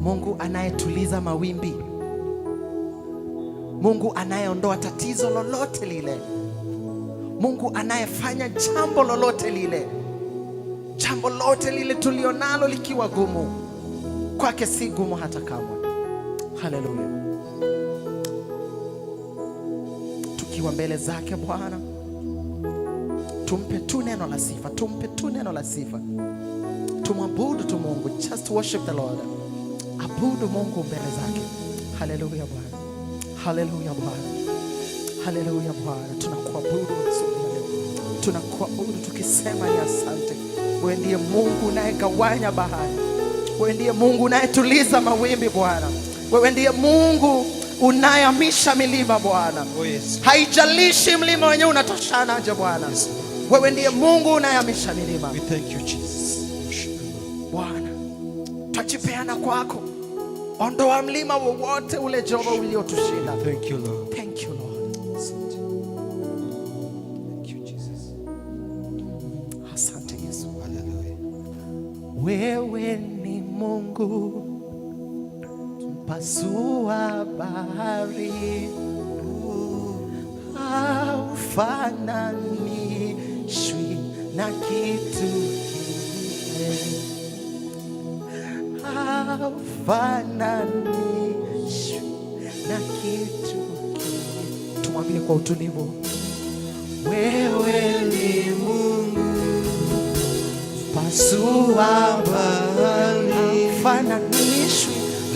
Mungu anayetuliza mawimbi, Mungu anayeondoa tatizo lolote lile, Mungu anayefanya jambo lolote lile, jambo lote lile tulionalo likiwa gumu, kwake si gumu hata kamwe. Haleluya! Tukiwa mbele zake Bwana, tumpe tu neno la sifa, tumpe tu neno la sifa, tumwabudu tu Mungu. Just worship the Lord, abudu Mungu mbele zake. Haleluya Bwana, haleluya Bwana, haleluya Bwana, tunakuabudu asubuhi ya leo, tunakuabudu tukisema ni asante. Wewe ndiye Mungu unayegawanya bahari, wewe ndiye Mungu unayetuliza mawimbi Bwana, wewe ndiye Mungu unayehamisha milima Bwana. Oh, yes. Haijalishi mlima wenyewe unatoshanaje Bwana, wewe ndiye Mungu unayehamisha milima. We thank you, Jesus. Worship you, Lord. Bwana, twajipeana kwako, ondoa mlima wowote ule Jehova uliotushinda. Thank you, Lord. Thank you, Lord. Asante. Thank you, Jesus. Asante Yesu. Hallelujah. Wewe ni Mungu mpasua bahari, haufananishwi na kitu kingine, haufananishwi na kitu kingine. Tumwambie kwa utulivu, wewe ni Mungu pasua bahari,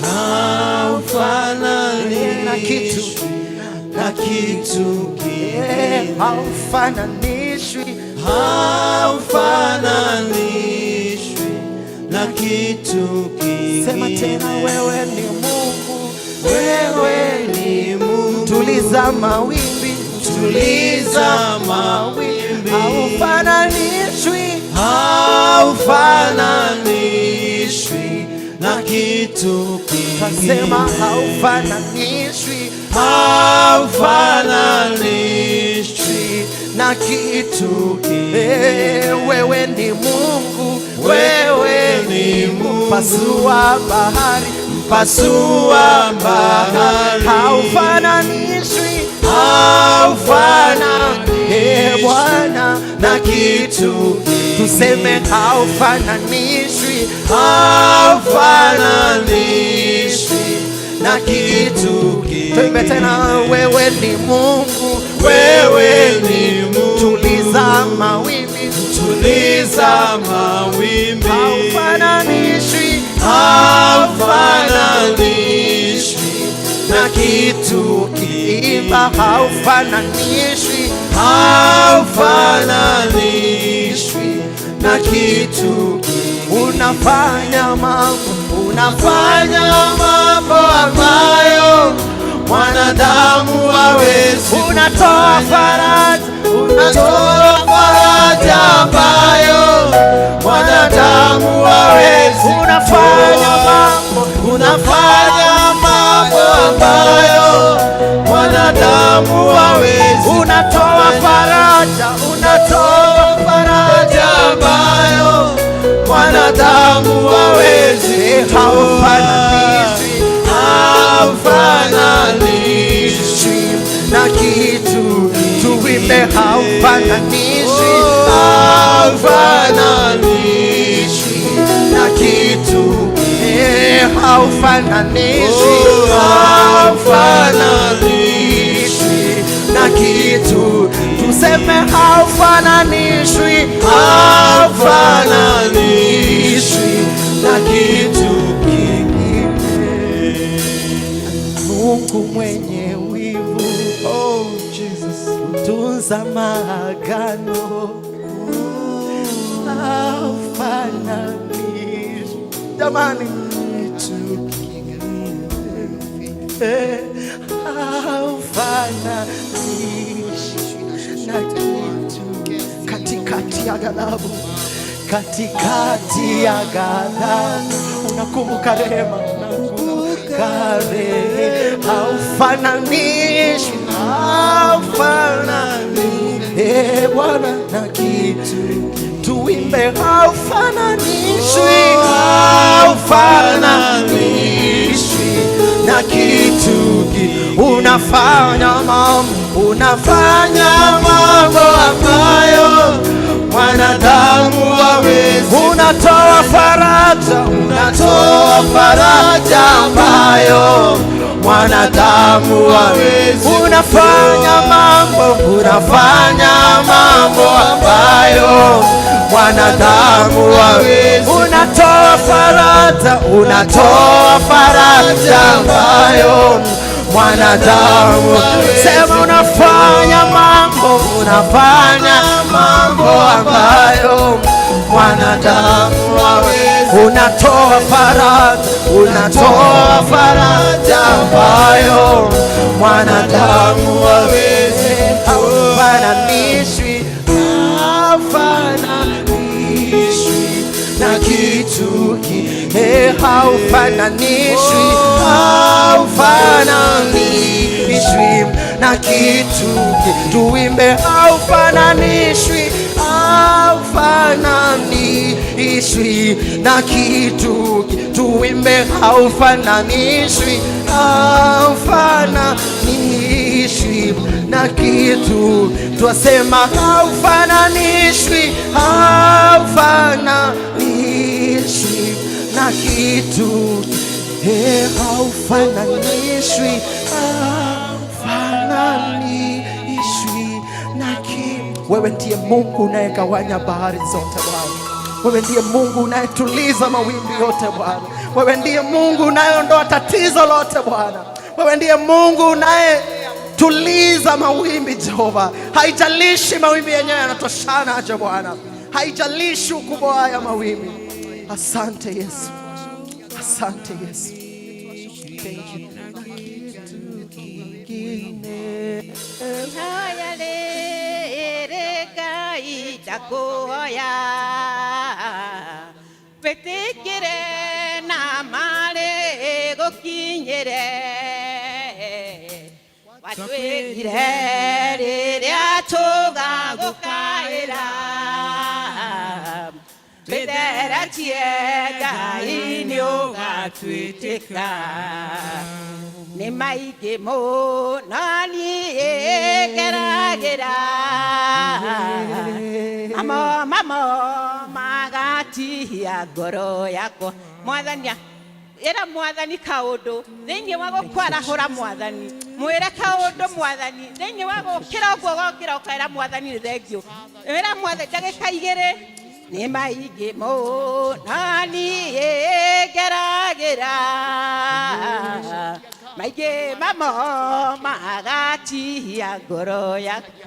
haufananishwi na kitu na kitu kingine. Haufananishwi Haufananishwi na kitu kingine. Sema tena, wewe ni Mungu, Wewe ni Mungu. Tuliza mawimbi, Tuliza mawimbi. Haufananishwi Haufananishwi na kitu Tasema kingine. Haufananishwi Haufananishwi na kitu kingine. Wewe ni Mungu, Wewe ni Mungu. Pasua bahari, Pasua bahari. Haufananishwi Haufananishwi Bwana na kitu kingine. Tuseme haufananishwi Haufananishwi na kitu kingine. Tuimbe tena, wewe ni Mungu, Wewe ni Mungu. Tuliza mawimbi, Tuliza mawimbi. Haufananishwi Haufananishwi na kitu kingine. Imba, haufananishwi Haufananishwi na kitu kingine. Unafanya mambo, unafanya Fanya mambo ambayo mwanadamu hawezi. Unatoa faraja, Unatoa faraja ambayo mwanadamu hawezi. Unafanya mambo, Unafanya mambo ambayo mwanadamu hawezi. Unatoa faraja, unatoa Faraja ambayo mwanadamu hawezi. Haufananishwi Haufananishwi na kitu, tuimbe haufananishwi Haufananishwi na kitu. Haufananishwi Haufananishwi na kitu, tuseme haufananishwi Haufananishwi na kitu kingine. Mungu mwenye wivu, Oh, Jesus. tunza maagano, haufananishwi jamani, haufananishwi na kitu. Katikati ya ghadhabu, katikati ya ghadhabu, unakumbuka rehema, unakumbuka rehema, haufananishwi, haufananishwi, Bwana na kitu, tuimbe haufananishwi, Haufananishwi. na kitu unafanya mambo, unafanya mambo ambayo mwanadamu hawezi. Unatoa faraja, unatoa faraja ambayo mwanadamu hawezi. Unafanya mambo, unafanya mambo ambayo mwanadamu hawezi. Unatoa faraja, unatoa faraja ambayo mwanadamu. Sema unafanya mambo, unafanya mambo ambayo mwanadamu hawezi. Unatoa faraja, unatoa faraja ambayo mwanadamu hawezi. Haufananishwi, haufananishwi na kitu haufananishwi, haufananishwi na kitu. Tuimbe, haufananishwi, haufananishwi na kitu. Tuimbe, haufananishwi, haufananishwi na kitu. Twasema haufananishwi, haufananishwi na kitu. Haufananishwi, haufananishwi na kitu. Wewe ndiye Mungu unayegawanya bahari zote Bwana. Wewe ndiye Mungu unayetuliza mawimbi yote Bwana. Wewe ndiye Mungu unayeondoa tatizo lote Bwana. Wewe ndiye Mungu unayetuliza mawimbi Jehova. Haijalishi mawimbi yenyewe yanatoshana aje Bwana, haijalishi ukubwa haya mawimbi. Asante Yesu, asante Yesu. Thank you. Na kitu kingine. Ihoya rĩrĩ Ngai ndakũhoya wĩtĩkĩre na marĩ gũkinyĩre watwĩrire rĩrĩa tũgagũkaĩra twĩtheretie Ngai nĩ ũgatwĩtĩka nĩ maingĩ mũno niĩ ngeragĩra mamo mamo magatihia ngoro yakwa. Mwathani, ĩra Mwathani kaũndũ thĩinĩ wa gũkwarahũra. Mwathani, mwĩre kaũndũ. Mwathani, thĩinĩ wa gũkĩra ũguo gokĩra ũkaĩra Mwathani nĩ thengiũ. Ĩra Mwathani ndagĩka 2. Nĩ maingĩ mũno niĩ ngeragĩra, maingĩ mamo magatihia ngoro yakwa.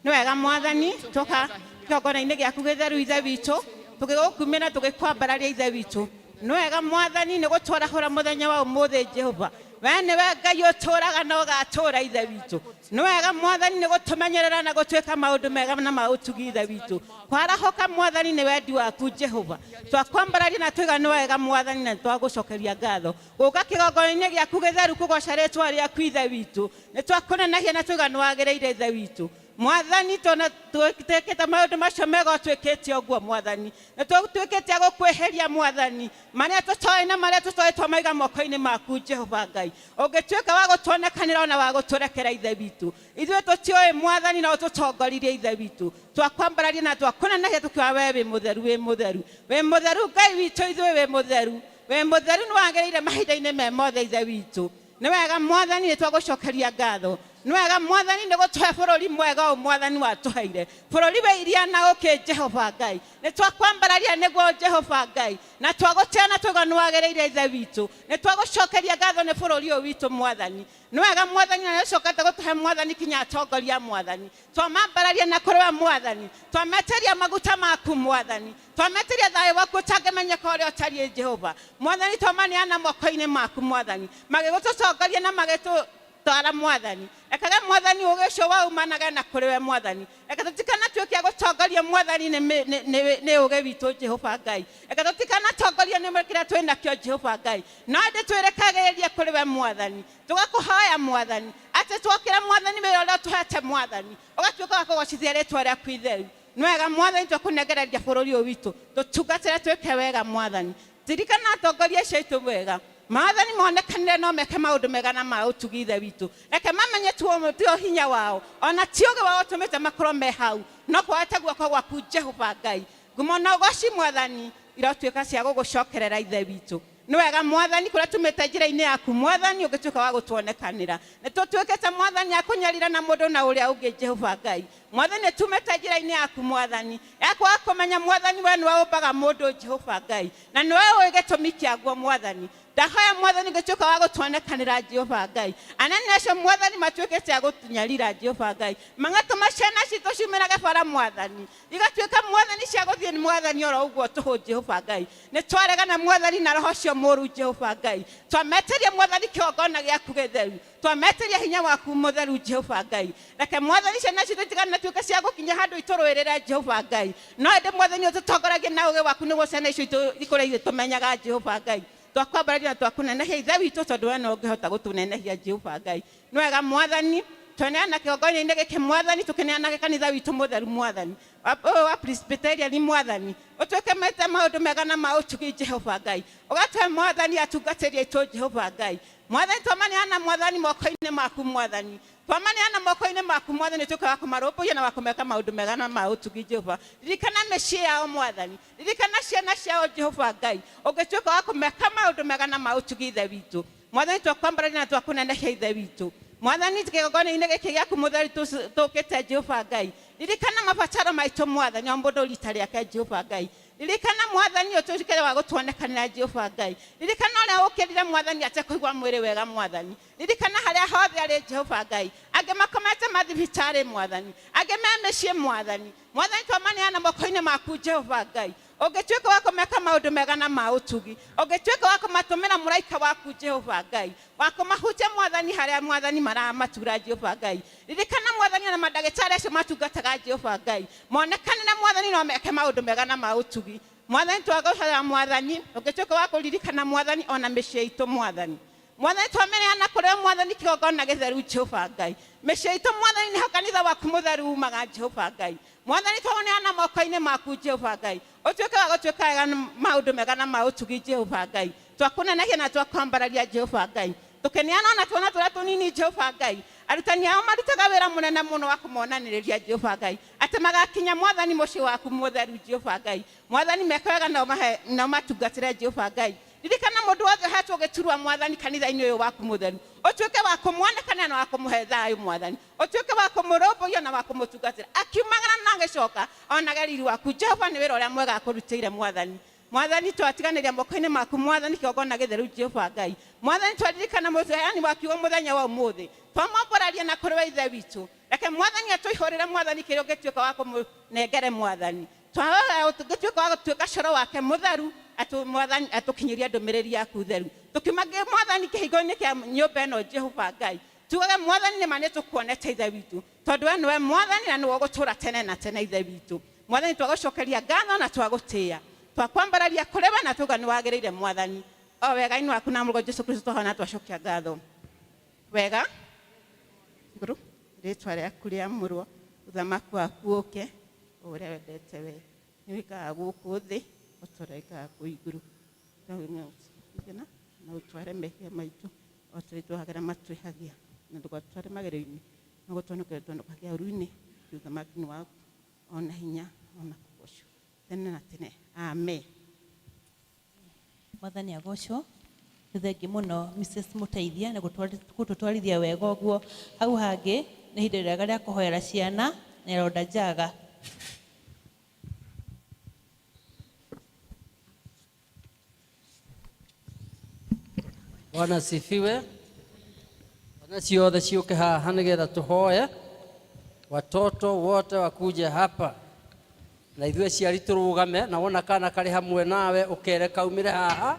Nĩ wega Mwathani, tũka kĩgongona-inĩ gĩaku gĩtheru, Ithe witũ, tũgĩgũkumia na tũgĩkwambararia, Ithe witũ. Nĩ wega Mwathani nĩ gũtwarahũra mũthenya wa ũmũthĩ. Jehova, we nĩwe Ngai ũtũraga na ũgatũra, Ithe witũ. Nĩ wega Mwathani nĩ gũtũmenyerera na gũtwĩka maũndũ mega na ma ũtugi, Ithe witũ. Kwarahũka Mwathani nĩ wendi waku, Jehova. Twakwambararia na twĩga nĩ wega Mwathani, na twagũcokeria ngatho gũka kĩgongona-inĩ gĩaku gĩtheru kũgoca rĩtwa rĩaku, Ithe witũ. Nĩ twakũnenahia na twĩga nĩ wagĩrĩire, Ithe witũ. Mwathani, tona twĩkĩte maũndũ macio mega ũtwĩkĩte ũguo Mwathani, nĩ tũtuĩkĩte a gũkwĩhĩria Mwathani, marĩa tũtoĩ na marĩa tũtoĩ twamaiga moko-inĩ maku, Jehova Ngai. Ũngĩtuĩka wa gũtuonekanĩra ona wa gũtũrekera, Ithe witũ, ithuĩ tũtiũĩ Mwathani, no ũtũtongoririe, Ithe witũ. Twakwambararia na twakũnenehia tũkiuga we wĩ mũtheru, wĩ mũtheru, wĩ mũtheru, Ngai witũ. Ithuĩ wĩ mũtheru, wĩ mũtheru, nĩ wagĩrĩire mahinda-inĩ me mothe, Ithe witũ. Nĩ wega Mwathani, nĩ twagũcokeria ngatho. Nĩ wega Mwathani nĩ gũtũhe bũrũri mwega ũyũ Mwathani watũheire, bũrũri wĩ iria na ũkĩ. Jehova Ngai, nĩ twakwambararia nĩguo, Jehova Ngai, na twagũtĩa na twauga nĩ wagĩrĩire, Ithe witũ. Nĩ twagũcokeria ngatho nĩ bũrũri ũyũ witũ Mwathani. Nĩ wega Mwathani, na nĩũcokete gũtũhe Mwathani kinya atongoria Mwathani. Twamambararia na kũrĩ we Mwathani, twametĩria maguta maku Mwathani, twametĩria thayũ waku ũtangĩmenyeka ũrĩa ũtariĩ, Jehova Mwathani. Twamaneana moko-inĩ maku Mwathani, magĩgũtũtongoria na magĩtũ twara Mwathani. Rekaga Mwathani ũgĩ ũcio waumanage na kũrĩ we Mwathani. Reke tũtikanatuĩke a gũtongorio Mwathani nĩ ũgĩ witũ, Jehova Ngai. Reke tũtikanatongorio nĩ kĩrĩa twĩ nakĩo, Jehova Ngai, no ĩndĩ twĩrekagĩrĩrie kũrĩ we Mwathani. Tũgakũhoya Mwathani atĩ twokĩra Mwathani, wĩra ũrĩa ũtũhete Mwathani ũgatuĩka wa kũgocithia rĩtwa rĩaku itheru. Nĩ wega Mwathani, twakũnengereria bũrũri ũyũ witũ, tũtungatĩre, twĩke wega Mwathani. Ririkana atongoria acio aitũ wega. Maathani monekanire no meke maũndũ mega na ma ũtugi Ithe witũ. Reke mamenye tio hinya wao ona ti ũgĩ wao ũtũmĩte makorwo me hau, no kwahota guoko gwaku Jehova Ngai. Ngumo na ũgoci Mwathani irotuĩka cia gũgũcokerera Ithe witũ. Nĩ wega Mwathani kũrĩa tumĩte njĩra-inĩ yaku Mwathani ũngĩtuĩka wa gũtuonekanĩra. Nĩ tũtuĩkĩte Mwathani a kũnyarira na mũndũ na ũrĩa ũngĩ Jehova Ngai. Mwathani tumĩte njĩra-inĩ yaku Mwathani ya kwaga kũmenya Mwathani we nĩwe ũmbaga mũndũ Jehova Ngai, na nĩwe ũĩ gĩtũmi kĩaguo Mwathani. Ndahoya Mwathani ngĩtuĩka wa gũtuonekanĩra Jehova Ngai. Anene acio Mwathani matuĩkĩte a gũtunyarira Jehova Ngai, magatũma ciana citũ ciumĩrage bara Mwathani, igatuĩka Mwathani cia gũthiĩ Mwathani oro ũguo tũhũ Jehova Ngai. Nĩ twaregana Mwathani na roho ũcio mũũru Jehova Ngai. Twametĩria Mwathani kĩgongona gĩaku gĩtheru, twametĩria hinya waku mũtheru Jehova Ngai. Reke Mwathani ciana citũ itiganatuĩke cia gũkinya handũ itũrũĩrĩre Jehova Ngai, no ĩndĩ Mwathani ũtũtongoragie na ũgĩ waku nĩguo ciana icio ikũre igĩtũmenyaga Jehova Ngai. Twakwambararia na twakũnenehia Ithe witũ, tondũ we no ũngĩhota gũtũnenehia Jehova Ngai. Nĩ wega Mwathani tweneana kĩgongona-inĩ gĩkĩ Mwathani, tũkĩneana kanitha witũ mũtheru Mwathani ũyũ wa Presbyterian Mwathani, ũtuĩke mete maũndũ mega na ma ũtugi Jehova Ngai, ũgatũhe Mwathani atungatĩri aitũ Jehova Ngai. Mwathani twamaneana Mwathani moko-inĩ maku Mwathani, twamaneana moko-inĩ maku Mwathani, ũtuĩke wa kũmarũmbũiya na wa kũmeka maũndũ mega na ma ũtugi Jehova. Ririkana mĩciĩ yao Mwathani, ririkana ciana ciao Jehova Ngai, ũngĩtuĩka wa kũmeka maũndũ mega na ma ũtugi Ithe witũ. Mwathani twakwambararia na twakũnenehia Ithe witũ. Mwathani kĩgongona-inĩ gĩkĩ gĩaku mũtheru tũkĩte Jehova Ngai, ririkana mabataro maitũ Mwathani, o mũndũ rita rĩake Jehova Ngai. Ririkana Mwathani ũtuĩke wa gũtuonekanĩra Jehova Ngai. Ririkana ũrĩa ũkĩrire Mwathani atekũigua mwĩrĩ wega Mwathani. Ririkana harĩa hothe arĩ Jehova Ngai, angĩ makomete mathibitarĩ Mwathani, angĩ me mĩciĩ Mwathani. Mwathani twamaneana moko-inĩ maku Jehova Ngai, ũngĩtuĩka wa kũmeka maũndũ mega na ma ũtugi, ũngĩtuĩka wa kũmatũmĩra mũraika waku Jehova Ngai, wa kũmahutia Mwathani harĩa Mwathani maramatura Jehova Ngai. Ririkana Mwathani na mandagĩtarĩ acio matungataga Jehova Ngai, monekane na Mwathani no meke maũndũ mega na ma ũtugi. Mwathani twagũhoya Mwathani, ũngĩtuĩka wa kũririkana Mwathani ona mĩciĩ itũ Mwathani. Mwathani twameneana kũrĩ Mwathani kĩgongona gĩtheru Jehova Ngai. Mĩciĩ itũ Mwathani nĩho kanitha waku mũtheru umaga Jehova Ngai. Mwathani twaũneana moko-inĩ maku Jehova Ngai, ũtuĩke wa gũtuĩka wega maũndũ mega na ma ũtugi Jehova Ngai. Twakũnenehia na twakwambararia Jehova Ngai, tũkĩneana ona twana tũrĩa tũnini Jehova Ngai. Arutani ao marutaga wĩra mũnene mũno wa kũmonanĩrĩria Jehova Ngai, atĩ magakinya Mwathani mũciĩ waku mũtheru Jehova Ngai. Mwathani meke wega nao matungatĩre Jehova Ngai. Ririkana mũndũ wothe ũhetwo gĩturwa Mwathani kanitha-inĩ ũyũ waku mũtheru, ũtuĩke wa kũmuonekana na wa kũmũhe thayũ Mwathani, ũtuĩke wa kũmũrũmbũiya na wa kũmũtungatĩra akiumagara na agĩcoka onage riri waku Jehova. Nĩ wĩra ũrĩa mwega akũrutĩire Mwathani. Mwathani twatiganĩria moko-inĩ maku Mwathani kĩgongona gĩtheru Jehova Ngai. Mwathani twaririkana mũheani wa kiugo mũthenya wa ũmũthĩ, twamwambũraria na kũrĩ we Ithe witũ. Reke Mwathani atũihũrĩre Mwathani kĩrĩa ũngĩtuĩka wa kũmũnengere Mwathani. Ũngĩtuĩka wa gũtuĩka coro wake mũtheru, Mwathani atũkinyĩrie ndũmĩrĩri yaku theru. Tũkiuma Mwathani kĩhingo-inĩ kĩa nyũmba ĩno Jehova Ngai, tugage Mwathani nĩ ma nĩ tũkuonete Ithe witũ, tondũ we nĩwe Mwathani na nĩwe ũgũtũũra tene na tene Ithe witũ. Mwathani twagũcokeria ngatho na twagũtĩĩa, twakwambararia kũrĩ we na tuga nĩ wagĩrĩire Mwathani. O wega-inĩ waku na mũrũguo Jesu Kristo twahoya na twacokia ngatho. Wega igũrũ rĩtwa rĩaku rĩamũrwo, ũthamaki waku ũke, o ũrĩa wendete we nĩ wĩkaga gũkũ thĩ o ta ũrĩa wĩkaga kũu igũrũ. Na ũtware mehia maitũ o ta ũrĩa twohagĩra matwĩhagia, na ndũgatware magerio-inĩ, no gũtũhonokia ũtũhonokagia ũũru-inĩ. Ũthamaki nĩ waku, ona hinya, ona kũgocwo tene na tene. Amen. Mwathani agocwo. Nĩ thengi mũno Mrs Mũteithia nĩ gũtũtwarithia wega ũguo. Hau hangĩ nĩ ihinda rĩega rĩa kũhoera ciana na ironda njaga. Bwana asifiwe. Ciana ciothe ciũke haha nĩgetha tũhoe. Watoto wote wakuje hapa na ithuĩ aciari tũrũgame, na wona kana karĩ hamwe nawe ũkere kaumĩre haha.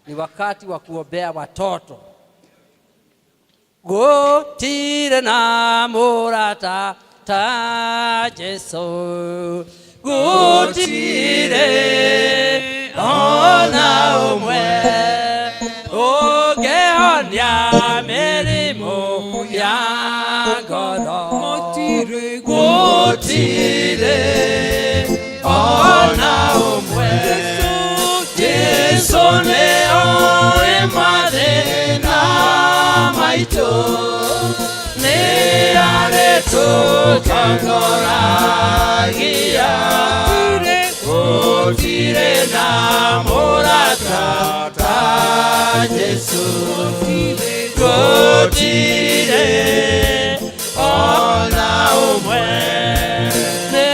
Ni wakati wa kuombea watoto. Gũtirĩ na mũrata ta Jesu, gũtirĩ ona ũmwe ũngĩhonia mĩrimũ ya ngoro. Gũtirĩ ona ũmwe. Jesu nĩ oĩ. maitũ nĩ arĩtũtongoragia gũtirĩ na mũrata ta Jesũ gũtirĩ ona ũmwe nĩ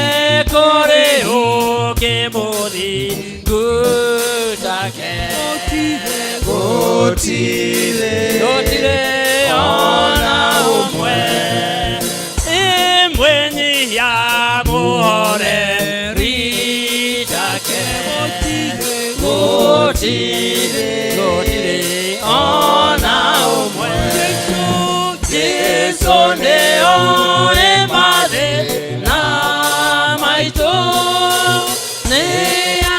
kũrĩ ũngĩ mũthingu take gũtirĩ gũtirĩ ona ũmwe ĩmwe nyihia mũhoreri take gũtirĩ gũtirĩ ona ũmwe Jesũ nĩoĩ mathĩna maitũ nĩ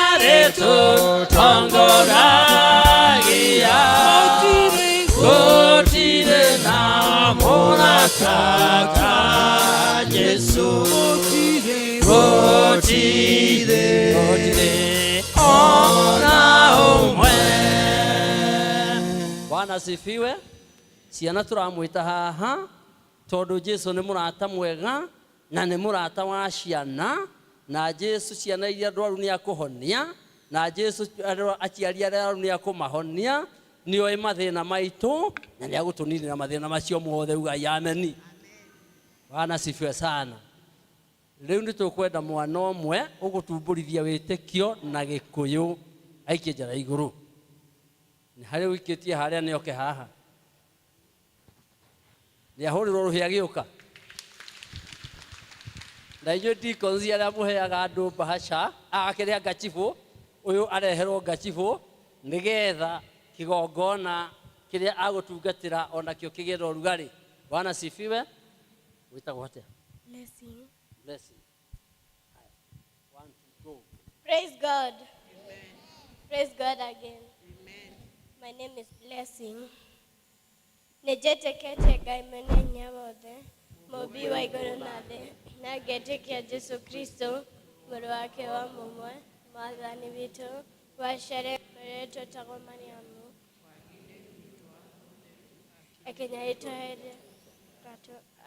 arĩtũtongoragia gũtirĩ na mũrata ta Jesũ gũtirĩ gũtirĩ ona ũmwe. Bwana asifiwe. Ciana tũramwĩta haha tondũ Jesu nĩ mũrata mwega na nĩ mũrata wa ciana na Jesu ciana iria ndwaru nĩ akũhonia na Jesu aciari arĩa arwaru nĩ akũmahonia nĩoĩ mathĩna maitũ na nĩ agũtũninĩra mathĩna macio mothe ugai ameni. Bwana asifiwe sana. Rĩu nĩ tũkwenda mwana ũmwe ũgũtumbũrithia wĩtĩkio na Gĩkũyũ aikie njara igũrũ. Nĩ harĩ ũikĩtie harĩa nĩoke haha. Nĩ ahũrĩrwo rũhĩ agĩũka. Na inyuĩ deacons arĩa mũheaga andũ mbahaca akĩrĩa ngachibũ ũyũ areherwo ngachibũ nĩgetha kĩgongona kĩrĩa agũtungatĩra onakĩo kĩgĩe na ũrugarĩ. Bwana asifiwe. Wĩtagwo atĩa? Blessing. Blessing. Haya. One, two, go. Praise God. Praise God again. My name is Blessing. Nĩnjĩtĩkĩtie Ngai mwene hinya wothe, mũũmbi wa igũrũ na thĩ, na ngetĩkia Jesũ Kristo, mũrũ wake wa mũmwe, mwathani witũ, waciarĩtwo mũirĩtu wetagwo Mariamu, akĩnyarirwo hĩndĩ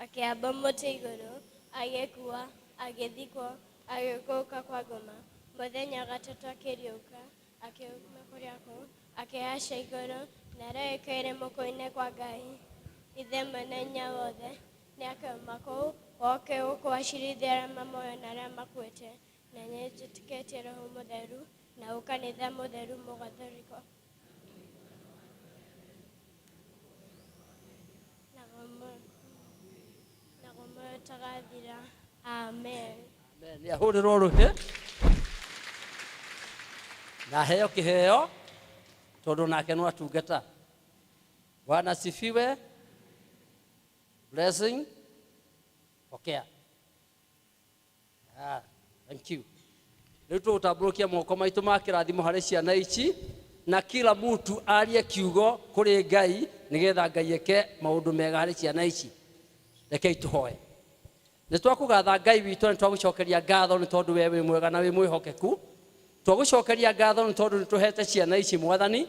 akĩamba mũtĩ igũrũ, agĩkua, agĩthikwo, agĩikũrũka kwa ngoma. Mũthenya wa gatatũ akĩriũka, akiuma kũrĩ akuũ, akĩhaica igũrũ, na arĩikaire guoko-inĩ kwa Ngai, Ithe mwene hinya wothe. Nĩakauma kũu, oke gũkũ acirithie arĩa me muoyo na arĩa makuĩte. Na nĩnjĩtĩkĩtie Roho Mũtheru, na ũkanitha mũtheru mũgathoriko, naguo muoyo ũtagathira. Amen. Amen. Nĩ ahũrĩrwo rũhĩ na aheo kĩheo tondũ nake no atungata. Bwana asifiwe. Blessing. Pokea. Ah, thank you. Rĩu tũgũtambũrũkia moko maitũ ma kĩrathimo harĩ ciana ici na kila mtu arie kiugo kũrĩ Ngai nĩgetha Ngai eke maũndũ mega harĩ ciana ici. Rekei tũhoe. Nĩ twakũgatha Ngai witũ na nĩ twagũcokeria ngatho nĩ tondũ we wĩ mwega na wĩ mwĩhokeku. Twagũcokeria ngatho nĩ tondũ nĩ tũhete ciana ici mwathani.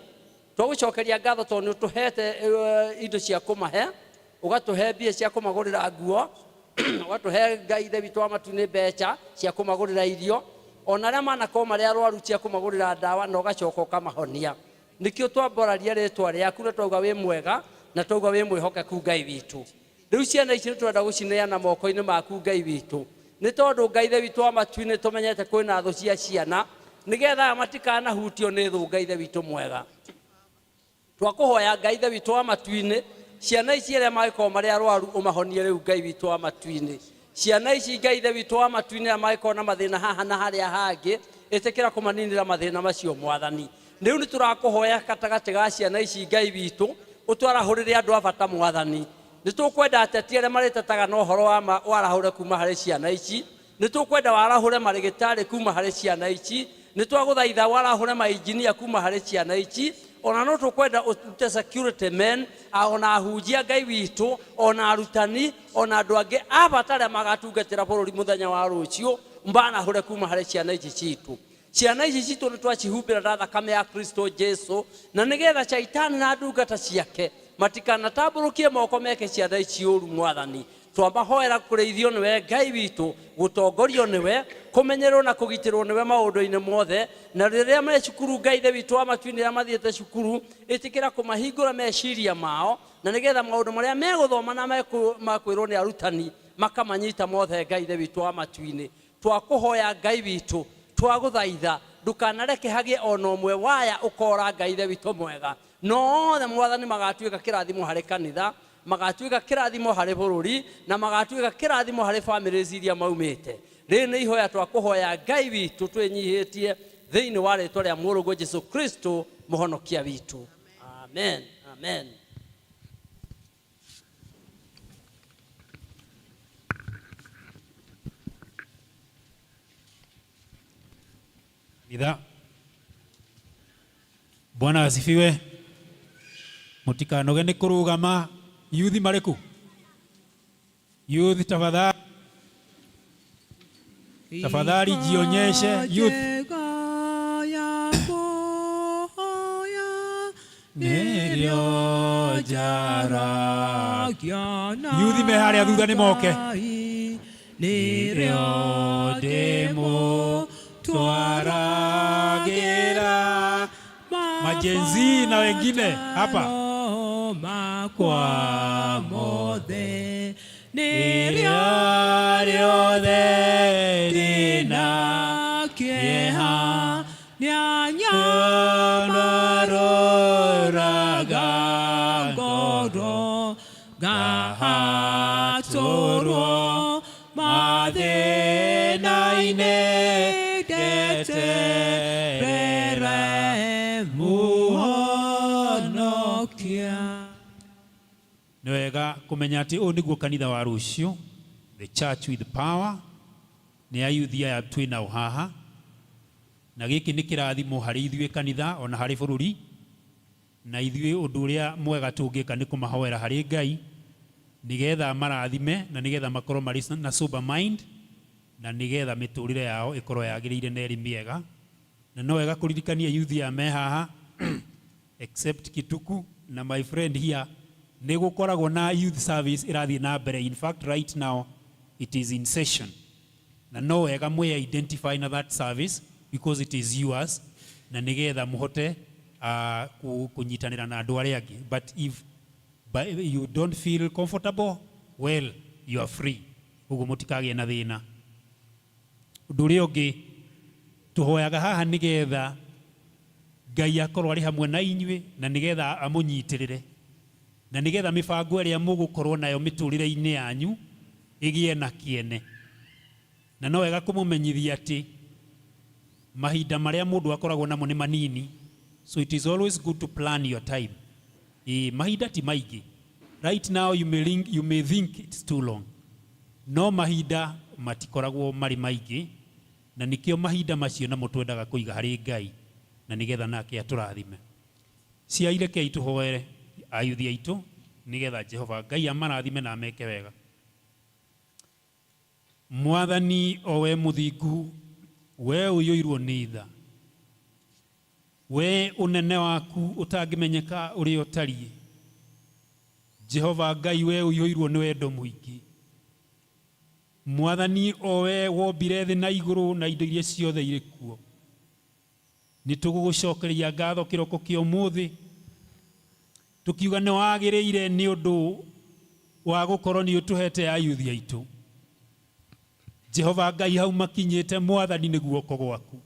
Twagũcokeria ngatho tondũ nĩ ũtũhete indo cia kũmahe, ũgatũhe mbia cia kũmagũrĩra nguo, ũgatũhe Ngai ithe witũ wa matu-inĩ mbeca cia kũmagũrĩra irio, ona arĩa manakorwo marĩ arwaru cia kũmagũrĩra ndawa na ũgacoka ũkamahonia. Nĩkĩo twamboraria rĩtwa rĩaku na twauga wĩ mwega na twauga wĩ mwĩhokeku Ngai witũ. Rĩu ciana ici nĩ tũrenda gũcineana moko-inĩ maku Ngai witũ. Nĩ tondũ Ngai ithe witũ wa matu-inĩ tũmenyete kwĩna thũ cia ciana nĩgetha aya matikanahutio nĩ thũ Ngai ithe witũ mwega. Twakũhoya Ngai ithe witũ wa matu-inĩ ciana ici arĩa mangĩkorwo marĩ arwaru ũmahonie rĩu Ngai witũ wa matu-inĩ. Ciana ici Ngai ithe witũ wa matu-inĩ arĩa mangĩkorwo na mathĩna haha na harĩa hangĩ ĩtĩkĩra kũmaninĩra mathĩna macio mwathani. Rĩu nĩ tũrakũhoya gatagatĩ ga ciana ici Ngai witũ ũtwarahũrĩre andũ a bata mwathani. Nĩ tũkwenda ateti arĩa marĩtetaga na ũhoro wa ma warahũre kuma harĩ ciana ici. Nĩ tũkwenda warahũre marĩgĩtarĩ kuma harĩ ciana ici. Nĩ twagũthaitha warahũre mainjinia kuma harĩ ciana ici. Ona no tũkwenda ũrute security men, ona ahunjia Ngai witũ, ona arutani, ona andũ angĩ a bata arĩa magatungatĩra bũrũri mũthenya wa rũciũ mbanahũre kuma harĩ ciana ici citũ. Ciana ici citũ nĩ twacihumbĩra na thakame ya Kristo Jesu na nĩgetha caitani na ndungata ciake Matikanatambũrũkie moko meke ciana ici ũru Mwathani. Twamahoera kũrĩithio nĩwe Ngai witũ, gũtongorio nĩwe, kũmenyerwo na kũgitĩrwo nĩwe maũndũ-inĩ mothe. Na rĩrĩa me cukuru, Ngai Ithe witũ wa matu-inĩ, rĩrĩa mathiĩte cukuru, ĩtĩkĩra kũmahingũra meciria mao, na nĩgetha maũndũ marĩa megũthoma na makwĩrwo nĩ arutani makamanyita mothe. Ngai Ithe witũ wa matu-inĩ, twakũhoya Ngai witũ, twagũthaitha ndũkanareke hagĩe ona ũmwe waya ũkora. Ngai Ithe witũ mwega, no othe Mwathani magatuĩka kĩrathimo harĩ kanitha, magatuĩka kĩrathimo harĩ bũrũri, na magatuĩka kĩrathimo harĩ families iria maumĩte. Rĩrĩ nĩ ihoya twakũhoya Ngai witũ twĩnyihĩtie thĩinĩ wa rĩtwa rĩa Mũrũguo Jesu Kristo mũhonokia witũ. Amen, amen. Kanitha. Bwana asifiwe. Mutikanoge nĩ kũrũgama. Youth marĩkũ? Youth, tafadhali. Tafadhali jionyeshe youth. Nĩrĩo njara. Youth me harĩa thutha nĩ moke. Nĩrĩo ndĩmũtwaragĩra. Ma-Gen Z na wengine hapa makwa mothe. Rĩrĩa rĩothe ndĩna kĩeha nĩanyamarũraga ngoro ngahatũrwo mathĩna-inĩ ndeterere Mũhonokia. Nĩ wega kũmenya atĩ ũyũ nĩguo kanitha wa rũciũ, the church with power. Nĩ ayuthi aya twĩ nao haha, na gĩkĩ nĩ kĩrathimo harĩ ithuĩ kanitha ona harĩ bũrũri. Na ithuĩ ũndũ ũrĩa mwega tũngĩka nĩ kũmahoera harĩ Ngai nĩgetha marathime, na nĩgetha makorwo marĩ na sober mind, na nĩgetha mĩtũrĩre yao ĩkorwo yagĩrĩire na ĩrĩ mĩega. Na no wega kũririkania youth aya me haha, except Kituku na my friend here, nĩ gũkoragwo na youth service ĩrathiĩ na mbere. In fact, right now it is in session, na no wega mwĩ identify na that service because it is yours, na nĩgetha mũhote kũnyitanĩra na andũ arĩa angĩ. But if you don't feel comfortable, well, you are free. Ũguo mũtikagĩe na thĩna. Ũndũ ũrĩa ũngĩ tũhoyaga haha nĩgetha Ngai akorwo arĩ hamwe na inyuĩ, na nĩgetha amũnyitĩrĩre, na nĩgetha mĩbango ĩrĩa mũgũkorwo nayo mĩtũrĩre-inĩ yanyu ĩgĩe na kĩene. Na no wega kũmũmenyithia atĩ mahinda marĩa mũndũ akoragwo namo nĩ manini, so it is always good to plan your time. Ĩĩ, mahinda ti maingĩ. Right now you may think it's too long, no mahinda matikoragwo marĩ maingĩ, na nĩkĩo mahinda macio namo twendaga kũiga harĩ Ngai, na nĩgetha nake atũrathime. Ciai, rekei tũhoere ayuthi aitũ nĩgetha Jehova Ngai amarathime na ameke wega. Mwathani, o we mũthingu, we ũiyũirwo nĩ tha, we ũnene waku ũtangĩmenyeka ũrĩa ũtariĩ, Jehova Ngai, we ũiyũirwo nĩ wendo mũingĩ, Mwathani, o we wombire thĩ na igũrũ na indo iria ciothe irĩ kuo, nĩ tũgũgũcokeria ngatho kĩroko kĩa ũmũthĩ, tũkiuga nĩ wagĩrĩire nĩ ũndũ wa gũkorwo nĩ ũtũhete ayuthi aitũ. Jehova Ngai, hau makinyĩte, Mwathani, nĩ guoko gwaku.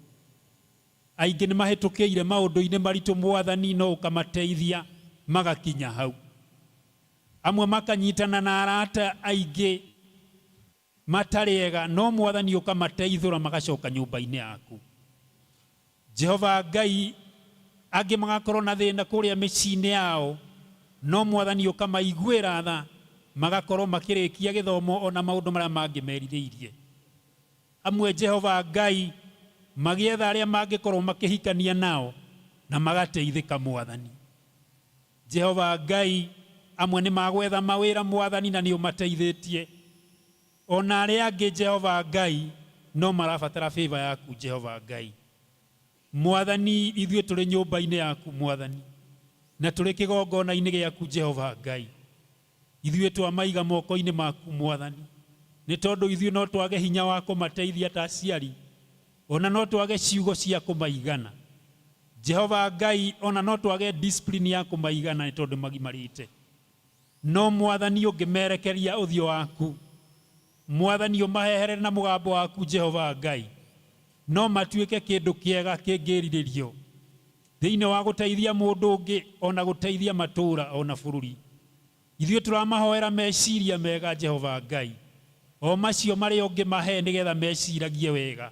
Aingĩ nĩ mahĩtũkĩire maũndũ-inĩ maritũ, Mwathani, no ũkamateithia magakinya hau. Amwe makanyitana na arata aingĩ matarĩ ega, no Mwathani ũkamateithũra magacoka nyũmba-inĩ yaku. Jehova Ngai, angĩ magakorwo na thĩna kũrĩa mĩciĩ-inĩ yao, no Mwathani ũkamaiguĩra tha magakorwo makĩrĩkia gĩthomo ona maũndũ marĩa mangĩ merirĩirie. Amwe, Jehova Ngai, magĩetha arĩa mangĩkorwo makĩhikania nao na magateithĩka. Mwathani Jehova Ngai, amwe nĩ magwetha mawĩra, Mwathani, na nĩ ũmateithĩtie. Ona arĩa angĩ, Jehova Ngai, no marabatara favor yaku. Jehova Ngai, Mwathani, ithuĩ tũrĩ nyũmba-inĩ yaku, Mwathani. Na tũrĩ kĩgongona-inĩ gĩaku Jehova Ngai, ithuĩ twamaiga moko-inĩ maku Mwathani, nĩ tondũ ithuĩ no twage hinya wa kũmateithia ta aciari, ona no twage ciugo cia kũmaigana. Jehova Ngai, ona no twage discipline ya kũmaigana nĩ tondũ magimarĩte. No Mwathani ũngĩmerekeria ũthiũ waku, Mwathani ũmahehere na mũgambo waku Jehova Ngai, no matuĩke kĩndũ kĩega kĩngĩrirĩrio thĩinĩ wa gũteithia mũndũ ũngĩ ona gũteithia matũũra ona bũrũri. Ithuĩ tũramahoera meciria mega Jehova Ngai, o macio marĩa ũngĩmahe nĩgetha meciragie wega,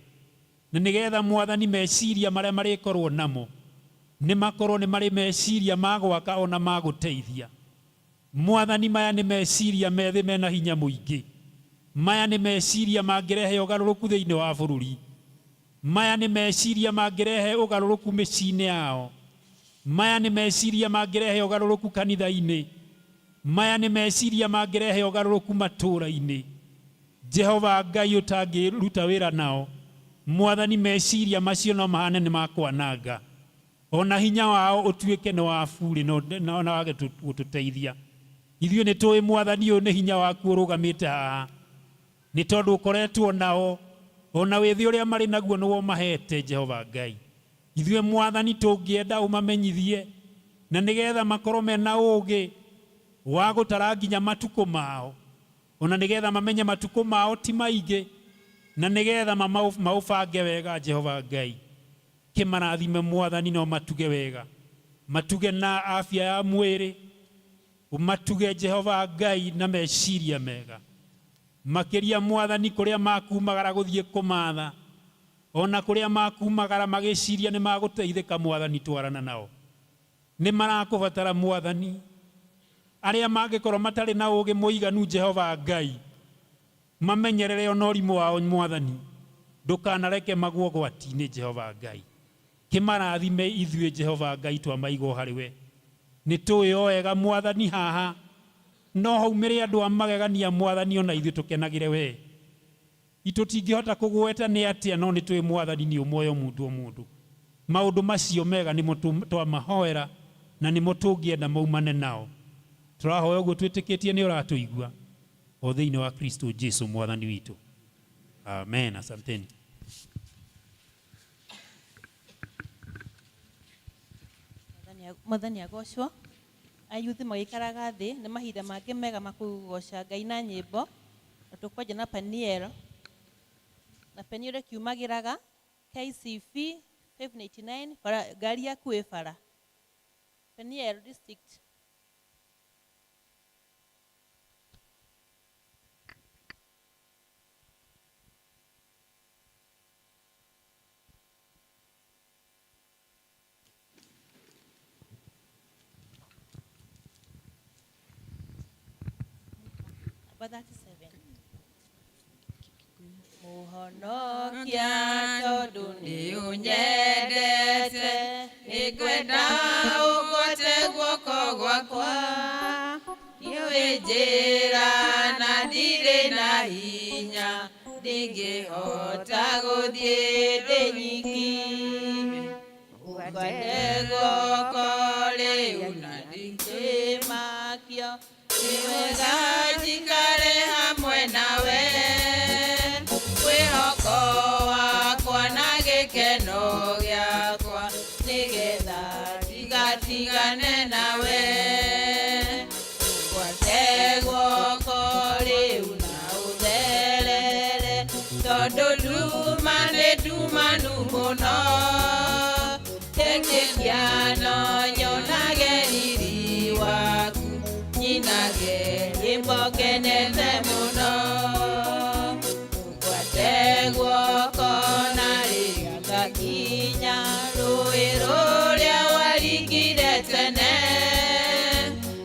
na nĩgetha Mwathani meciria marĩa marĩkorwo namo nĩ makorwo nĩ marĩ meciria ma gwaka ona ma gũteithia. Mwathani maya nĩ meciria methĩ mena hinya mũingĩ, maya nĩ meciria mangĩrehe ũgarũrũku thĩinĩ wa bũrũri, maya nĩ meciria mangĩrehe ũgarũrũku mĩciĩ-inĩ yao, maya nĩ meciria mangĩrehe ũgarũrũku kanitha-inĩ, maya nĩ meciria mangĩrehe ũgarũrũku matũũra-inĩ. Jehova Ngai ũtangĩruta wĩra nao, Mwathani meciria macio no mahane nĩ makwananga, ona hinya wao ũtuĩke nĩ wa burĩ na wage gũtũteithia. Ithuĩ nĩ tũĩ Mwathani ũyũ nĩ hinya waku ũrũgamĩte haha, nĩ tondũ ũkoretwo nao ona wĩthĩ ũrĩa marĩ naguo nĩwo ũmahete Jehova Ngai. Ithuĩ Mwathani tũngĩenda ũmamenyithie na nĩgetha makorwo mena ũũgĩ wa gũtara nginya matukũ mao, ona nĩgetha mamenye matukũ mao ti maingĩ, na nĩgetha maũbange wega Jehova Ngai. Kĩmarathime Mwathani no matuge wega, matuge na afya ya mwĩrĩ, ũmatuge Jehova Ngai na meciria mega. Makĩria Mwathani kũrĩa makumagara gũthiĩ kũmatha, ona kũrĩa makumagara magĩciria nĩ magũteithĩka Mwathani twarana nao. Nĩ marakũbatara Mwathani, arĩa mangĩkorwo matarĩ na ũũgĩ mũiganu Jehova Ngai, mamenyerere ona ũrimũ wao Mwathani, ndũkanareke magwo ũgwati-inĩ Jehova Ngai. Kĩmarathime ithuĩ Jehova Ngai twamaigwo harĩ we. Nĩ tũĩ o wega Mwathani haha no haumĩre andũ a magegania Mwathani ona ithuĩ tũkenagĩre we. Itũtingĩhota kũgweta nĩ atĩa no nĩ tũĩ Mwathani nĩ ũmwe o mũndũ o mũndũ. Maũndũ macio mega nĩmo twamahoera na nĩmo tũngĩenda maumane nao. Tũrahoya ũguo twĩtĩkĩtie nĩ ũratũigua o thĩinĩ wa Kristo Jesu Mwathani witũ. Amen. Asanteni. Mwathani agocwo. Ayuthi magĩikaraga thĩ nĩ mahinda mangĩ mega ma kũgoca Ngai na nyĩmbo, na tũkwanjia na Peniel. Na Peniel ĩkiumagĩraga KCV 599 bara, ngari yaku ĩ bara. Peniel district. Number 37. Mũhonokia tondũ nĩ ũnyendete, nĩngwenda ũgwate guoko gwakwa. Nĩũĩ njĩra na ndirĩ na hinya, ndingĩhota gũthiĩ ndĩ nyiki. Ũgwate guoko rĩu na ndingĩmakio, nĩ wega njikare hamwe nawe. Mwĩhoko wakwa na gĩkeno gĩakwa, nĩgetha ndigatigane nawe. Ũgwate guoko rĩu na ũtherere, tondũ nduma nĩ ndumanu mũno. Ĩtĩkia no nyonage riri waku, nyinage nyĩmbo ngenete mũno. Ũgwate guoko na rĩrĩa ngakinya rũĩ rũrĩa waringire tene,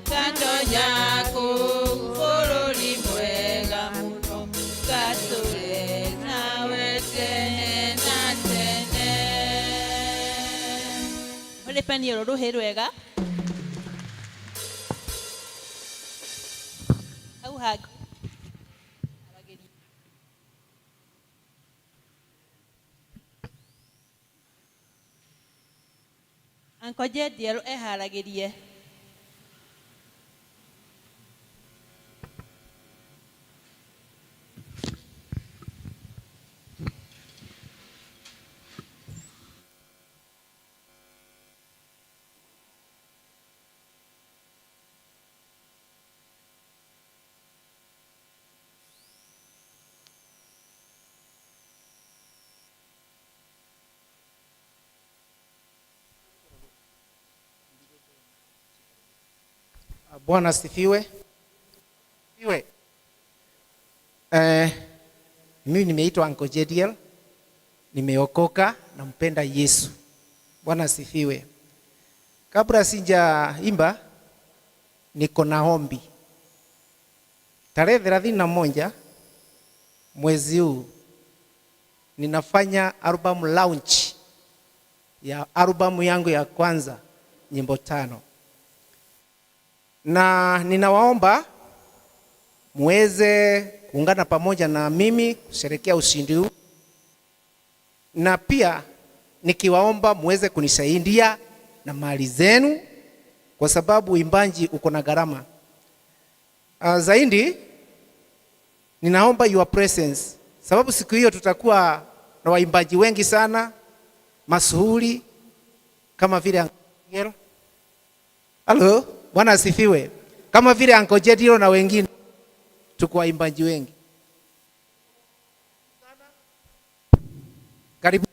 ngatonya kũu bũrũri mwega mũno, ngatũre nawe tene na tene. Ũrĩ Peniel rũhĩ rwega. Hau hangĩ. Uncle Jediel eharagĩrie. Bwana asifiwe. Sifiwe. Mimi nimeitwa Uncle Jediel, nimeokoka, nampenda Yesu. Bwana asifiwe. Kabla sijaimba niko na ombi. Tarehe 31 mwezi huu ninafanya album launch ya albamu yangu ya kwanza, nyimbo 5. Na ninawaomba muweze kuungana pamoja na mimi kusherehekea ushindi huu, na pia nikiwaomba muweze kunisaidia na mali zenu, kwa sababu uimbaji uko na gharama. Zaidi ninaomba your presence, sababu siku hiyo tutakuwa na waimbaji wengi sana masuhuri kama vile Uncle Halo, Bwana asifiwe. Kama vile Uncle Jedilo na wengine, tuko waimbaji wengi. Karibu.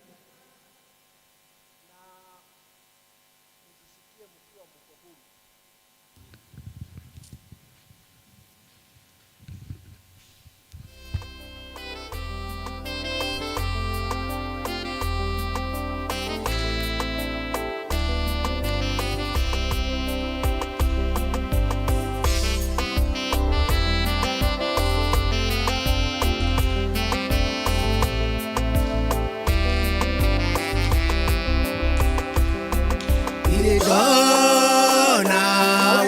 Ndona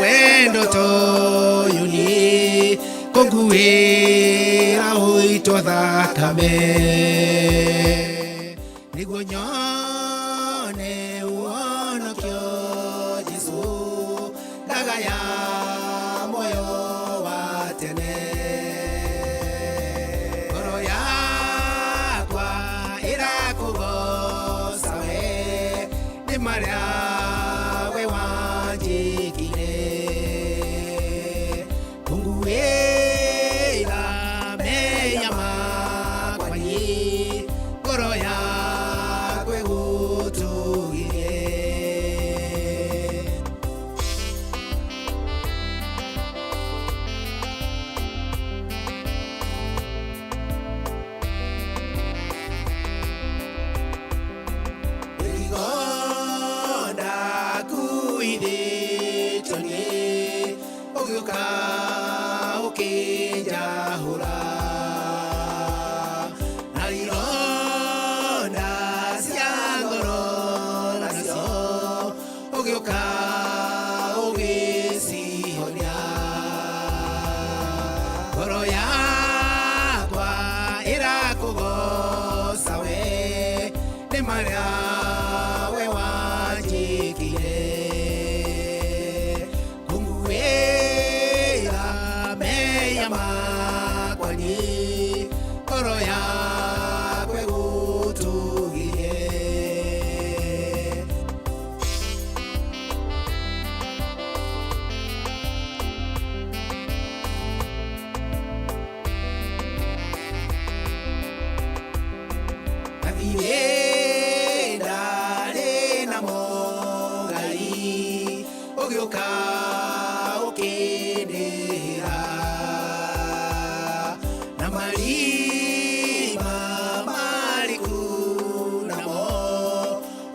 wendo toyũ nĩ kũnguĩra ũitwo thakame nĩguo nyone ũhonokio Jesũ ndagaya muoyo wa tene ngoro yakwa ĩrakũgoca we nĩ marĩa we wanjĩkire kũnguĩra mehia makwa niĩ ngoro yakwa ĩgũtũgĩrie. Igonda kuithĩtio nĩ ũgĩũka ũkĩnjahũra na ironda cia ngoro nacio ũgĩũka ũgĩcihonia ngoro yakwa ĩrakũgoca we nĩ marĩa we wanjĩkire kũnguĩra mehia makwa niĩ ngoro yakwa ĩgũtũgĩrie. Mathirĩ ndarĩ namo Ngai ũgĩũka ũkĩndĩhĩra na marima mariku namo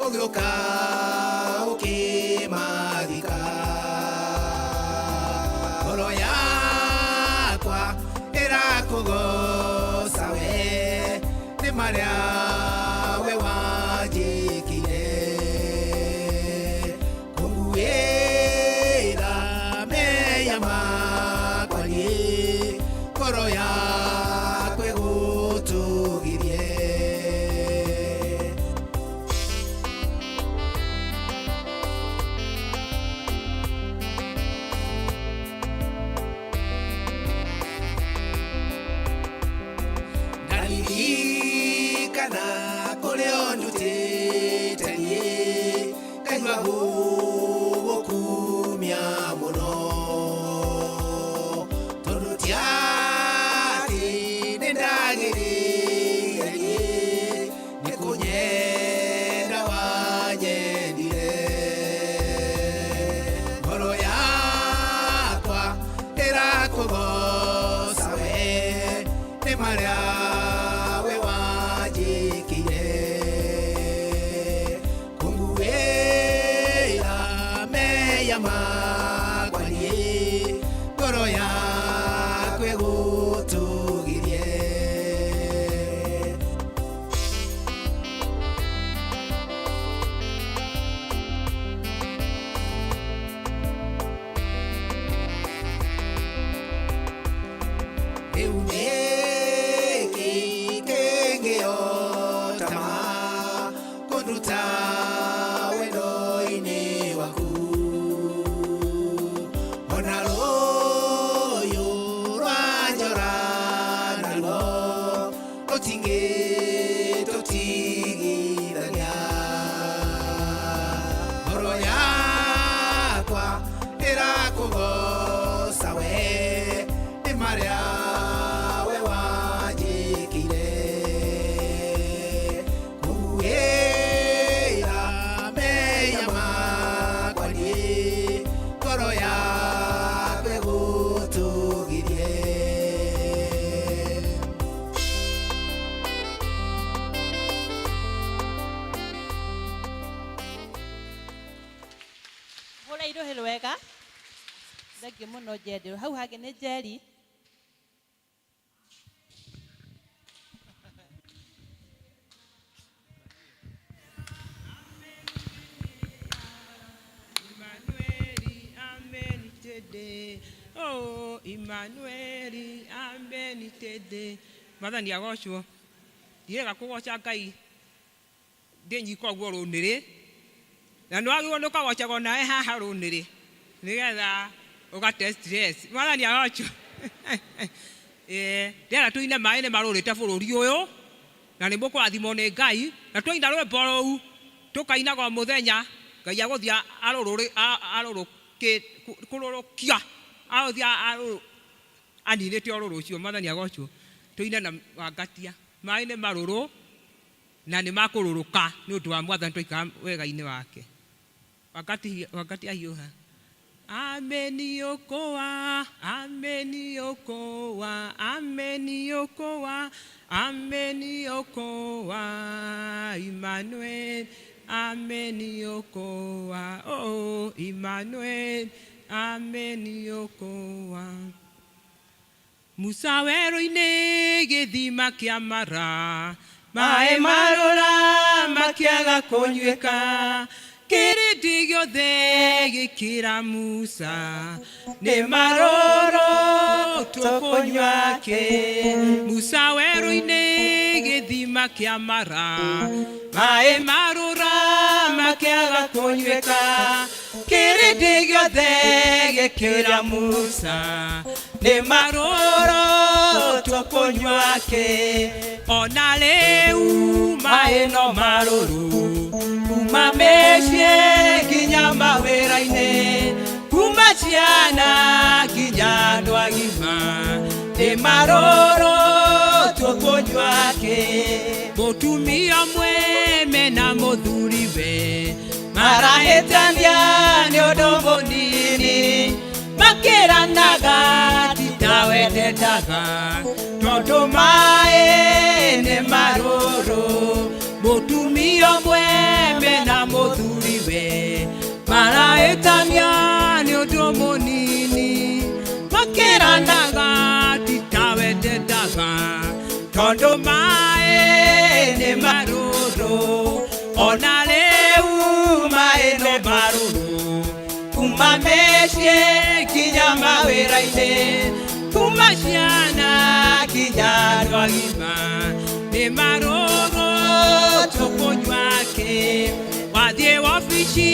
ũgĩũka ũkĩmathika ngoro yakwa ĩrakũgoca we nĩ marĩa we wanjĩkire kũnguĩra mehia makwa niĩ ngoro yakwa ĩgũtũgĩrie. Ndaririkana kũrĩa ũndutĩte niĩ ngaigua gũgũkumia mũno tondũ ti atĩ nĩ ndagĩrĩire niĩ nĩ kũnyenda wanyendire ngoro yakwa Ĩrakũgoca we nĩ marĩa we wanjĩkĩire kũnguĩra mehia makwa niĩ ngoro yakwa ĩgũtũgĩrie. Rĩu nĩkĩ kĩngĩhota ma kũnduta wendo-inĩ waku ona rũyũ rwa njora naruo rũtingĩtũtigithania ngoro yakwa ĩrakũgoca we nĩ marĩa we wanjĩkĩire kũnguĩra mehia makwa niĩ ngoro yakwa ĩgũtũgĩrie. Hũra irũhĩ rwega. Thengiũ mũno njendirwo. Hau hangĩ nĩ Njeri. Amenitede, oh Emmanueli amenitede. Mwathani agocwo. Ndirega kũgoca Ngai ndĩ nyika ũguo rũnĩrĩ na nĩ wagĩrĩirwo nĩ ũkagocagwo nawe haha rũnĩrĩ nĩgetha ũgate stress. Mwathani agocwo. Ndĩrenda tũine maĩ nĩ marũrĩte bũrũri ũyũ na nĩ mũkũrathimwo nĩ Ngai na twaina rwĩmbo rũu tũkainaga o mũthenya Ngai agũthiĩ kũrũrũkia agũthiĩ aninĩte ũrũrũ ũcio. Mwathani agocwo. Tũine na wangatia maĩ nĩ marũrũ na nĩ makũrũrũka nĩ ũndũ wa Mwathani twaikara wega-inĩ wake. Wakati ahiũha. Ameniokoa, ameniokoa, ameniokoa, ameniokoa, Emmanuel, ameniokoa, oh Emmanuel, ameniokoa. Musa werũ-inĩ gĩthima kĩa Mara, maĩ marũra makĩaga kũnyuĩka, kĩrĩndĩ gĩothe gĩkĩra Musa, nĩ marũrũ tũkũnyua kĩ. Musa werũ-inĩ gĩthima kĩa Mara, maĩ marũra makĩaga kũnyuĩka, kĩrĩndĩ gĩothe gĩkĩra Musa, nĩ marũrũ tũkũnyua kĩ. Ona rĩu maĩ no marũrũ kuma mĩciĩ nginya mawĩra-inĩ, kuma ciana nginya andũ agima, nĩ marũrũ tũkũnyua kĩ. Mũtumia mweme na mũthuriwe marahĩtania nĩ ũndũ mũnini, makĩranaga ti ta wendendaga, tondũ maĩ nĩ marũrũ. Mũtumia mweme na mũthuriwe marahĩtania nĩ ũndũ mũnini, makĩranaga ti ta wendendaga, tondũ maĩ nĩ marũrũ. Ona rĩu maĩ no marũrũ kuma mĩciĩ nginya mawĩra-inĩ, kuma ciana nginya andũ agima, nĩ marũrũ tũkũnyua kĩ. Wathiĩ wabici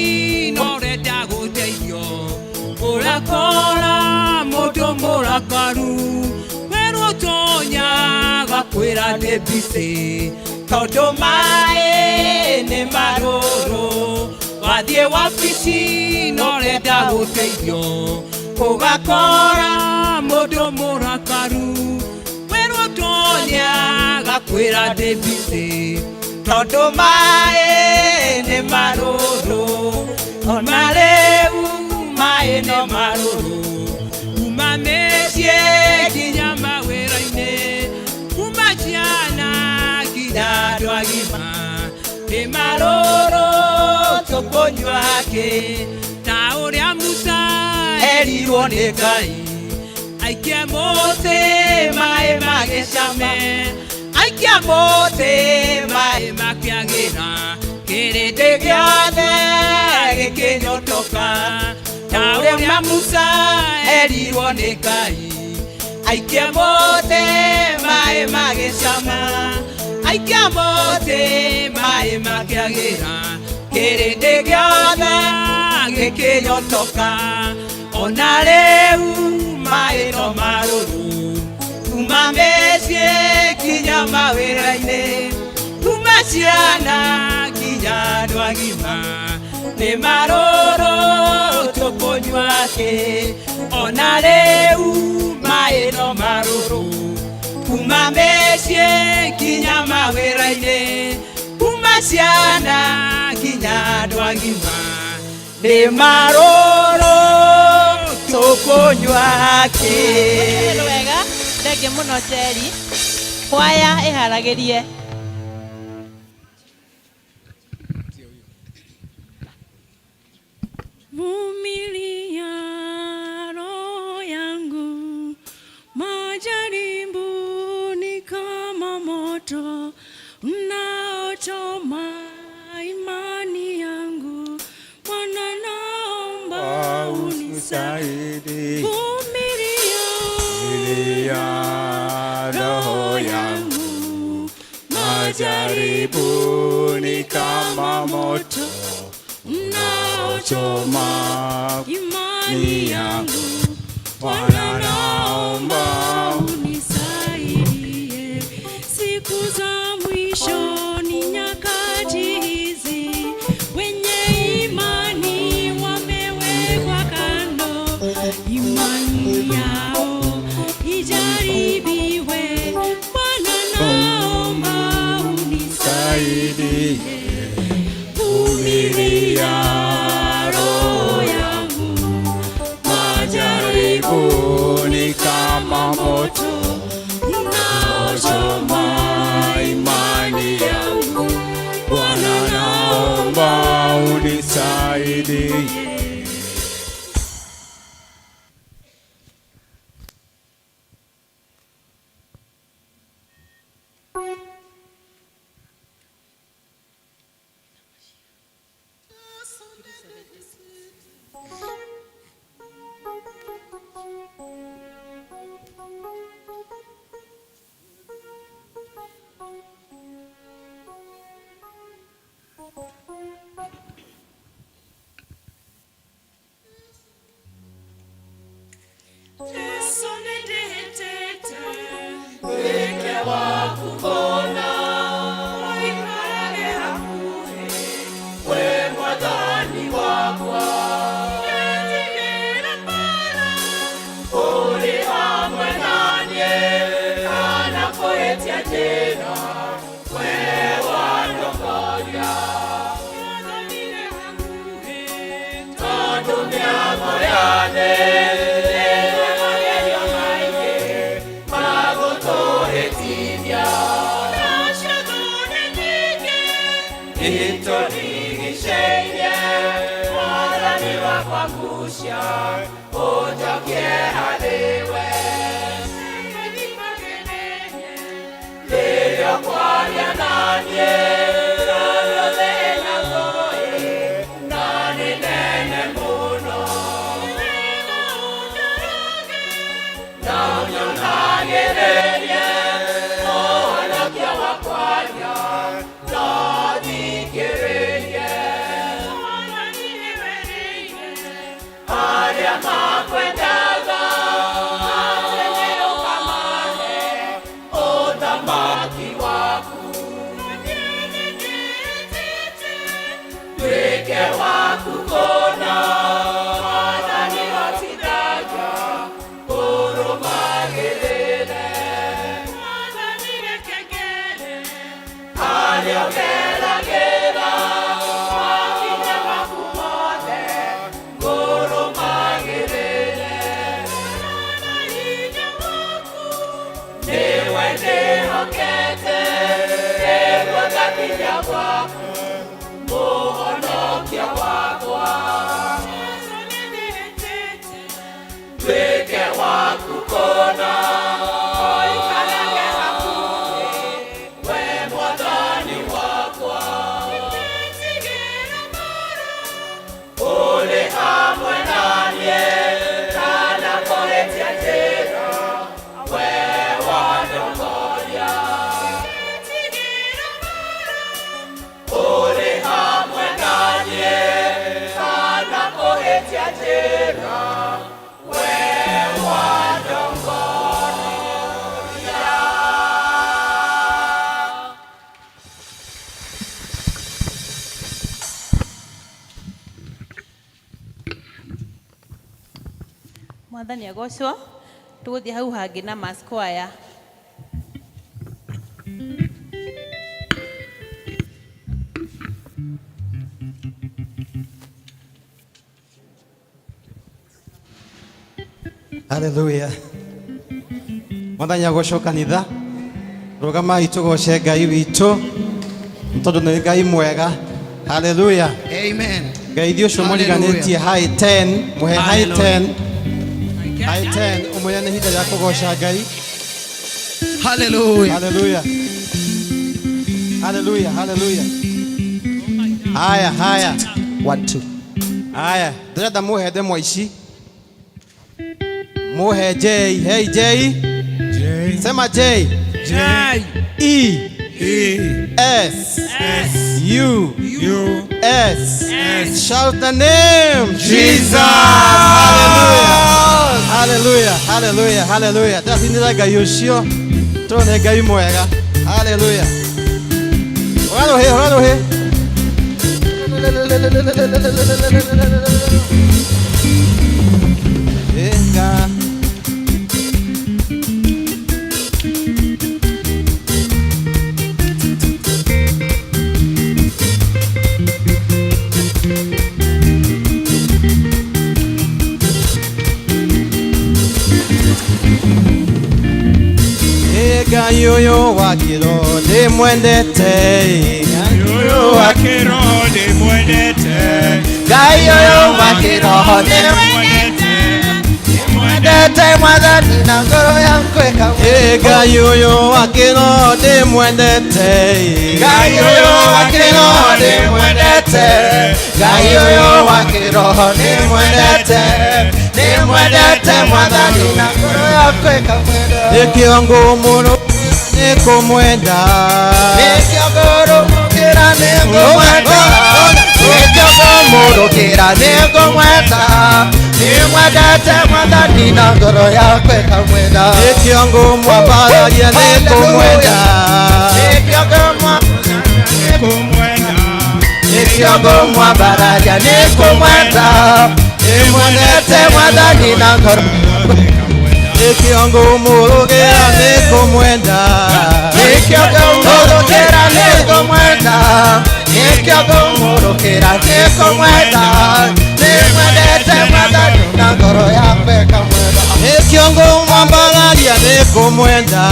na ũrenda gũteithio, ũrakora mũndũ mũrakaru, werwo tonya agakwĩra ndĩ busy, tondũ maĩ nĩ marũrũ. Wathiĩ wabici na ũrenda gũteithio, ũgakora mũndũ mũrakaru, werwo tonya agakwĩra ndĩ busy, tondũ maĩ nĩ marũrũ. Ona rĩu maĩ no marũrũ kuma mĩciĩ mĩciĩ nginya mawĩra-inĩ, kuma ciana nginya andũ agima, nĩ marũrũ tũkũnyua kĩ, ta ũrĩa Musa erirwo nĩ Ngai, aikie mũtĩ maĩ magĩcame, aikia mũtĩ maĩ makĩagĩra, kĩrĩndĩ gĩothe gĩkĩnyotoka, ta ũrĩa Musa erirwo nĩ Ngai, aikie mũtĩ maĩ magĩcama, aikia mũtĩ maĩ makĩagĩra, kĩrĩndĩ gĩothe gĩkĩnyotoka, ona rĩu maĩ no marũrũ, kuma mĩciĩ nginya mawĩra-inĩ, kuma ciana nginya andũ agima, nĩ marũrũ tũkũnyua kĩ, ona rĩu maĩ no marũrũ, kuma mĩciĩ nginya mawĩra-inĩ, kuma ciana nginya andũ agima, nĩ marũrũ tũkũnyua kĩ. Wega, thengiũ mũno Njeri. Kwaya ĩharagĩrie. Vumilia roho yangu, majaribu ni kama moto unaochoma imani yangu. Bwana naomba unisaidie. Vumilia roho yangu, majaribu ni kama moto unaochoma imani yangu. Bwana naomba unisaidie. Siku za mwisho ni nyakati hizi, wenye imani wamewekwa kando, imani yao ijaribiwe. Bwana naomba unisaidie. Vumilia roho yangu, majaribu ni kama moto unaochoma imani yangu. Bwana naomba unisaidie. Yesu nĩndĩhĩtĩte wĩke waku kũna, ũikarage hakuhĩ we mwathani wakwa, ndetigĩra mbara ũrĩ hamwe naniĩ, kana kũhĩtia njĩra we wandongoria, Mwathani hakuhĩ tondũ mĩago yane itũrigicĩirie, Mwathani wakwa ngucia ũnjokie harĩ we, rĩrĩa ũkwaria naniĩ tondũ thĩna ngũĩ na nĩ nene mũno, na ũnyonaagĩrĩrie ũhonokia wakwaria no thikĩrĩrie arĩa makwendaga, atĩ nĩ ũkamahe ũthamaki waku. Ndĩhokete nĩguo ngakinya gwaku Mũhonokia wakwa. Nduĩke waku kũna, ũikarage hakuhĩ, we Mwathani wakwa. Ũrĩ hamwe na niĩ, kana kũhĩtia njĩra, we wandongoria. Ũrĩ hamwe na niĩ, kana kũhĩtia njĩra, we wandongoria. Mwathani agocwo. Tũgũthiĩ hau hangĩ na mass choir. Haleluya. Mwathani agocwo kanitha. Rũgamai tũgoce Ngai witũ tondũ nĩ Ngai mwega. Haleluya. Amen. Ngai ithuĩ ũcio mũriganĩtie high 10, mũhe high 10. High 10 ũmwĩre nĩ ihinda rĩa kũgoca Ngai. Hallelujah. Haleluya. Haleluya, haleluya. Haya, haya. 1 2. Haya, ndĩrenda mũhe ndemwa ici. Muhe J. Hey J. J. Sema J. J. E. E. S. S. U. U. S. S. Shout the name Jesus. Hallelujah. Hallelujah. Hallelujah. Ndacinĩra Ngai ũcio tondũ nĩ Ngai mwega. Hallelujah. Hũra rũhĩ, hũra rũhĩ. Ĩnga. Ngai ũyũ wa kĩro ndĩmwendete. Ngai ũyũ wa kĩroho ndĩmwendete. Ngai ũyũ wa kĩroho ndĩmwendete. Ndĩmwendete Mwathani na ngoro yakwa ĩkamwenda. Ngai ũyũ wa kĩroho ndĩmwendete. Ngai ũyũ wa kĩroho ndĩmwendete. Ngai ũyũ wa kĩroho ndĩmwendete. Ndĩmwendete Mwathani na ngoro yakwa ĩkamwenda. Nĩkĩo ngũmũrũmĩrĩra nĩkũmwenda. Nĩkĩo ngũrũmĩrĩra nĩngũmwenda. Nĩkĩo ngũmũrũmĩrĩra nĩngũmwenda. Ndĩmwendete Mwathani na ngoro yakwa ĩkamwenda. Nĩkĩo ngũmwambararia nĩkũmwenda. Nĩkĩo nĩkũmwenda. Nĩkĩo ngũmwambararia nĩkũmwenda. Ndĩmwendete Mwathani na ngoro. Nĩkĩo ngũmũrũgĩra nĩkũmwenda. Nĩkĩo ngũmũrũgĩra nĩkũmwenda. Nĩkĩo ngũmũrũgĩra nĩkũmwenda. Ndĩmwendete Mwathani na ngoro yakwa ĩkamwenda. Nĩkĩo ngũmwambararia nĩkũmwenda.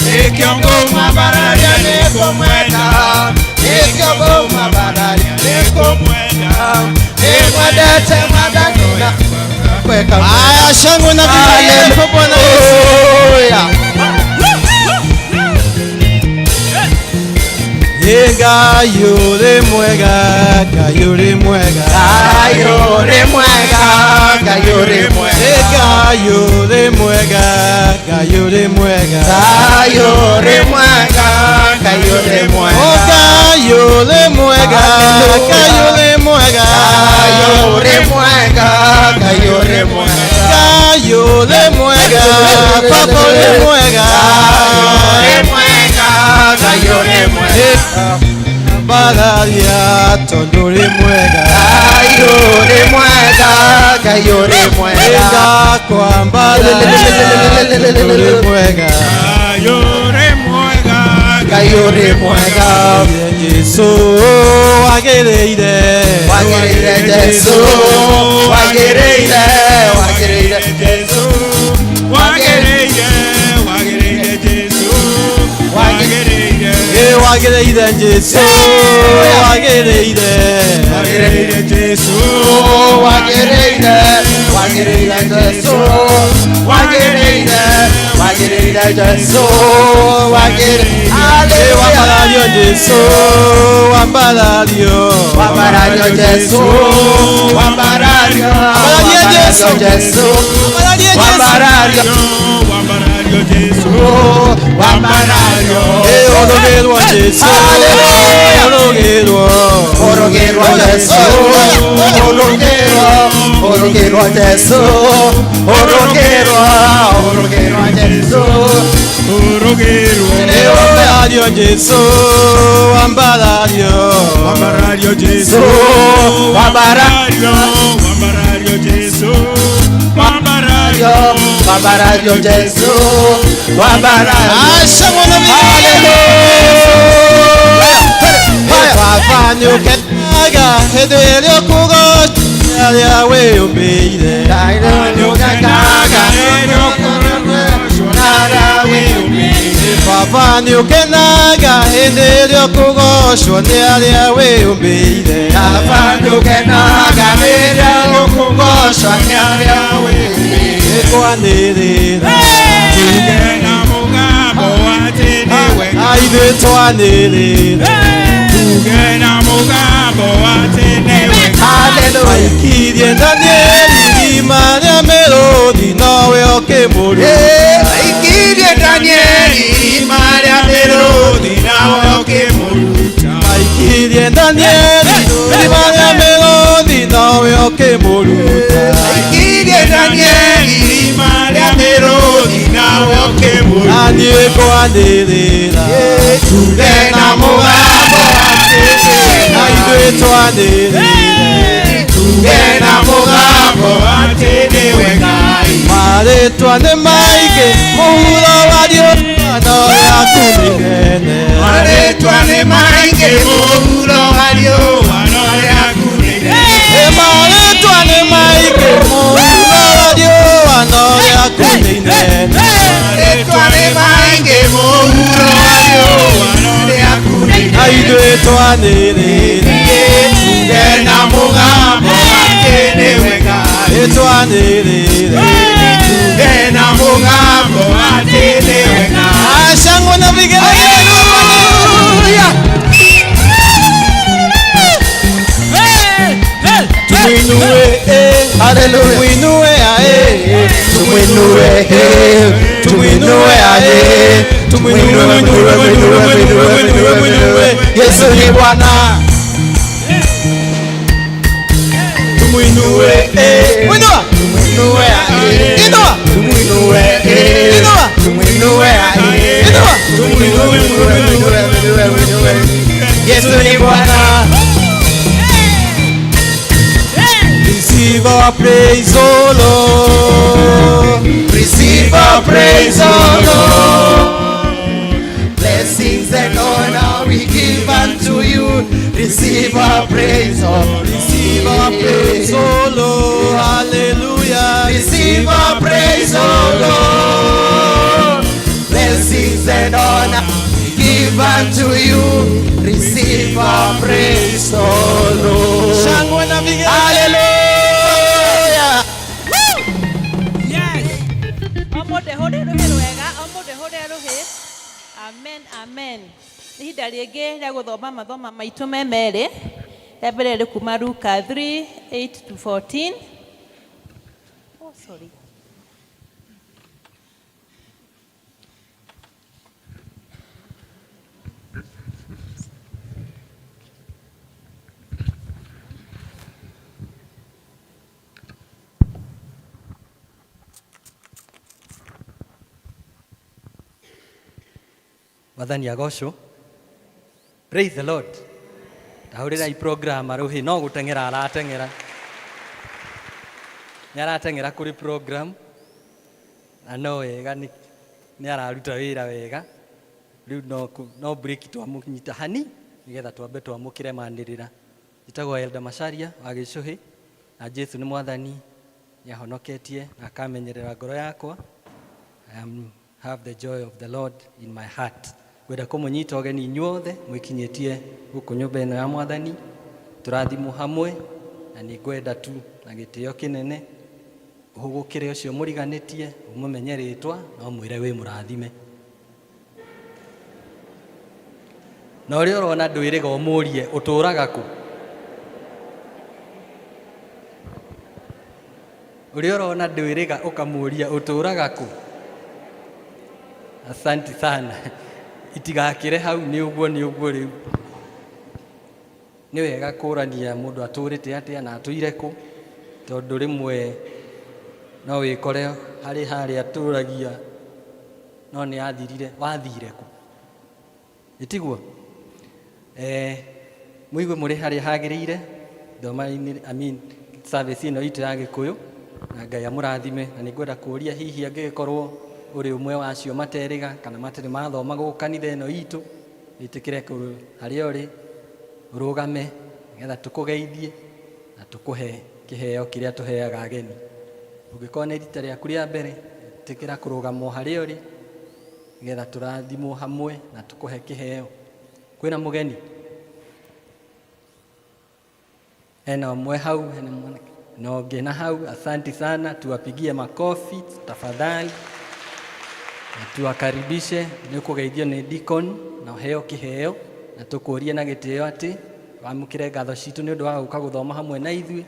Nĩkĩo ngũmwambararia nĩkũmwenda. Nĩkĩo ngũmwambararia nĩkũmwenda. Ndĩmwendete Mwathani na kweka. Haya, shangwe na vigelegele kwa Bwana Yesu. Ngai ũrĩ mwega, Ngai ũrĩ mwega. Ngai ũrĩ mwega, Ngai ũrĩ mwega. Ngai ũrĩ mwega, Ngai ũrĩ mwega. Ngai ũrĩ mwega, Ngai ũrĩ mwega. Oh, Ngai ũrĩ mwega, Ngai ũrĩ mwega. Ngai ũrĩ mwega, Ngai ũrĩ mwega. Ngai ũrĩ mwega, Baba ũrĩ mwega. Ngai ũrĩ mwega, Ngai ũrĩ mwega. Mbararia tondũ ũrĩ mwega. Ngai ũrĩ mwega, Ngai ũrĩ mwega. Ndakwambararia tondũ ũrĩ mwega. Ngai ũrĩ mwega, Ngai ũrĩ mwega. Jesu wagĩrĩire. Wagĩrĩire Jesu, wagĩrĩire, wagĩrĩire Jesu, wagĩrĩire, wagĩrĩire Jesu, Wagĩrĩire Jesũ, wagĩrĩire. Wagĩrĩire Jesũ, wagĩrĩire, wagĩrĩire Jesũ, wagĩrĩire, wagĩrĩire Jesũ, wagĩrĩire. Wambarario Jesũ, wambarario. Wambarario Jesũ, wambarario. Wambarario Jesũ. Jesũ, Wambarario Jesũ. wambarario. Wambarario Jesũ, wambarario. Orogĩrwo Jesũ, orogĩrwo. Orogĩrwo Jesũ, orogĩrwo, orogĩrwo Jesũ, orogĩrwo, orogĩrwo Jesũ, orogĩrwo. Wambarario Jesũ, wambarario. Wambarario Jesũ, wambarario. Wambarario Jesũ, wambarario. Wambarario Jesũ, wambarario. Aca mũno. Baba nĩũkenaga hĩndĩ ĩrĩa ũkũgoca arĩa wĩyũmbĩire. Nĩũkenaga rĩrĩa ũkũgocwo nĩ arĩa wĩyũmbĩire. Baba nĩũkenaga hĩndĩ ĩrĩa ũkũgocwo nĩ arĩa wĩyũmbĩire. Baba nĩũkenaga rĩrĩa ũkũgocwo nĩ arĩa wĩyũmbĩire. Kwanĩrĩra Tuge na mũgambo atĩ nĩwe Ngai. ithuĩ twanĩrĩra. Tuge na mũgambo atĩ nĩwe Ngai. Aikirie Danieli irima rĩa mĩrũthi nowe ũkĩmũruta. Aikirie Danieli irima rĩa mĩrũthi nawe ũkĩmũruta. Aikirie Danieli irima rĩa mĩrũthi nowe ũkĩmũruta. Aikirie Danieli irima rĩa mĩrũthi nawe ũkĩmũruta. Na niĩ ngwanĩrĩra Tuge na mũgambo atĩ na ithuĩ twanĩrĩre. Tuge na mũgambo atĩ nĩwe Ngai. Marĩtwa nĩ maingĩ mũhuro wa riũa no yaku nĩ inene. Marĩtwa nĩ maingĩ mũhuro wa riũa no rĩaku nĩ inene. Marĩtwa nĩ maingĩ mũhuro wa riũa no rĩaku nĩ inene. Marĩtwa nĩ maingĩ mũhuro wa riũa no rĩaku nĩ Na inene. ithuĩ twanĩrĩre. Tuge na mũgambo atĩ nĩwe Ngai. Twanĩrĩre. Tuge na mũgambo atĩ nĩwe Ngai. Shangwe na vigelegele. Tumuinue, Hallelujah. tumuinue ae, Tumuinue, tumuinue ae, tumuinue, muinue, muinue, muinue, muinue, muinue. Yesu ni Bwana. Tumuinue, muinua, Tumuinue, inua, tumuinue, inua, tumuinue, inua. tumuinue, muinue, muinue, muinue. Yesu ni Bwana. Receive our praise, O Lord. Receive our praise, O Lord. Blessings and honor we give unto you. Receive our praise, O Lord. Receive our praise, O Lord. Hallelujah. Receive our praise, O Lord. Blessings and honor we give unto you. Receive our praise, O Lord. Shangwe na vigelegele. Hallelujah. O mũndũ ehũre rũhĩ rwega, o mũndũ ehũre rũhĩ. Amen, amen. Nĩ ihinda rĩngĩ rĩa gũthoma mathoma maitũ me merĩ. Rĩa mbere rĩ kuma Luka 3, 8 to 14. Oh, sorry. Mwathani agocwo. Praise the Lord. Ndahũrĩra program arũhĩ no gũteng'era arateng'era. Nĩ arateng'era kũrĩ program na no wega nĩ araruta wĩra wega. Rĩu no break twamũnyita hani nĩgetha twambe twamũkĩre manĩrĩra. Njĩtagwo Elder Macharia wa Gĩcũhĩ na Jesũ nĩ Mwathani, nĩ ahonoketie na akamenyerera ngoro yakwa. I have the joy of the Lord in my heart. Ngwenda kũmũnyita ũgeni inyuothe mwĩkinyĩtie gũkũ nyũmba ĩno ya Mwathani, tũrathimwo hamwe, na nĩ ngwenda tu na gĩtĩo kĩnene ũhũgũkĩre ũcio mũriganĩtie, ũmũmenye rĩtwa na ũmwĩre wĩ mũrathime. Na ũrĩa ũrona ndwĩrĩga ũmũrie ũtũraga kũ? Ũrĩa ũrona ndwĩrĩga ũkamũria ũtũraga kũ? Asanti sana. Itigakĩre hau nĩ ũguo nĩ ũguo rĩu. Nĩ wega kũrania mũndũ atũrĩte atĩa na atũire kũ, tondũ rĩmwe no wĩkore harĩ harĩa atũragia no nĩ athirire, wathire kũ? Ĩtiguo? Eh, mũigue mũrĩ harĩa hagĩrĩire thoma-inĩ, I mean, service ĩno itũ ya Gĩkũyũ, na Ngai amũrathime. Na nĩ ngwenda kũũria hihi angĩgĩkorwo ũrĩ ũmwe wa acio materĩga kana matarĩ mathoma gũkũ kanitha ĩno itũ, wĩtĩkĩre harĩa ũrĩ ũrũgame nĩgetha tũkũgeithie na tũkũhe kĩheo kĩrĩa tũheaga ageni. Ũngĩkorwo nĩ rita rĩaku rĩa mbere, ĩtĩkĩra kũrũgama o harĩa ũrĩ nĩgetha tũrathimwo hamwe na tũkũhe kĩheo. Kwĩna mũgeni? Hena ũmwe hau, hena mwanake na ũngĩ na hau. Asanti sana, tuwapigie makofi tafadhali na tuwakaribishe. Nĩ ũkũgeithio nĩ deacon na ũheo kĩheo, na tũkũrie na gĩtĩo atĩ wamũkĩre ngatho citũ nĩ ũndũ wa gũka gũthoma hamwe na ithuĩ,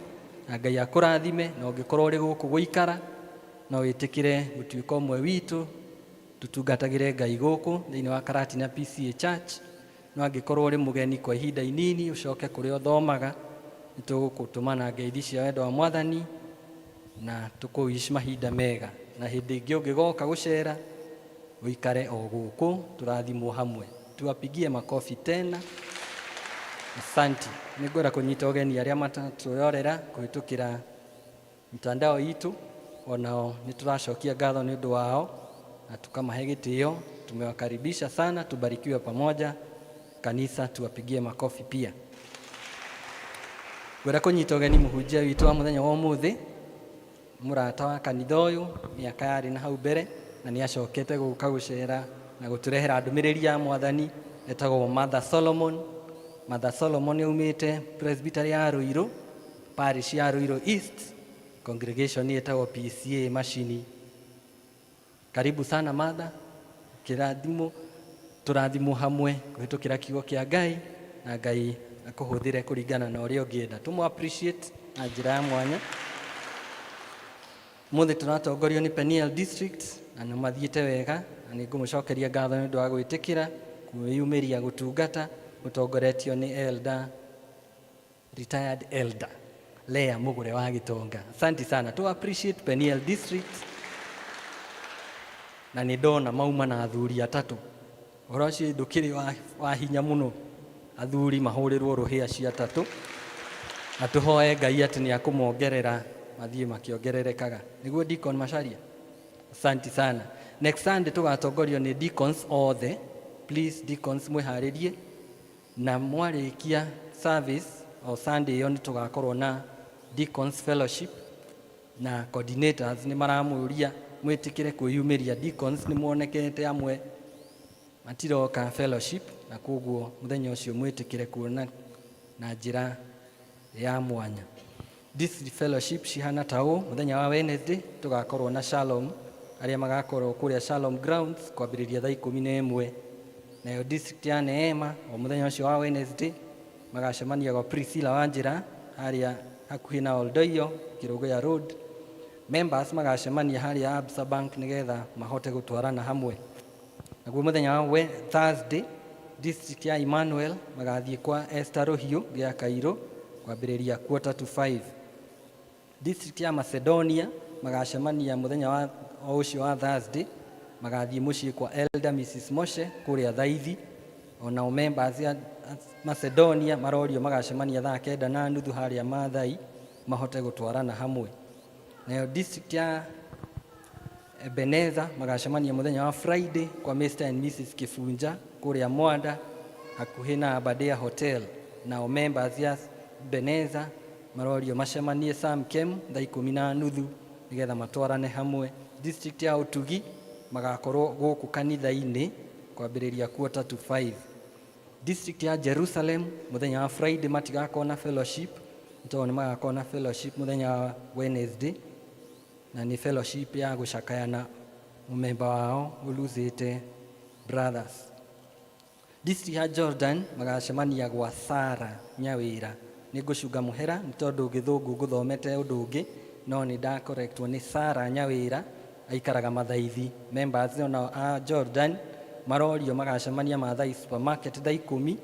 na Ngai akũrathime. Na ũngĩkorwo ũrĩ gũkũ gũikara, no wĩtĩkĩre gũtuĩka ũmwe witũ, tũtungatagĩre Ngai gũkũ thĩinĩ wa Karatina PCA Church. No angĩkorwo ũrĩ mũgeni kwa ihinda inini ũcoke kũrĩa ũthomaga, nĩ tũgũgũtũma na ngeithi cia wendo wa Mwathani na tũkũwish mahinda mega. Na hĩndĩ ĩngĩ ũngĩgoka gũcera, ũikare o gũkũ tũrathimwo hamwe. Tuwapigie makofi tena. Asanti. Nĩ ngwenda kũnyita ũgeni arĩa matatwĩrorera kũhĩtũkĩra mitandao itũ, onao nĩ tũracokia ngatho nĩ ũndũ wao na tukamahe gĩtĩo. Tumewakaribisha sana, tubarikiwe pamoja. Kanisa, tuwapigie makofi pia. Ngwenda kũnyita ũgeni mũhunjia witũ wa mũthenya wa ũmũthĩ, mũrata wa kanitha ũyũ mĩaka yarĩ na hau mbere, na nĩ acokete gũka gũcera na gũtũrehera ndũmĩrĩri ya Mwathani, etagwo Mother Solomon. Mother Solomon aumĩte Presbytery ya Ruiru, parish ya Ruiru East, congregation ĩtagwo PCA Macini. Karibu sana Mother, kĩrathimo tũrathimwo hamwe kũhĩtũkĩra kiugo kĩa Ngai, na Ngai akũhũthĩre kũringana na ũrĩa ũngĩenda. Tũmũ appreciate na njĩra ya mwanya. Mũthĩ tũratongorio nĩ Peniel District na nĩ mathiĩte wega, na nĩ ngũmũcokeria ngatho nĩ ũndũ wa gwĩtĩkĩra kwĩyumĩria gũtungata mũtongoretio nĩ elder, retired elder Lea Mugure wa Gitonga. Asante sana. To appreciate Peniel District. Na nĩ ndona mauma na athuri atatũ. Ũhoro ũcio ndũkĩrĩ wa hinya mũno. Athuri mahũrĩrwo rũhĩ acio atatũ. Na tũhoe Ngai atĩ nĩ akũmongerera mathiĩ makĩongererekaga. Nĩguo Deacon Macharia? Asante sana. Next Sunday tũgatongorio nĩ deacons othe. Please deacons mwĩharĩrie. Na mwarĩkia service o Sunday ĩyo nĩ tũgakorwo na deacons fellowship na coordinators nĩ maramũria mwĩtĩkĩre kwĩyumĩria. Deacons nĩ monekete amwe matiroka fellowship, na koguo mũthenya ũcio mwĩtĩkĩre kuona na njĩra ya mwanya. District fellowship cihana ta ũũ: mũthenya wa Wednesday tũgakorwo na Shalom, arĩa magakorwo kũrĩa Shalom Grounds kwambĩrĩria thaa 11. Nayo district ya Neema o mũthenya ũcio wa Wednesday magacemania gwa Priscilla Wanjĩra harĩa hakuhĩ na Oldoiyo Kĩrũgũya Road. Members magacemania harĩa Absa Bank nĩgetha mahote gũtwarana hamwe. Naguo mũthenya wa Thursday district ya Emmanuel magathiĩ kwa Esther Rũhiũ gĩa Kairũ kwambĩrĩria 4:45. District ya Macedonia magacemania mũthenya wa o ũcio wa Thursday, magathiĩ mũciĩ kwa Elder Mrs Moshe kũrĩa Thaithi. Onao members ya Macedonia marorio magacemania thaa 9:30 harĩa Maathai mahote gũtwarana hamwe. Nayo district ya Ebeneza magacemania mũthenya wa Friday kwa Mr and Mrs Kibunja kũrĩa Mwanda hakuhĩ na Aberdare Hotel. Nao members ya Ebeneza marorio macemanie Samkem thaa 10:30 nĩgetha matwarane hamwe. District ya Ũtugi magakorwo gũkũ kanitha-inĩ Kwambĩrĩria 4:45. District ya Jerusalem mũthenya wa Friday matigakorwo na fellowship, nĩ tondũ nĩ magakorwo na fellowship mũthenya wa Wednesday, na nĩ fellowship ya gũcakaya na mũmemba wao ũlosĩte brothers. District ya Jordan magacemania gwa Sara Nyawĩra. Nĩ ngũcunga mũhera nĩ tondũ gĩthũngũ ngũthomete ũndũ ũngĩ, no nĩ ndacorrectwo nĩ Sara Nyawĩra, aikaraga Mathaithi. Members onao a Jordan marorio magacemania Mathai Supermarket thaa 10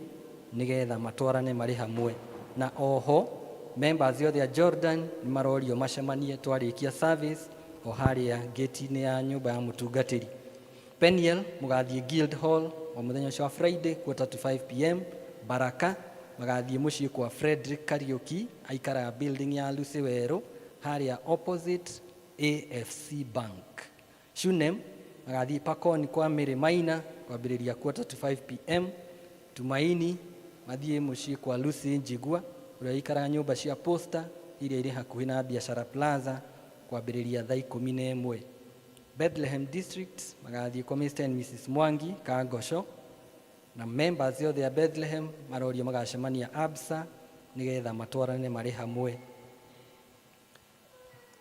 nĩgetha matwarane marĩ hamwe. Na oho members othe a Jordan nĩ marorio macemanie twarĩkia service o harĩa gate-inĩ ya nyũmba ya mũtungatĩri. Peniel mũgathiĩ Guild Hall o mũthenya ũcio wa Friday 4:45 p.m. Baraka magathiĩ mũciĩ kwa Frederick Kariuki, aikaraga building ya Lucy Werũ harĩa opposite AFC Bank. Shunem magathiĩ Pakoni kwa Mary Maina kwambĩrĩria 4:45 p.m. Tumaini mathiĩ mũciĩ kwa Lucy Njigua, ũrĩa ũikaraga nyũmba cia Posta iria irĩ hakuhĩ na Biashara Plaza, kwambĩrĩria thaa 11. Bethlehem District magathiĩ kwa Mr and Mrs Mwangi Kangosho, na members othe a Bethlehem marorio magacemania Absa nĩgetha matwarane marĩ hamwe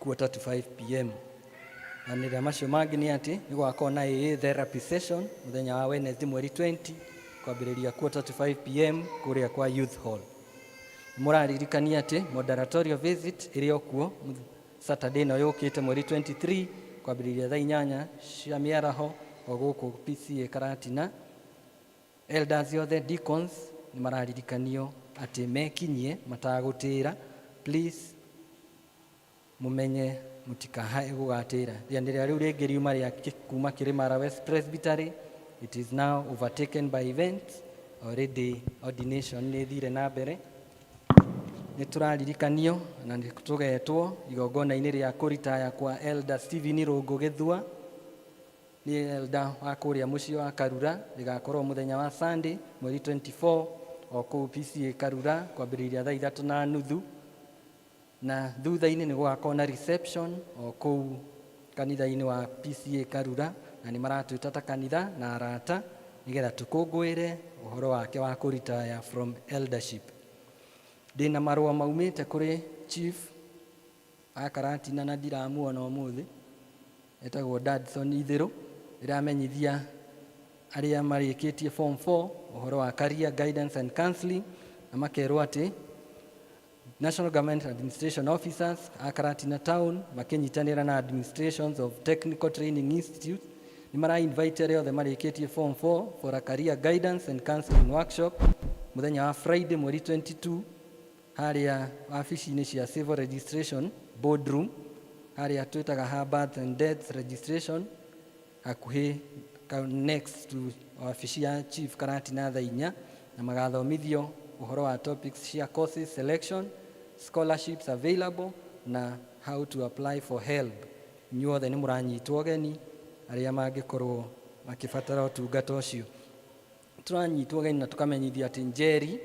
4:45 p.m. Na nĩrĩa macio mangĩ nĩ atĩ nĩ gũgakorwo na AA therapy session mũthenya wa Wednesday mweri 20 kwambĩrĩria 4:45 p.m. kũrĩa kwa Youth Hall. Mũraririkania atĩ moderatorial visit ĩrĩ o kuo Saturday ĩno yũkĩte mweri 23 kwambĩrĩria thaa 8 cia mĩaraho o gũkũ PCA Karatina. Elders othe, deacons, nĩ mararirikanio atĩ mekinyie matagũtĩra. Please mũmenye mũtikahae gũgatĩra. Rĩanĩrĩra rĩu rĩngĩ riuma rĩa kuma Kĩrĩmara West Presbytery. It is now overtaken by events already. Ordination nĩ ĩthire na mbere. Nĩ tũraririkanio na nĩ tũgetwo igongona-inĩ rĩa kũritaya kwa Elder Stephen Rũngũ Gĩthua, nĩ elder wa kũrĩa mũciĩ wa Karura. Rĩgakorwo mũthenya wa Sunday mweri 24 o kũu PCA Karura kwambĩrĩria thaa 3:30, na thutha-inĩ nĩ gũgakorwo na reception o kũu kanitha-inĩ wa PCA Karura, na nĩ maratwĩta ta kanitha na arata nĩgetha tũkũngũĩre ũhoro wake wa kũritaya from eldership. Ndĩna marũa maumĩte kũrĩ chief a Karatina na ndiramuona ũmũthĩ, etagwo Dadson Itherũ. Ĩramenyithia arĩa marĩkĩtie form 4 ũhoro wa career guidance and counseling, na makerwo atĩ National Government Administration Officers a Karatina Town makĩnyitanĩra na administrations of Technical Training Institute nĩ mara invite arĩa othe marĩkĩtie form 4 for a career guidance and counseling workshop mũthenya wa Friday mweri 22 harĩa wabici-inĩ cia Civil Registration boardroom, harĩa twĩtaga ha birth and death registration, hakuhĩ next to wabici ya chief Karatina, thaa 4, na magathomithio ũhoro wa topics cia courses selection, scholarships available na how to apply for help. Inyuothe nĩ mũranyitwo ũgeni arĩa mangĩkorwo makĩbatara ũtungata ũcio. Tũranyitwo ũgeni na tũkamenyithio atĩ Njeri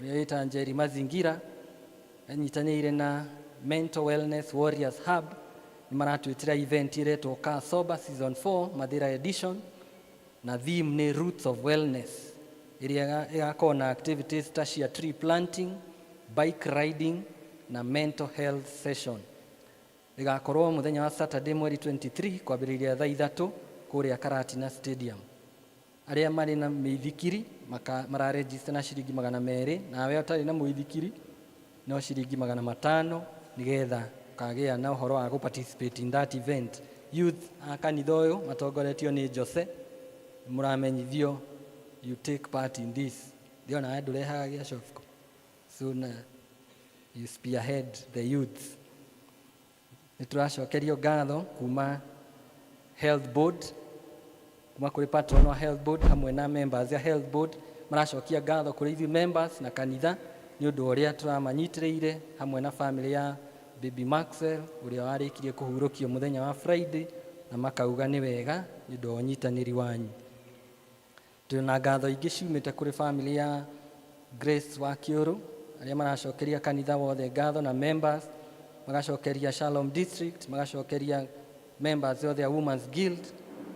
ũrĩa wĩta Njeri Mazingira anyitanĩire na Mental Wellness Warriors Hub nĩ maratwĩtĩra event ĩretwo Kaa Sober Season 4 Mathira Edition, na theme nĩ Roots of Wellness, ĩrĩa ĩgakorwo na activities ta cia tree planting, bike riding na mental health session. Ĩgakorwo mũthenya wa Saturday mweri 23 kwambĩrĩria thaa 3 kũrĩa Karatina Stadium. Arĩa marĩ na mĩithikiri mararegister na ciringi 200, nawe ũtarĩ na mũithikiri no ciringi 500, nĩgetha ũkagĩa na ũhoro wa gũ participate in that event. Youth a kanitha ũyũ matongoretio nĩ Jose mũramenyithio you take part in this. Ndĩona we ndũrehaga gĩa Shofco, so na you spearhead the youth. Nĩ tũracokerio ngatho kuma Health Board, kuma kũrĩ patron wa Health Board hamwe na members ya Health Board. Maracokia ngatho kũrĩ ithuĩ members na kanitha nĩ ũndũ wa ũrĩa tũramanyitĩrĩire hamwe na family ya Baby Maxwell, ũrĩa warĩkirie kũhurũkio mũthenya wa Friday, na makauga nĩ wega nĩ ũndũ wa ũnyitanĩri wanyu. Twĩna ngatho ingĩ ciumĩte kũrĩ family ya Grace wa Kĩũrũ, arĩa maracokeria kanitha wothe ngatho na members, magacokeria Shalom District, magacokeria members othe a Women's Guild.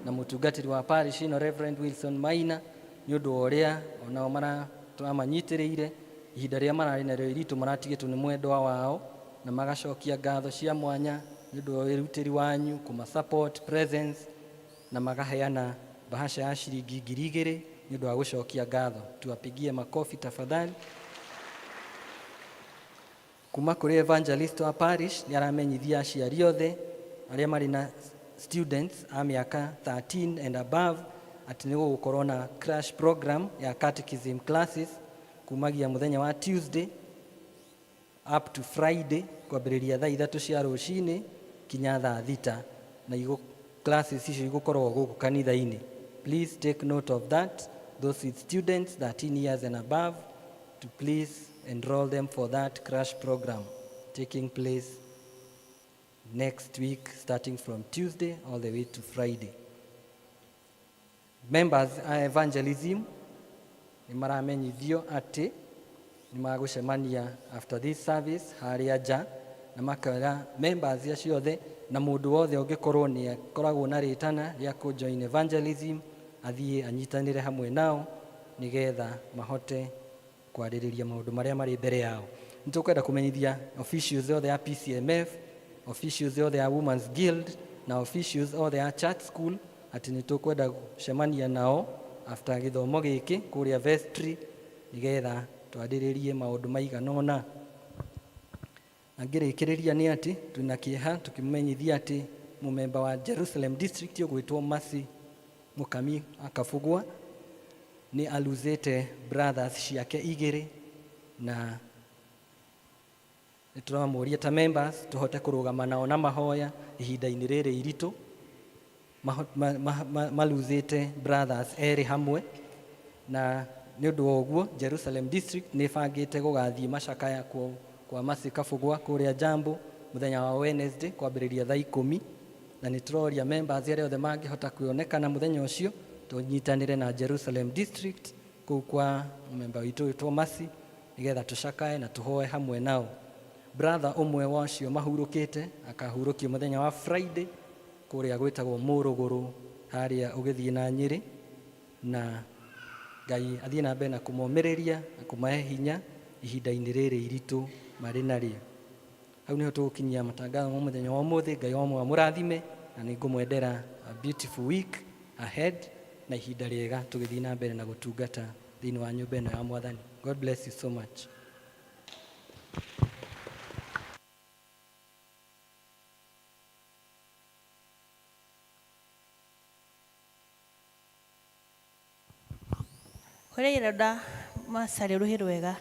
Na mũtungatĩri wa parish ĩno Reverend Wilson Maina nĩ ũndũ wa ũrĩa onao tũramanyitĩrĩire ihinda rĩrĩa mararĩ narĩo iritũ maratigĩtwo nĩ mwendwa wao, na magacokia ngatho cia mwanya nĩ ũndũ wa wĩrutĩri wanyu kũma support presence, na magaheana bahasha ya ciringi 2000 nĩ ũndũ wa gũcokia ngatho. Tuwapigie makofi tafadhali. Kuma kũrĩ evangelist wa parish nĩ aramenyithia aciari othe arĩa marĩ na students a mĩaka 13 and above atĩ nĩ gũgũkorwo na crash program ya catechism classes kumagia mũthenya wa Tuesday up to Friday, kwambĩrĩria thaa 3 cia rũcinĩ kinya thaa 6, na classes icio igũkorwo gũkũ kanitha-inĩ. Please take note of that, those with students 13 years and above, to please enroll them for that crash program taking place next week, starting from Tuesday all the way to Friday. Members a evangelism nĩ maramenyithio atĩ nĩ magũcemania after this service harĩa nja, na makera members acio othe na mũndũ wothe ũngĩkorwo nĩ akoragwo na rĩtana rĩa kũ join evangelism athiĩ anyitanĩre hamwe nao nĩgetha mahote kwarĩrĩria maũndũ marĩa marĩ mbere yao. Nĩ tũkwenda kũmenyithia officials othe a PCMF, officials othe a Women's Guild na officials othe a Church School atĩ nĩ tũkwenda gũcemania nao after gĩthomo gĩkĩ kũrĩa vestry nĩgetha twarĩrĩrie maũndũ maigana ũna. Na ngĩrĩkĩrĩria nĩ atĩ twĩna kĩeha tũkĩmenyithia atĩ mũmemba wa Jerusalem District ũgwĩtwo Mercy Mũkami Akabugwa nĩ aluzĩte brothers ciake igĩrĩ, na nĩ tũramũria ta members tũhote kũrũgama nao na mahoya ihinda-inĩ rĩrĩ iritũ. Maluzĩte brothers erĩ hamwe, na nĩ ũndũ wa ũguo Jerusalem District nĩ ĩbangĩte gũgathiĩ macakaya kwa Mercy Kabugwa kũrĩa Jambo mũthenya wa Wednesday kwambĩrĩria thaa 10, na nĩ tũroria members arĩa othe mangĩhota kuonekana mũthenya ũcio tũnyitanĩre na Jerusalem District kũu kwa memba witũ wĩtwo Mercy nĩgetha tũcakae na tũhoe hamwe nao. Brother ũmwe wa acio mahurũkĩte akahurũkio mũthenya wa Friday kũrĩa gwĩtagwo Mũrũgũrũ harĩa ũgĩthiĩ na Nyĩrĩ, na Ngai athiĩ na mbere na kũmomĩrĩria na kũmahe hinya ihinda-inĩ rĩrĩ iritũ marĩ narĩo. Hau nĩho tũgũkinyia matangatho ma mũthenya wa ũmũthĩ. Ngai wa amũrathime, na nĩ ngũmwendera a beautiful week ahead na ihinda rĩega tũgĩthiĩ na mbere na gũtungata thĩinĩ wa nyũmba ĩno ya Mwathani. God bless you so much. Kũrĩa ironda macarĩ rũhĩ rwega.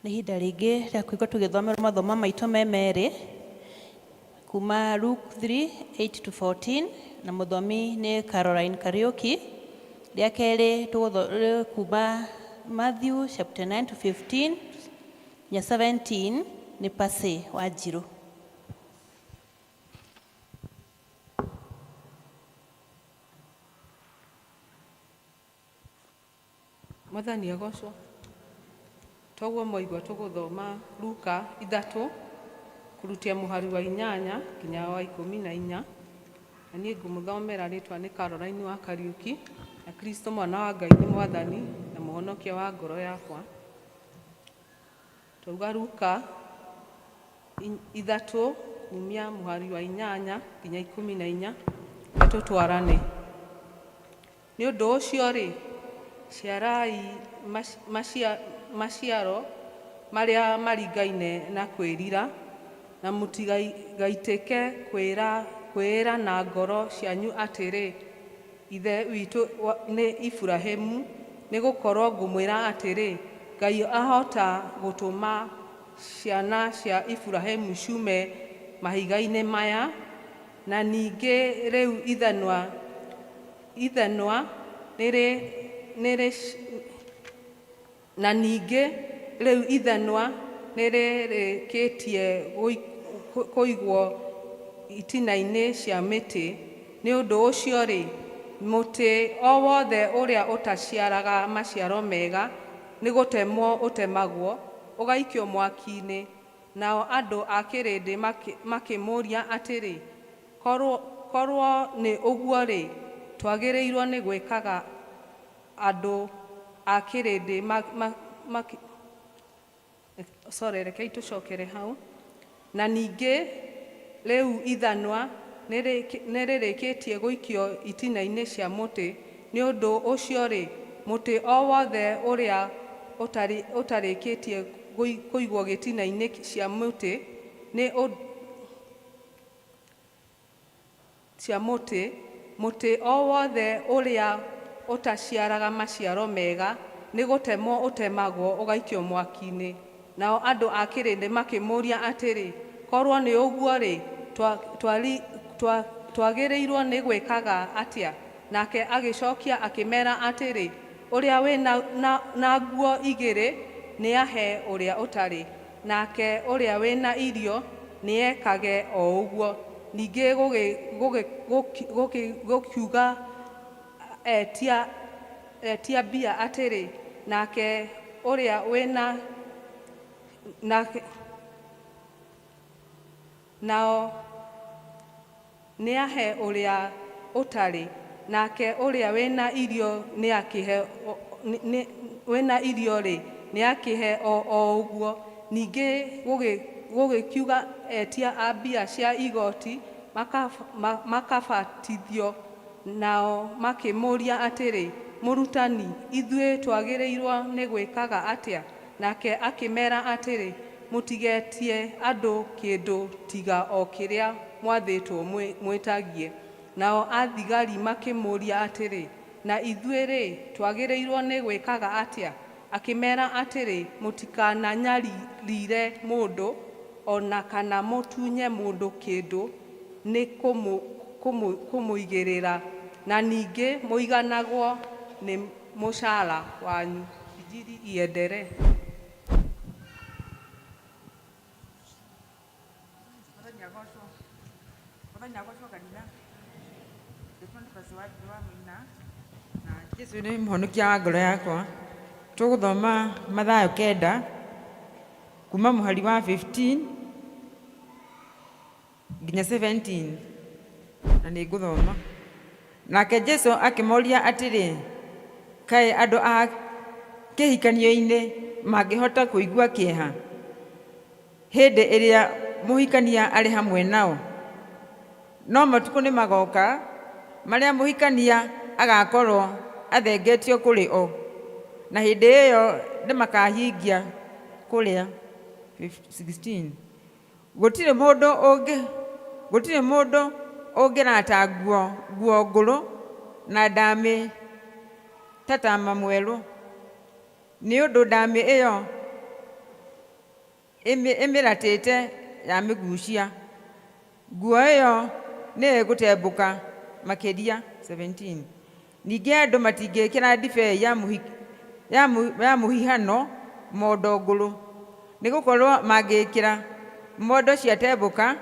Nĩ ihinda rĩngĩ rĩa kũigua tũgĩthomerwo mathomo maitũ me merĩ kuma Luke 3 8 to 14, na mũthomi nĩ Caroline Kariuki. Rĩa kerĩ kuma Matthew chapter 9 to 15 nya 17 nĩ Pasi wa Njirũ. Mwathani agocwo. Toguo mwaigua tũgũthoma Luka 3 kũrutia mũhari wa 8 nginya wa 14, na niĩ ngũmũthomera rĩtwa nĩ Caroline wa Kariuki, na Kristo mwana wa Ngai nĩ Mwathani na mũhonokia wa ngoro yakwa. Twauga Luka 3 kumia mũhari wa 8 nginya 14, tũtwarane. Nĩ ũndũ ũcio rĩ, ciarai maciaro marĩa maringaine na kwĩrira, na mũtigaitĩke kwĩra na ngoro cianyu atĩrĩ, Ithe witũ nĩ Iburahĩmu, nĩgũkorwo ngũmwĩra atĩrĩ, Ngai ahota gũtũma ciana cia Iburahĩmu ciume mahiga-inĩ maya, na ningĩ rĩu ithanwa nĩrĩ na ningĩ rĩu ithanwa nĩrĩrĩkĩtie kũigwo itina-inĩ cia mĩtĩ. Nĩ ũndũ ũcio rĩ, mũtĩ o wothe ũrĩa ũtaciaraga maciaro mega nĩ gũtemwo ũtemagwo, ũgaikio mwaki-inĩ. Nao andũ a kĩrĩndĩ makĩmũũria atĩrĩ, Korwo nĩ ũguo-rĩ, twagĩrĩirwo nĩ gwĩkaga andũ a kĩrĩndĩ sorry, rekei tũcokere hau. Na ningĩ rĩu ithanwa nĩrĩrĩkĩtie gũikio itina-inĩ cia mũtĩ, nĩ ũndũ ũcio-rĩ, mũtĩ o wothe ũrĩa ũtarĩkĩtie kũigwo gĩtina-inĩ cia mũtĩ nĩ cia mũtĩ, mũtĩ o wothe ũrĩa ũtaciaraga maciaro mega nĩ gũtemwo ũtemagwo ũgaikio mwaki-inĩ. Nao andũ a kĩrĩndĩ makĩmũũria atĩrĩ, Korwo nĩ ũguo-rĩ, twagĩrĩirwo nĩ gwĩkaga atĩa? Nake agĩcokia akĩmeera atĩrĩ, Ũrĩa wĩ na nguo igĩrĩ nĩahe ũrĩa ũtarĩ, nake ũrĩa wĩ na irio nĩekage o ũguo. Ningĩ gũkiuga etia mbia atĩrĩ, nake ũrĩa wĩ na nao nĩahe ũrĩa ũtarĩ, nake ũrĩa wĩna irio nĩakĩhe wĩna irio-rĩ, nĩakĩhe o ũguo. Ningĩ gũgĩkiuga etia a mbia cia igoti makabatithio, nao makĩmũũria atĩrĩ, Mũrutani, ithuĩ twagĩrĩirwo nĩ gwĩkaga atĩa? Nake akĩmeera atĩrĩ, Mũtigetie andũ kĩndũ tiga o kĩrĩa mwathĩtwo mwĩtagie. Nao athigari makĩmũũria atĩrĩ, Na ithuĩ-rĩ, twagĩrĩirwo nĩ gwĩkaga atĩa? Akĩmeera atĩrĩ, Mũtikananyarire mũndũ, o na kana mũtunye mũndũ kĩndũ nĩ kũmũigĩrĩra, na ningĩ mũiganagwo nĩ mũcara wanyu. Injili iendelee. Jesu nĩ mũhonokia wa ngoro yakwa. Tũgũthoma Mathayo 9 kuma mũhari wa 15 nginya 17 na nĩ ngũthoma. Nake Jesu akĩmoria atĩrĩ, Kaĩ andũ a kĩhikanio-inĩ mangĩhota kũigua kĩeha hĩndĩ ĩrĩa mũhikania arĩ hamwe nao? No matukũ nĩ magoka marĩa mũhikania agakorwo athengetio kũrĩ o, na hĩndĩ ĩyo nĩmakahingia kũrĩa. 16 Gũtirĩ mũndũ ũngĩ gũtirĩ mũndũ ũngĩrata nguo nguo ngũrũ na ndamĩ ta tama mwerũ, nĩ ũndũ ndamĩ ĩyo ĩmĩratĩte yamĩgucia, nguo ĩyo nĩ ĩgũtembũka makĩria. 17 Ningĩ andũ matingĩĩkĩra ndibei ya mũhihano mondo ngũrũ, nĩ gũkorwo mangĩĩkĩra, mondo ciatembũka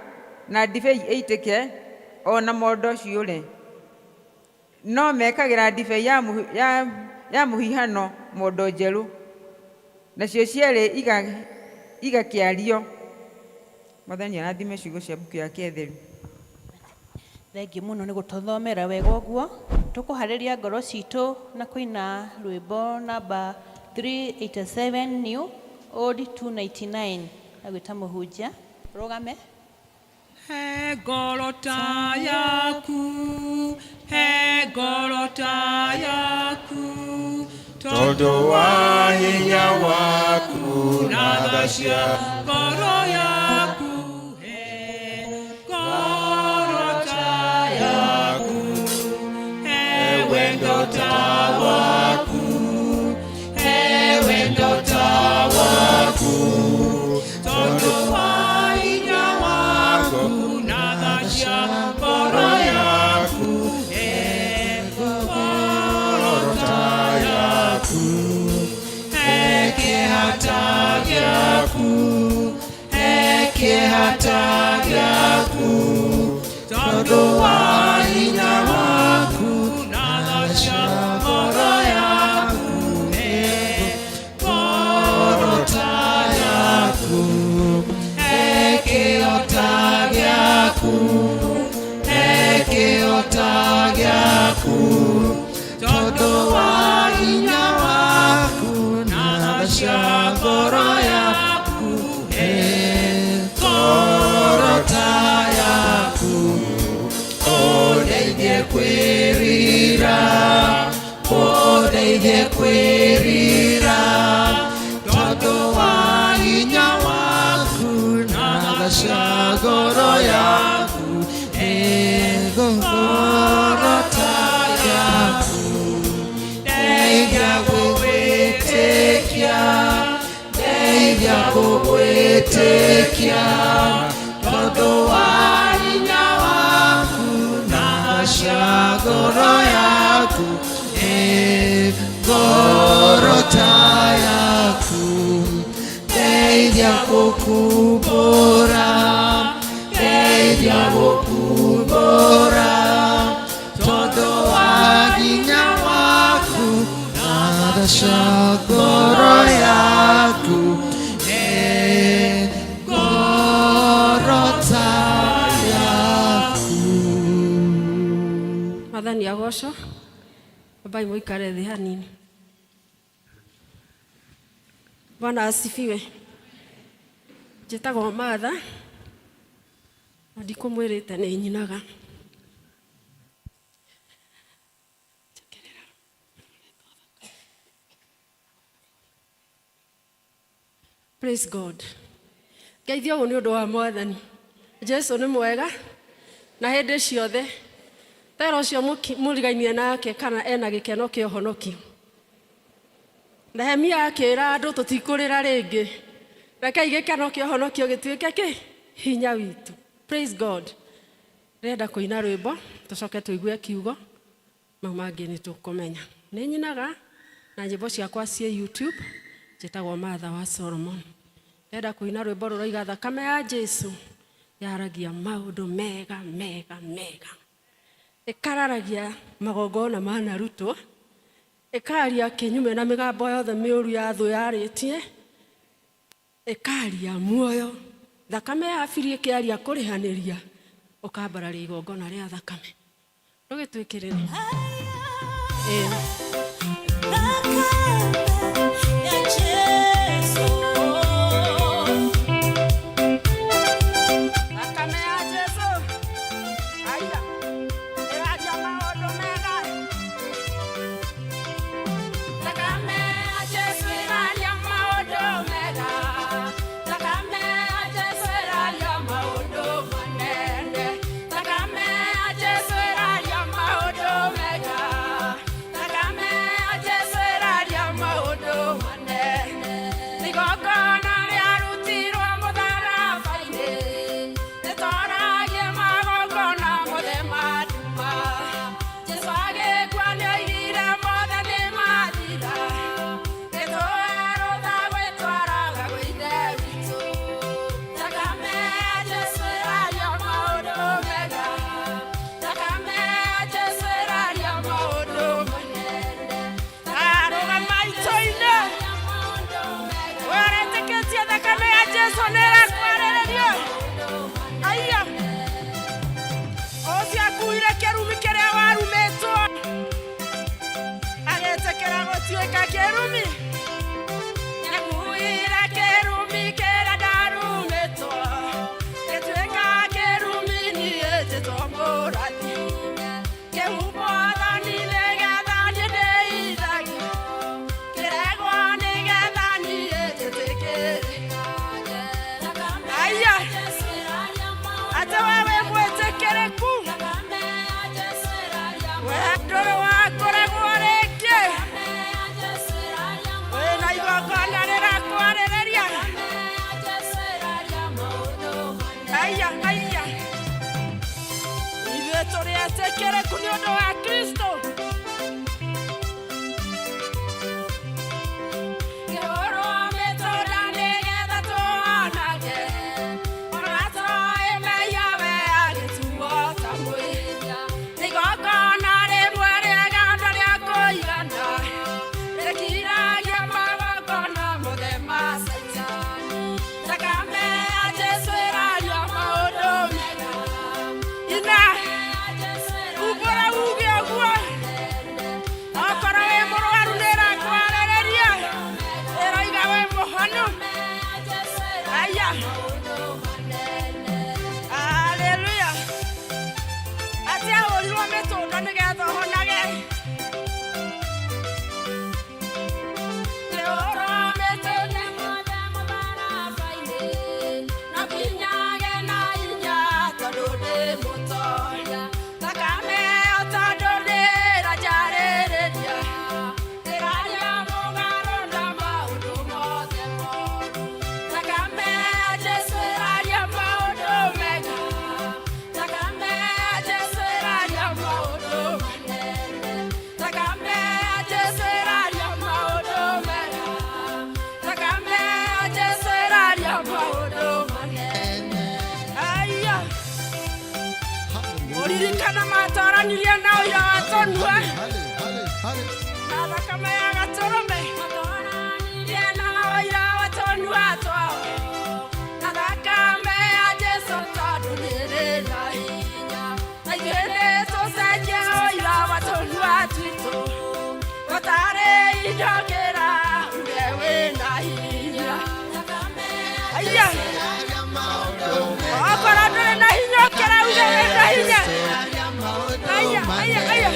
na ndibei ĩitĩke, o na mondo ciũre. No mekagĩra ndibei ya mũhihano mondo njerũ, nacio cierĩ igakĩario. Mwathani arathime ciugo cia mbuku yake theru. Thengiũ mũno nĩ gũtũthomera wega ũguo. Tũkũharĩria ngoro citũ na kũina rwĩmbo namba 387 new, old 299. Na gwĩta mũhunjia rũgame. He ngoro ta yaku, he ngoro ta yaku, tondũ wa hinya waku na tha cia ngoro yaku, he ngoro ta yaku, he wendo ta waku, he wendo ta waku, tondũ wa hinya waku na tha cia ngoro yaku, he ngoro ta yaku, he kĩhata gĩaku, he kĩhata gĩaku, tondũ wa hinya waku na tha cia ngoro yaku, he ngoro ta yaku, he Kwĩrira tondũ wa hinya waku na tha cia ngoro yaku ĩgũkorwo ta yaku ndeithia gũgwĩtĩkia ndeithia gũgwĩtĩkia tondũ wa hinya waku na tha cia ngoro yaku ĩgũkorwo ta yaku ndeithia gũkumbũra ndeithia gũkumbũra tondũ wa hinya waku na tha cia ngoro yaku ĩgũkorwo ta yaku. Mwathani agocwo. Ambai mũikare thĩ hanini. Bwana asifiwe. Njĩtagwo Martha na ndikũmwĩrĩte nĩ nyinaga. Praise God. Ngeithio ũũ nĩ ũndũ wa Mwathani. Jesu nĩ mwega na hĩndĩ ciothe. Tera ũcio mũrigainie nake kana ena gĩkeno kĩa ũhonokio. Nehemia akĩra andũ tũtikũrĩra rĩngĩ. Rekei gĩkeno kĩa ũhonokio gĩtuĩke kĩ hinya witũ. Praise God. Ndĩrenda kũina rwĩmbo tũcoke tũigue kiugo mau mangĩ nĩ tũkũmenya. Nĩ nyinaga na nyĩmbo ciakwa ciĩ YouTube njĩtagwo Martha wa Solomon. Ndĩrenda kũina rwĩmbo rũroiga thakame ya Jesu yaragia maũndũ mega mega mega. Ĩkararagia magongona manarutwo, ĩkaria kĩnyume na mĩgambo yothe mĩũru ya thũ yarĩtie, ĩkaria muoyo. Thakame ya Habili ĩkĩaria kũrĩhanĩria, ũkambararia igongona rĩa thakame. Ndũgĩtwĩkĩrĩre. Ĩĩ. Thakame ya Jesu aya ĩraria maũndũ mega. Thakame ya Jesu ĩraria maũndũ mega. Thakame ya Jesu ĩraria maũndũ manene. Thakame ya Jesu ĩraria maũndũ mega. Thakame ya Jesu ĩraria maũndũ manene. Igongona rĩarutirwo mũtharaba-inĩ rĩtoragie magongona mothe ma nduma. Jesu agĩkua nĩoigire mothe nĩmathira. Gĩtũe rũtha gwĩtwaraga gwĩ Ithe witũ. Thakame ya Jesu ĩraria maũndũ mega. Thakame ya Jesu ĩraria maũndũ manene. Arũgama itũ-inĩ. We ũretĩkĩtie thakame ya Jesu nĩ ĩrakwarĩrĩria? Aya. Ũcio akuire kĩrumi kĩrĩa warumĩtwo agĩtĩkĩra gũtuĩka kĩrumi. Nĩakuire kĩrumi kĩrĩa ndarumĩtwo gĩtuĩka kĩrumi niĩ njĩtwo mũrathime. Kĩhumbwo thoni nĩgetha niĩ ndĩithagio kĩregwo nĩgetha niĩ njĩtĩkĩrĩkage. Aya. Atĩ we wĩ mwĩtĩkĩrĩku. We ndũrĩ wakũregwo rĩngĩ. Wĩna igongona rĩrakwarĩrĩria. Aya, aya. Ithuĩ tũrĩ etĩkĩrĩku nĩ ũndũ wa Kristo. Kĩhũrwo mĩtũnda nĩgetha tũhonage. Ona tũĩ mehia we agĩtuo ta mwĩhia. Igongona rĩmwe rĩega na rĩa kũigana rĩkiragia magongona mothe ma Caitani. Thakame ya Jesu ĩraria maũndũ mega. Ina umbũra uge ũguo. Ririkana matoranirie na ũira wa tũnua na thakame ya gatũrũme. Matoranirie na ũira wa tũnua twao na thakame ya Jesu tondũ nĩrĩ na hinya. Na ithuĩ nĩtũcenjie ũira wa tũnua twitũ gũtarĩ indo kĩra uge wĩna hinya. Aya. Okorwo ndũrĩ na hinya ũkĩra uge wĩna hinya. Aya, aya, aya.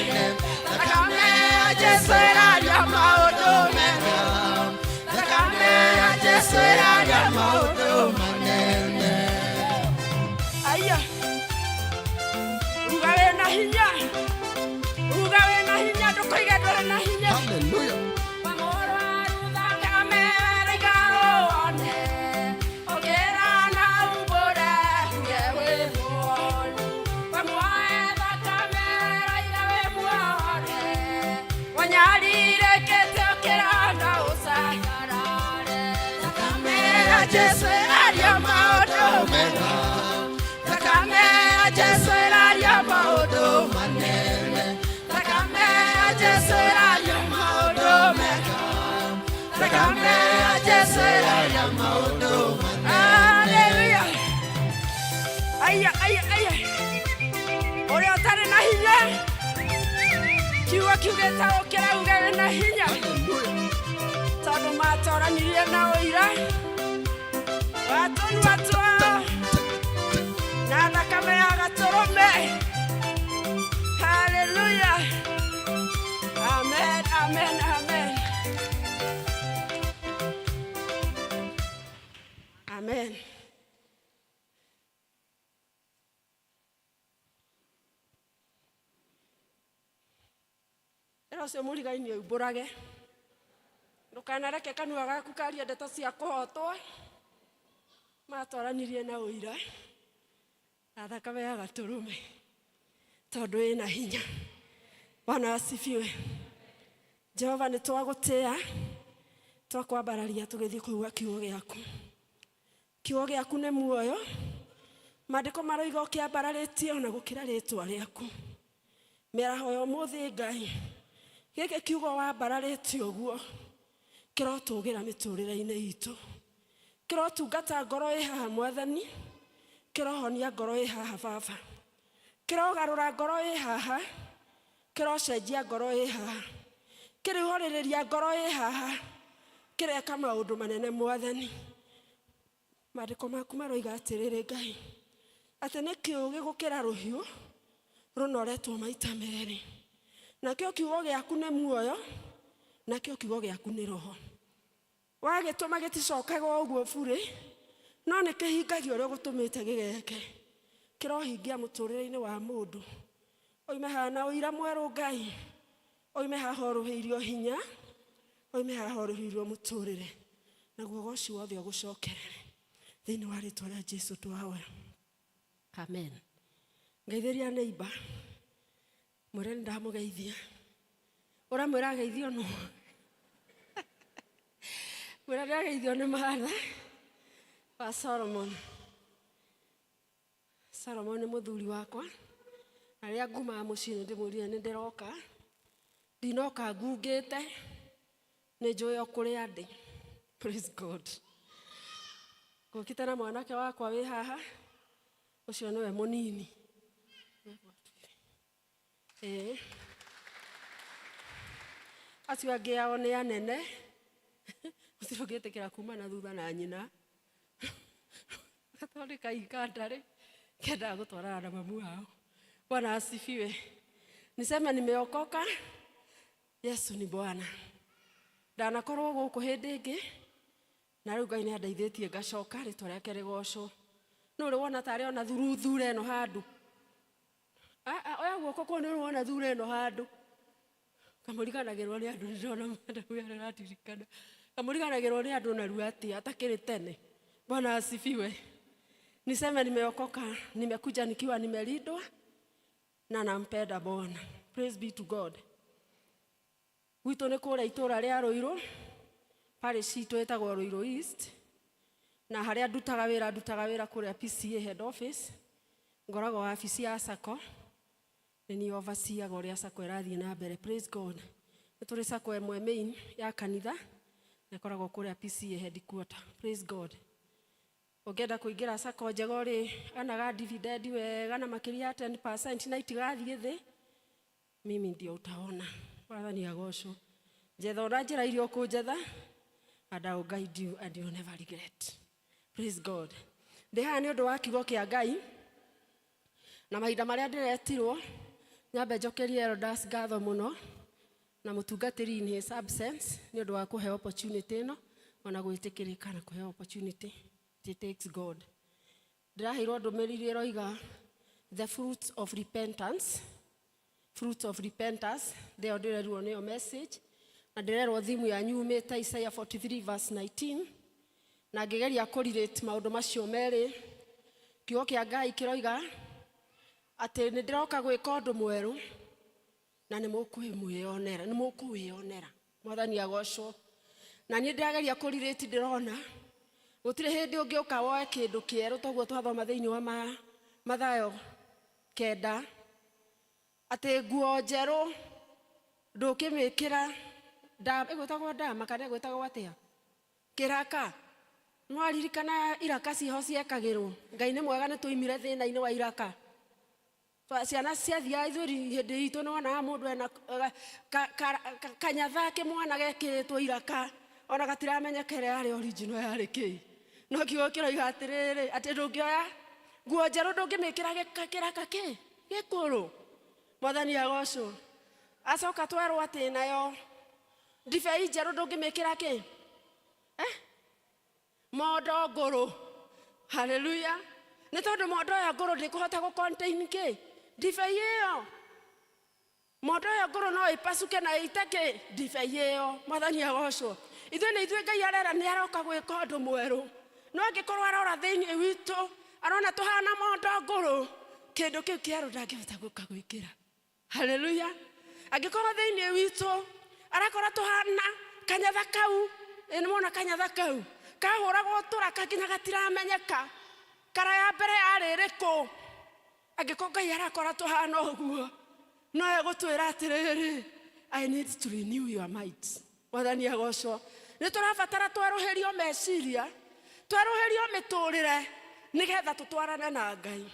Thakame ya Jesu ĩraria maũndũ mega. Thakame ya Jesu ĩraria maũndũ manene. Aya. Uga wĩna hinya. Uga wĩna hinya ndũkoige ndũrĩ na hinya. Hallelujah. Thakame rĩiga wone. Ũkĩra na umbũre uge wĩ muoni. Wamuoe thakame raiga wĩ muone. Wanyarirĩkĩte ũkĩra na ũcangarare. Thakame ya Jesu ĩraria maũndũ mega. Thakame ya Jesu ĩraria maũndũ manene. Thakame ya Jesu ĩraria maũndũ mega. Thakame ya Jesu ĩraria maũndũ manene. Hallelujah. Aya, aya, aya. Ũrĩa ũtarĩ na hinya kiugo kiugĩte ũkĩra uge wĩna hinya tondũ matoranirie na ũira wa tũnua twao na thakame ya gatũrũme. Hallelujah. Amen, amen, amen. Amen. Ĩra ũcio mũrigaini umbũrage ndũkanareke kanua gaku karie ndeto cia kũhotwo. Matwaranirie na ũira na thakame ya gatũrũme tondũ ĩna hinya. Bwana asifiwe. Jehova nĩ twagũtĩa twakwambararia tũgĩthiĩ kũigua kiugo gĩaku. Kiugo gĩaku nĩ muoyo. Maandĩko maroiga ũkĩambararĩtie ona gũkĩra rĩtwa rĩaku. Mĩaraho ya ũmũthĩ Ngai gĩkĩ kiugo wambararĩtie ũguo kĩrotũgĩra mĩtũrĩre-inĩ itũ, kĩrotungata ngoro ĩ haha Mwathani, kĩrohonia ngoro ĩ haha Baba, kĩrogarũra ngoro ĩ haha, kĩrocenjia ngoro ĩ haha, kĩrĩhorĩrĩria ngoro ĩ haha, kĩreka maũndũ manene Mwathani. Maandĩko maku maroiga atĩrĩrĩ Ngai atĩ nĩ kĩũgĩ gũkĩra rũhiũ rũnoretwo maita merĩ, nakĩo kiugo gĩaku nĩ muoyo, nakĩo kiugo gĩaku nĩ roho. Wagĩtũma gĩticokaga o ũguo burĩ, no nĩ kĩhingagia ũrĩa ũgũtũmĩte gĩgeke. Kĩrohingia mũtũrĩre-inĩ wa mũndũ. Oime haha na ũira mwerũ Ngai, oime haha ũrũhĩirio hinya, oime haha ũrũhĩirio mũtũrĩre, naguo ũgoci wothe ũgũcokerere thĩinĩ wa rĩtwa rĩa Jesu twahoya. Amen. Ngeithĩria neighbor, mwĩre nĩ ndamũgeithia. Ũramwĩra ageithio nũ? Mwĩra nĩageithio nĩ Martha wa Solomon. Solomon nĩ mũthuri wakwa, na rĩrĩa ngumaga mũciĩ nĩ ndĩmwĩrire nĩ ndĩroka, ndinoka ngungĩte, nĩ njũĩ o kũrĩa ndĩ. Praise God. Ngũkĩte na mwanake wakwa wĩ haha, ũcio nĩwe mũnini. Ĩĩ. Acio angĩ ao nĩ anene, gũtirĩ ũngĩtĩkĩra kuma na thutha na nyina. Tondũ kaika ndarĩ kendaga gũtwarana na mamu wao. Bwana asifiwe. Niseme nimeokoka, Yesu ni Bwana. Ndanakorwo gũkũ hĩndĩ ĩngĩ na rĩu Ngai nĩ andeithĩtie ngacoka, rĩtwa rĩake rĩgocwo. Nũ ũrĩ wona tarĩ ona thuruthure ĩno handũ? Oya guoko kũu, nĩ ũrĩ wona thure ĩno handũ? Kamũriganagĩrwo nĩ andũ, nĩndĩrona madamu araririkana. Kamũriganagĩrwo nĩ andũ narua atĩa atakĩrĩ tene. Bwana asifiwe. Niseme nimeokoka, nimekuja nikiwa nimelindwa na nampenda Bwana. Praise be to God. Gwitũ nĩ kũrĩa itũũra rĩa Rũirũ, parish itũ ĩtagwo Rũirũ East, na harĩa ndutaga wĩra, ndutaga wĩra kũrĩa PCA head office, ngoragwo wabici ya SACCO. Nĩ niĩ overseeaga ũrĩa sacco ĩrathiĩ na mbere. Praise God. Nĩ tũrĩ sacco ĩmwe main ya kanitha na ĩkoragwo kũrĩa PCA headquarter. Praise God. Ũngĩenda kũingĩra sacco njega ũrĩ anaga dividend wega na makĩria ya 10% na itigathiĩ thĩ, mimi ndio utaona. Mwathani agocwo. Njetha ona njĩra iria ũkũnjetha, and I will guide you and you will never regret. Praise God. Ndĩ haha nĩ ũndũ wa kiugo kĩa Ngai na mahinda marĩa ndĩretirwo nyambe njokerie elders ngatho mũno na mũtungatĩri in his absence nĩ ũndũ wa kũhe opportunity ĩno ona gwĩtĩkĩrĩka na kũheo opportunity. It takes God. Ndĩraheirwo ndũmĩrĩri ĩroiga the fruits of repentance, fruits of repentance, nĩyo ndĩrerirwo nĩyo message, na ndĩrerwo thimu yanyu yumĩte Isaiah 43 verse 19, na ngĩgeria kũ relate maũndũ macio merĩ. Kiugo kĩa Ngai kĩroiga atĩ nĩ ndĩroka gwĩka ũndũ mwerũ na nĩ mũkwĩyonera, nĩ mũkũwĩyonera. Mwathani agocwo. Na niĩ ndĩrageria kũ relate, ndĩrona gũtirĩ hĩndĩ ũngĩũka woe kĩndũ kĩerũ toguo twathoma thĩinĩ wa Mathayo 9, atĩ nguo njerũ ndũkĩmĩkĩra ĩgwĩtagwo ndama kana ĩgwĩtagwo atĩa, kĩraka. Nĩwaririkana iraka ciho ciekagĩrwo. Ngai nĩ mwega, nĩ tũimire thĩna-inĩ wa iraka. Ciana ciathiaga ithuĩ hĩndĩ itũ nĩwonaga mũndũ ena kanyatha kĩmwana gekĩrĩtwo iraka ona gatiramenyeka ĩrĩa yarĩ original yarĩ kĩ. No kiugo kĩroiga atĩrĩrĩ, atĩ ndũngĩoya nguo njerũ ndũngĩmĩkĩra kĩraka kĩ gĩkũrũ. Mwathani agocwo. Acoka twerwo atĩ nayo ndibei njerũ ndũngĩmĩkĩra kĩ mondo ngũrũ. Haleluya. Nĩ tondũ mondo ĩyo ngũrũ ndĩkũhota gũ contain kĩ ndibei ĩyo. Mondo ĩyo ngũrũ no ĩpacuke na ĩite kĩ ndibei ĩyo. Mwathani agocwo. Ithuĩ nĩ ithuĩ Ngai arera nĩ aroka gwĩka ũndũ mwerũ, no angĩkorwo arora thĩinĩ witũ arona tũhana mondo ngũrũ, kĩndũ kĩu kĩerũ ndangĩhota gũka gwĩkĩra. Haleluya. Angĩkorwo thĩinĩ witũ arakora tũhana kanyatha kau, nĩ mona kanyatha kau kahũragwo tũraka nginya gatiramenyeka kara ya mbere yarĩ ĩrĩkũ, angĩkorwo Ngai arakora tũhana ũguo, no egũtwĩra atĩrĩrĩ, I need to renew your mind. Mwathani agocwo. Nĩ tũrabatara twerũhĩrio meciria, twerũhĩrio mĩtũrĩre, nĩgetha tũtwarane na Ngai.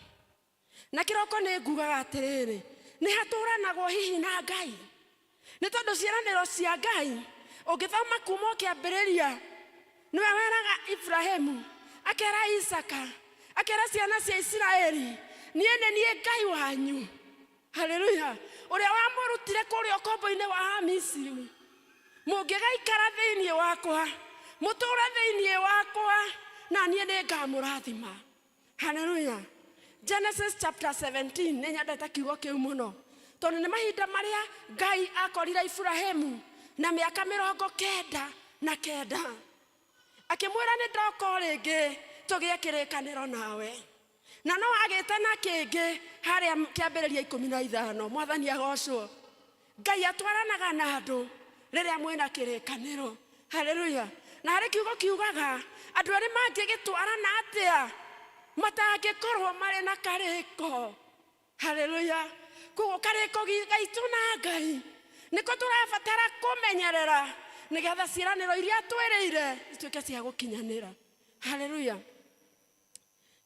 Na kĩroko nĩ ngugaga atĩrĩrĩ, nĩ hatũranagwo hihi na Ngai, nĩ tondũ ciĩranĩro cia Ngai ũngĩthoma kuma ũkĩambĩrĩria, nĩwe weraga Ibrahimu, akera Isaka, akera ciana cia Isiraeli, niĩ nĩ niĩ Ngai wanyu. Haleluya. Ũrĩa wamũrutire kũrĩa ũkombo-inĩ wa Misiri, mũngĩgaikara thĩinĩ wakwa, mũtũũre thĩinĩ wakwa, na niĩ nĩ ngamũrathima. Haleluya. Genesis chapter 17, nĩ nyendete kiugo kĩu mũno tondũ nĩ mahinda marĩa Ngai akorire Ibrahimu na mĩaka 99, akĩmwĩra nĩ ndoka o rĩngĩ tũgĩe kĩrĩkanĩro nawe, na no agĩte na kĩngĩ harĩa kĩambĩrĩria 15. Mwathani agocwo. Ngai atwaranaga na andũ rĩrĩa mwĩna kĩrĩkanĩro. Haleluya. Na harĩ kiugo kiugaga andũ erĩ mangĩgĩtwarana atĩa matangĩkorwo marĩ na karĩko. Haleluya. Koguo karĩko gaitũ na Ngai nĩko tũrabatara kũmenyerera nĩgetha ciĩranĩro iria twĩrĩire ituĩke cia gũkinyanĩra. Haleluya.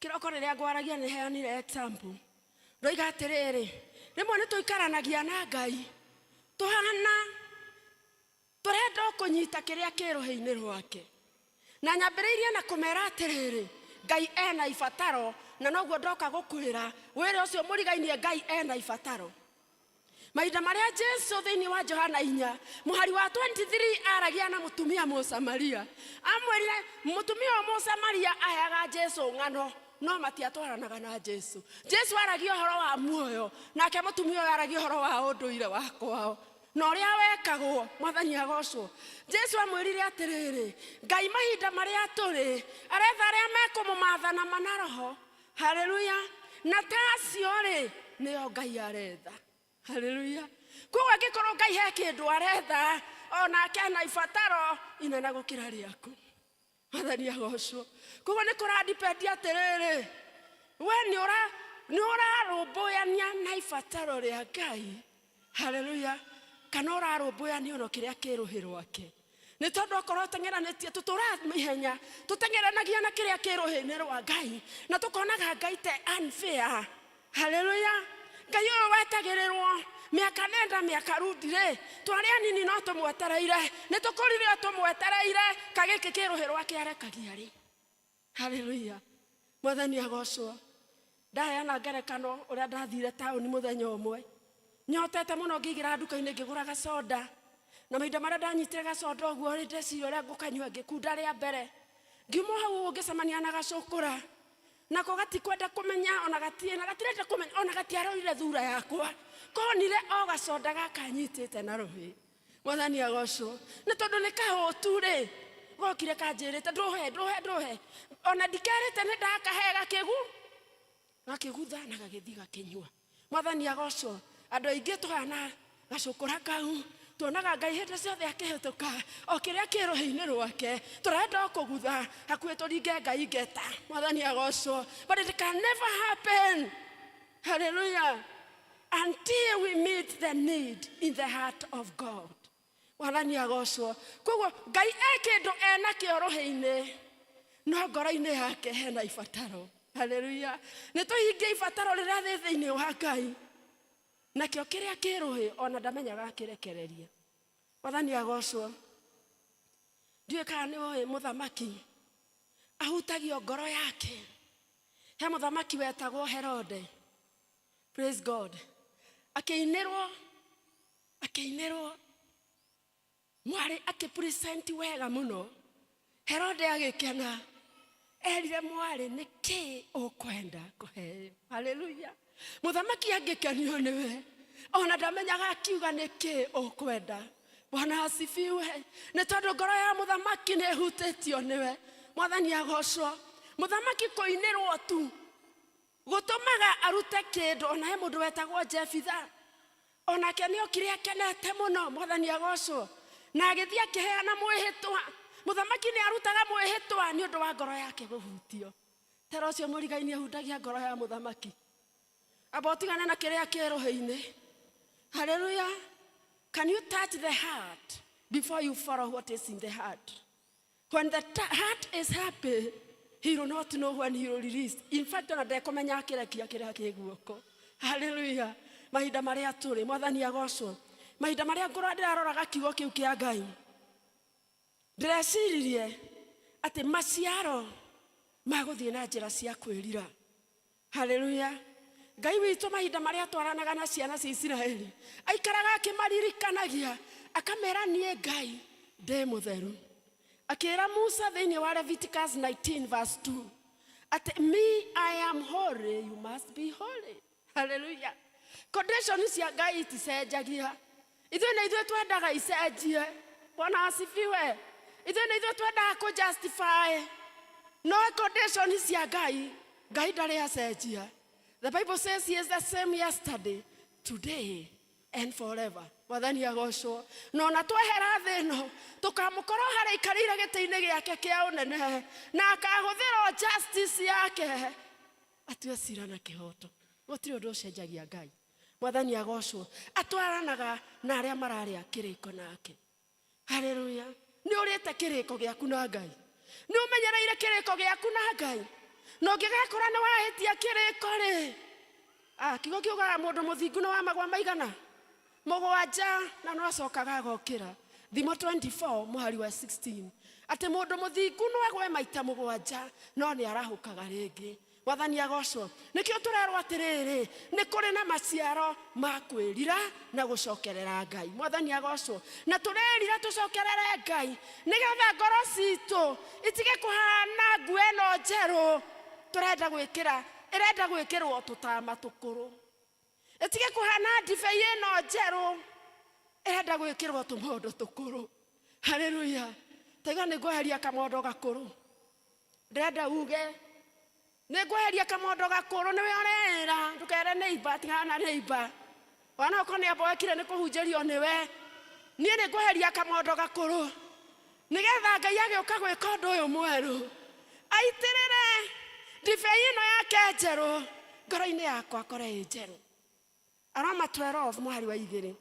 Kĩroko rĩrĩa ngwaragia nĩ heanire example, ndoiga atĩrĩrĩ, rĩmwe nĩ tũikaranagia na Ngai tũhana tũrenda o kũnyita kĩrĩa kĩ rũhĩ-inĩ rwake, na nyambĩrĩirie na kũmera atĩrĩrĩ, Ngai ena ibataro, na noguo ndoka gũkwĩra wĩra ũcio mũrigainie. Ngai ena ibataro. Mahinda marĩa Jesu thĩinĩ wa Johana 4 mũhari wa 23 aragia na mũtumia Mũsamaria, amwĩrire mũtumia ũyũ Mũsamaria aheaga Jesu ng'ano, no matiatwaranaga na Jesu. Jesu aragia ũhoro wa muoyo, nake mũtumia ũyũ aragia ũhoro wa ũndũire wa kwao na ũrĩa wekagwo. Mwathani agocwo. Jesu amwĩrire atĩrĩrĩ, Ngai mahinda marĩa tũrĩ aretha arĩa mekũmũmatha na mana roho. Haleluya. Na ta acio rĩ, nĩo Ngai aretha. Haleluya. Koguo angĩkorwo Ngai he kĩndũ aretha, onake ena ibataro inene gũkĩra rĩaku. Mwathani agocwo. Koguo nĩ kũrandipendi atĩrĩrĩ, we nĩ ũra Nĩ ũrarũmbũyania na ibataro rĩa Ngai? Haleluya. Kana ũrarũmbũyania ono kĩrĩa kĩ rũhĩ rwake? Nĩ tondũ okorwo ũteng'eranĩtie, tũtũraga ihenya tũteng'eranagia na kĩrĩa kĩ rũhĩ-inĩ rwa Ngai, na tũkonaga Ngai te unfair. Haleluya. Ngai ũyũ wetagĩrĩrwo mĩaka nenda mĩaka rundi rĩ, twarĩ anini no tũmwetereire, nĩ tũkũrire o tũmwetereire, kagĩkĩ kĩ rũhĩ rwake arekagia rĩ? Haleluya. Mwathani agocwo. Ndaheana ngerekano ũrĩa ndathire taũni mũthenya ũmwe, nyotete mũno, ngĩingĩra nduka-inĩ ngĩgũra gacoda, na mahinda marĩa ndanyitire gacoda ũguo rĩ, ndeciria ũrĩa ngũkanyua, ngĩkunda rĩa mbere. Ngiuma hau ũguo ngĩcemania na gacũkũra, nako gatikwenda kũmenya ona gatirĩ na gatirenda kũmenya ona gatiarorire thura yakwa, konire o gacoda gaka nyitĩte na rũhĩ. Mwathani agocwo. Nĩ tondũ nĩ kahũtu rĩ, gokire kanjĩrĩte ndũhe ndũhe ndũhe, ona ndikerĩte nĩ ndakahe, gakĩgu gakĩgutha na gagĩthiĩ gakĩnyua. Mwathani agocwo. Andũ aingĩ tũhana gacũkũra kau, tuonaga Ngai hĩndĩ ciothe akĩhĩtũka o kĩrĩa kĩ rũhĩ-inĩ rwake, tũrenda o kũgutha hakuhĩ tũringe Ngai ngeta. Mwathani agocwo. But it can never happen. Hallelujah. Until we meet the need in the heart of God. Mwathani agocwo. Koguo Ngai e kĩndũ enakĩo rũhĩ-inĩ, no ngoro-inĩ yake hena ibataro. Haleluya. Nĩ tũhingie ibataro rĩrĩa rĩ thĩinĩ wa Ngai, nakĩo kĩrĩa kĩ rũhĩ ona ndamenyaga akĩrekereria. Mwathani agocwo. Ndiũĩ kana nĩ ũĩ mũthamaki ahutagio ngoro yake. He mũthamaki wetagwo Herode. Praise God. Akĩinĩrwo, akĩinĩrwo mwarĩ, akĩpresent wega mũno. Herode agĩkena, erire mwarĩ, nĩ kĩ ũkwenda kũheo? Haleluya. Mũthamaki angĩkenio nĩwe, ona ndamenyaga akiuga nĩ kĩ ũkwenda. Bwana asifiwe. Nĩ tondũ ngoro ya mũthamaki nĩ ĩhutĩtio nĩwe. Mwathani agocwo. Mũthamaki kũinĩrwo tu gũtũmaga arute kĩndũ. Ona he mũndũ wetagwo Jefitha, onake nĩ okire akenete mũno. Mwathani agocwo. Na agĩthiĩ akĩheana mwĩhĩtwa. Mũthamaki nĩ arutaga mwĩhĩtwa nĩ ũndũ wa ngoro yake kũhutio. Tera ũcio mũrigaini ahutagia ngoro ya mũthamaki. Amba ũtigane na kĩrĩa kĩ rũhĩ-inĩ. Haleluya. Can you touch the heart before you follow what is in the heart? When the heart is happy, he will not know when he will release. In fact, ona ndekũmenya akĩrekia kĩrĩa kĩ guoko. Haleluya. Mahinda marĩa tũrĩ, Mwathani agocwo. Mahinda marĩa ngorwo ndĩraroraga kiugo kĩu kĩa Ngai, ndĩreciririe atĩ maciaro ma gũthiĩ na njĩra cia kwĩrira. Haleluya. Ngai witũ mahinda marĩa atwaranaga na ciana cia Isiraeli, aikaraga akĩmaririkanagia, akamera niĩ Ngai ndĩ mũtheru. Akĩra Musa thĩinĩ wa Leviticus 19 verse 2 atĩ me I am holy, you must be holy. Haleluya. Condition cia Ngai iticenjagia. Ithuĩ nĩ ithuĩ twendaga icenjie. Bwana asifiwe. Ithuĩ nĩ ithuĩ twendaga kũ justify, no condition cia Ngai, Ngai ndarĩ acenjia. The Bible says he is the same yesterday, today and forever. Mwathani agocwo. Na ona twehera thĩ ĩno, tũkamũkorwo harĩa aikarĩire gĩtĩ-inĩ gĩake kĩa ũnene, na akahũthĩra justice yake atue cira na kĩhoto. Gũtirĩ ũndũ ũcenjagia Ngai. Mwathani agocwo. Atwaranaga na arĩa mararĩa kĩrĩko nake. Haleluya. Nĩ ũrĩte kĩrĩko gĩaku na Ngai? Nĩ ũmenyereire kĩrĩko gĩaku na Ngai? Na ũngĩgakora nĩ wahĩtia kĩrĩko rĩ, ah, kiugo kiugaga mũndũ mũthingu nĩ wa magwa maigana mũgwanja na no acokaga agokĩra. Thimo 24 mũhari wa 16, atĩ mũndũ mũthingu no agwe maita mũgwanja no nĩ arahũkaga rĩngĩ. Mwathani agocwo. Nĩkĩo tũrerwo atĩrĩrĩ, nĩ kũrĩ na maciaro ma kwĩrira na gũcokerera Ngai. Mwathani agocwo. Na tũrerira tũcokerere Ngai nĩgetha ngoro citũ itige kũhana nguo ĩno njerũ tũrenda gwĩkĩra, ĩrenda gwĩkĩrwo tũtama tũkũrũ. Ĩtige kũhana ndibei ĩno njerũ ĩrenda gwĩkĩrwo tũmondo tũkũrũ. Haleluya. Taiga nĩ ngweheria kamondo gakũrũ. Ndĩrenda uge nĩ ngweheria kamondo gakũrũ. Nĩwe ũreĩra, ndũkere neighbor, tigana na neighbor. Ona okorwo nĩ amboekire nĩ kũhunjĩrio nĩwe, niĩ nĩ ngweheria kamondo gakũrũ nĩgetha Ngai agĩũka gwĩka ũndũ ũyũ mwerũ, aitĩrĩre ndibei ĩno yake njerũ. Ngoro-inĩ yakwa kore ĩ njerũ. Aroma 12 mũhari wa 2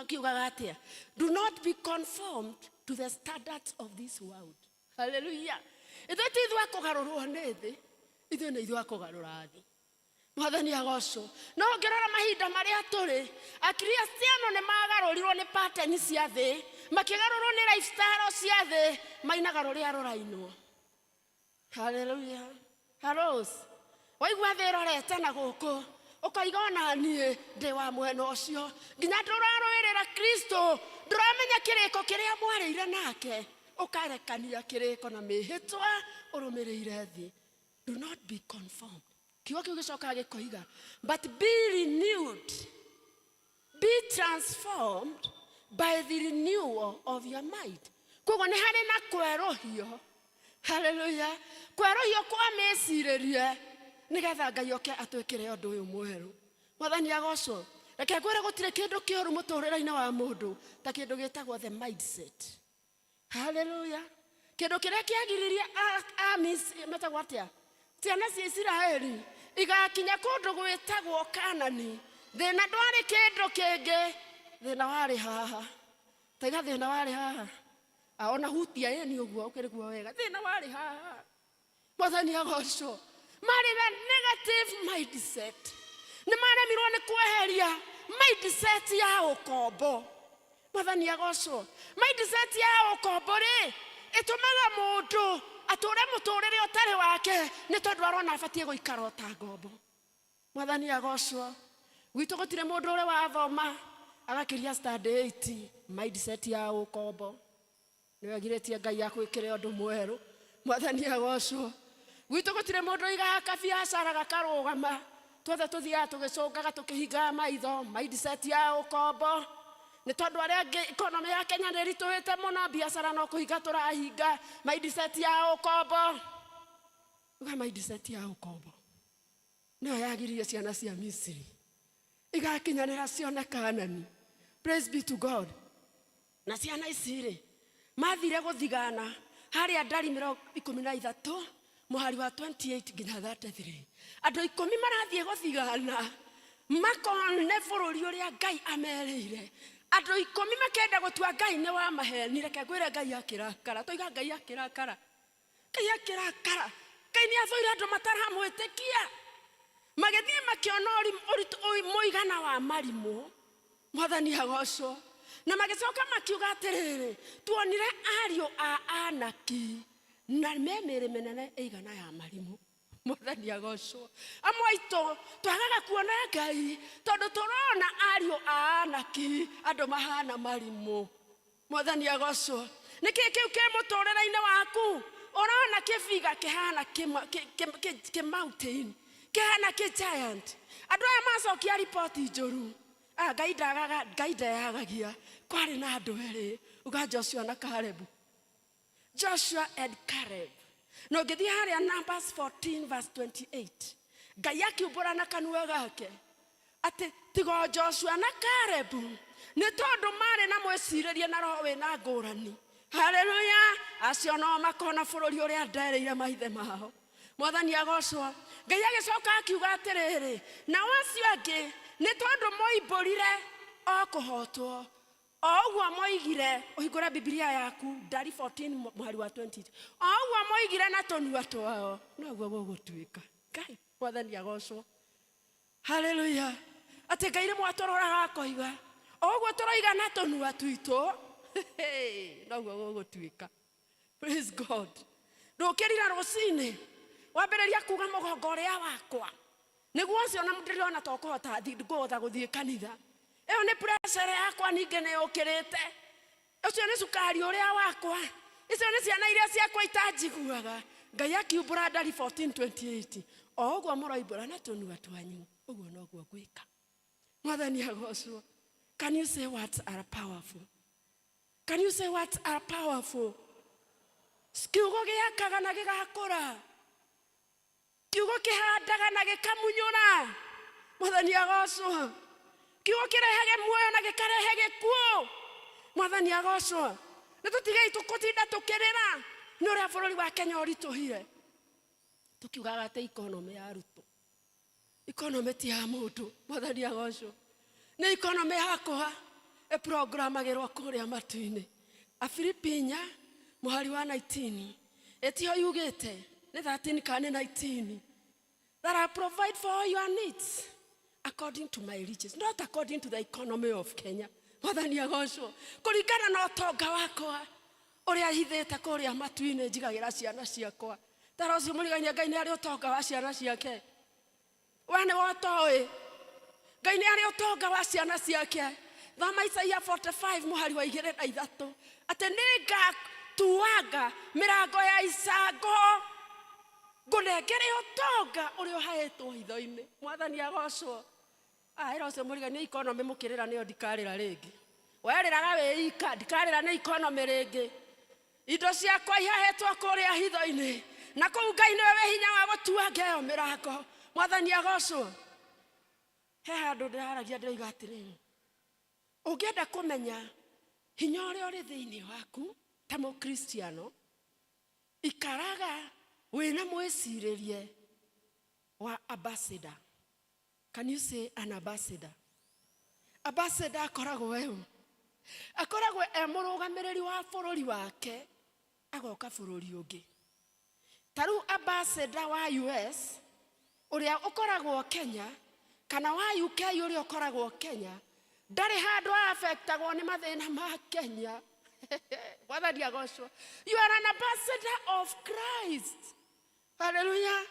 kiugaga atĩa? Do not be conformed to the standards of this world. Hallelujah. Ithuĩ ti ithuĩ a kũgarũrwo nĩ thĩ, ithuĩ nĩ ithuĩ a kũgarũra thĩ. Mwathani agocwo. No ũngĩrora mahinda marĩa tũrĩ, Akristiano nĩ magarũrirwo nĩ pattern cia thĩ, makĩgarũrwo nĩ lifestyle cia thĩ, mainaga rũrĩa rũrainwo. Hallelujah. Haros. Waigua thĩ ĩrorete na gũkũ, ũkoiga ona niĩ ndĩ wa mwena ũcio. Nginya ndũrarũĩrĩra Kristo, ndũramenya kĩrĩko kĩrĩa mwarĩire nake, ũkarekania kĩrĩko na mĩhĩtwa ũrũmĩrĩire thĩ. Do not be conformed. Kiugo kĩu gĩcokaga gĩkoiga, but be renewed, be transformed by the renewal of your mind. Koguo nĩ harĩ na kwerũhio. Hallelujah. Kwerũhio kwa mĩcirĩrie nĩgetha Ngai oke atwĩkĩre ũndũ ũyũ mwerũ. Mwathani agocwo. Reke ngwĩre gũtirĩ kĩndũ kĩũru mũtũrĩre-inĩ wa mũndũ ta kĩndũ gĩtagwo the mindset. Hallelujah. Kĩndũ kĩrĩa kĩagiririe metagwo atĩa? Ciana cia Isiraeli igakinya kũndũ gwĩtagwo Kanani. Thĩna ndwarĩ kĩndũ kĩngĩ, thĩna warĩ haha. Taiga thĩna warĩ haha. Ona hutia ĩni ũguo ũkĩrĩguo wega. Thĩna warĩ haha. Mwathani agocwo. Marĩ na negative mindset. Nĩ maremirwo nĩ kweheria mindset ya ũkombo. Mwathani agocwo. Mindset ya ũkombo rĩ, ĩtũmaga mũndũ atũre mũtũrĩre ũtarĩ wake nĩ tondũ arona abatiĩ gũikara o ta ngombo. Mwathani agocwo. Gwitũ gũtirĩ mũndũ ũrĩ wathoma agakĩria standard 8 mindset ya ũkombo. Nĩwegirĩtie Ngai akwĩkĩre ũndũ mwerũ. Mwathani agocwo. Gwitũ gũtirĩ mũndũ ũigaga kabiacara gakarũgama. Twothe tũthiaga tũgĩcũngaga tũkĩhingaga maitho mindset ya ũkombo. Nĩ tondũ arĩa angĩ economy ya Kenya nĩ ĩritũhĩte mũno, biacara no kũhinga tũrahinga mindset ya ũkombo. Uga mindset ya ũkombo nĩyo yagiririe ciana cia Misiri igakinyanĩra cione Kanani. Praise be to God. Na ciana ici rĩ, mathire gũthigana harĩa ndari 13 mũhari wa 28 nginya 33. Andũ 10 marathiĩ gũthigana makone bũrũri ũrĩa Ngai amerĩire. Andũ 10 makenda gũtua Ngai nĩ wa maheni. Reke ngwĩre Ngai akĩrakara. Toiga Ngai akĩrakara. Ngai akĩrakara. Ngai nĩ athũire andũ mataramwĩtĩkia. Magĩthiĩ makĩona mũigana wa marimũ. Mwathani agocwo. Na magĩcoka makiuga atĩrĩrĩ, tuonire ariũ a Anaki na me mĩĩrĩ mĩnene ĩigana ya marimũ. Mwathani agocwo. Amwe aitũ twagaga kuona Ngai tondũ tũrona ariũ a Anaki andũ mahana marimũ. Mwathani agocwo. Nĩkĩ kĩu kĩ mũtũrĩre-inĩ waku? Ũrona kĩbiga kĩhana kĩ mountain, kĩhana kĩ giant. Andũ aya macokia riboti njũru. Ngai ndagaga, Ngai ndeyagagia. Kwarĩ na andũ erĩ, uga Joshua na Caleb. Joshua and Caleb. Na ũngĩthiĩ harĩa Numbers 14 verse 28, Ngai akiumbũra na kanua gake atĩ tiga Joshua na Caleb nĩ tondũ marĩ na mwĩcirĩrie na roho wĩna ngũrani. Hallelujah. Acio no makona bũrũri ũrĩa nderĩire maithe mao. Mwathani agocwo. Ngai agĩcoka akiuga atĩrĩrĩ, nao acio angĩ nĩ tondũ moimbũrire o kũhotwo o ũguo moigire. Ũhingũre Bibilia yaku Ndari 14 mũhari wa 20. O ũguo moigire na tũnua twao noguo gũgũtuĩka. Ngai Mwathani agocwo. Hallelujah. Atĩ Ngai rĩmwe atũroraga akoiga o ũguo tũroiga na tũnua twitũ noguo gũgũtuĩka. Praise God. Ndũkĩrira rũcinĩ wambĩrĩria kuga mũgongo ũrĩa wakwa nĩguo ũcio na ndĩrona to kũhota ngũhota gũthiĩ kanitha. Ĩyo nĩ pressure yakwa ningĩ nĩ yũkĩrĩte. Ũcio nĩ cukari ũrĩa wakwa. Icio nĩ ciana iria ciakwa itanjiguaga. Ngai akiumbũra Ndari 14:28. O ũguo mũroimbũra na tũnua twanyu, ũguo noguo ngwĩka. Mwathani agocwo. Can you say words are powerful? Can you say words are powerful? Kiugo gĩakaga na gĩgakũra. Kiugo kĩhandaga na gĩkamunyũra. Mwathani agocwo. Kiugo kĩrehage muoyo na gĩkarehe gĩkuũ. Mwathani agocwo. Nĩ tũtigei tũkũtinda tũkĩrĩra nĩ ũrĩa bũrũri wa Kenya ũritũhire. Tũkiugaga atĩ economy ya Ruto. Economy ti ya mũndũ, mwathani agocwo. Nĩ economy yakwa ĩprogramagĩrwo kũrĩa matu-inĩ. Afilipi 4 mũhari wa 19 ĩtiho yugĩte nĩ 13 kana nĩ 19, that I provide for all your needs according to my riches, not according to the economy of Kenya. Mwathani agocwo. Kũringana na ũtonga wakwa ũrĩa hithĩte kũrĩa matu-inĩ njigagĩra ciana ciakwa. Tara ũcio mũrigainie, Ngai nĩ arĩ ũtonga wa ciana ciake. We nĩ wotoĩ Ngai nĩ arĩ ũtonga wa ciana ciake. Thoma Isaia 45 mũhari wa 2 na 3, atĩ nĩ ngatuanga mĩrango ya icango ngũnengere ũtonga ũrĩa ũhaĩtwo hitho-inĩ. Mwathani agocwo. Ĩra ũcio mũrigainie, economy mũkĩrĩra nĩyo ndikarĩra rĩngĩ. Werĩraga wĩ ika, ndikarĩra nĩ economy rĩngĩ. Indo ciakwa ihahĩtwo kũrĩa hitho-inĩ, na kũu Ngai nĩwe wĩ hinya wa gũtuanga ĩyo mĩrango. Mwathani agocwo. He handũ ndĩraragia ndĩroiga atĩrĩrĩ, ũngĩenda kũmenya hinya ũrĩa ũrĩ thĩinĩ waku ta mũkristiano, ikaraga wĩna mwĩcirĩrie wa ambassador. Can you say an ambassador? Ambassador akoragwo eũ, akoragwo e mũrũgamĩrĩri wa bũrũri wake agoka bũrũri ũngĩ. Ta rĩu ambassador wa US ũrĩa ũkoragwo Kenya kana wa UK ũrĩa ũkoragwo Kenya ndarĩ handũ affectagwo nĩ mathĩna ma Kenya. Mwathani agocwo. You are an ambassador of Christ. Hallelujah.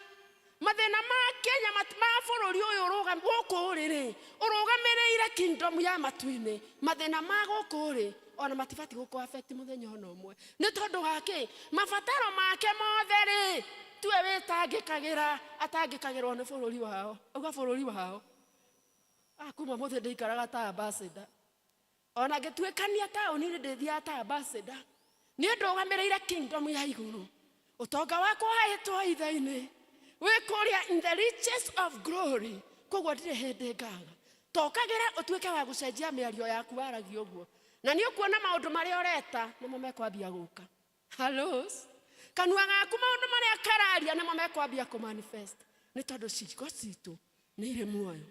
Mathĩna ma Kenya, ma bũrũri ũyũ gũkũ ũrĩ rĩ, ũrũgamĩrĩire kingdom ya matu-inĩ. Mathĩna ma gũkũ rĩ, ona matibatiĩ gũkũ affect mũthenya ona ũmwe. Nĩ tondũ wa kĩ? Mabataro make mothe rĩ, tiwe wĩtangĩkagĩra, atangĩkagĩrwo nĩ bũrũri wao. Auga bũrũri wao. Kuma mũthĩ ndĩikaraga ta ambassador. Ona ngĩtuĩkania taũni-inĩ ndĩthiaga ta ambassador. Niĩ ndũgamĩrĩire kingdom ya igũrũ. Ũtonga wakwa ũhaĩtwo ithe-inĩ wĩ kũrĩa in the riches of glory. Koguo ndirĩ hĩndĩ ngaga. Tokagĩra ũtuĩke wa gũcenjia mĩario yaku waragia ũguo, na nĩ ũkuona maũndũ marĩa ũreta nĩmo mekwambia gũka. Hello. Kanua gaku maũndũ marĩa kararia nĩmo mekwambia kũmanifest, nĩ tondũ ciiko citũ nĩ irĩ muoyo.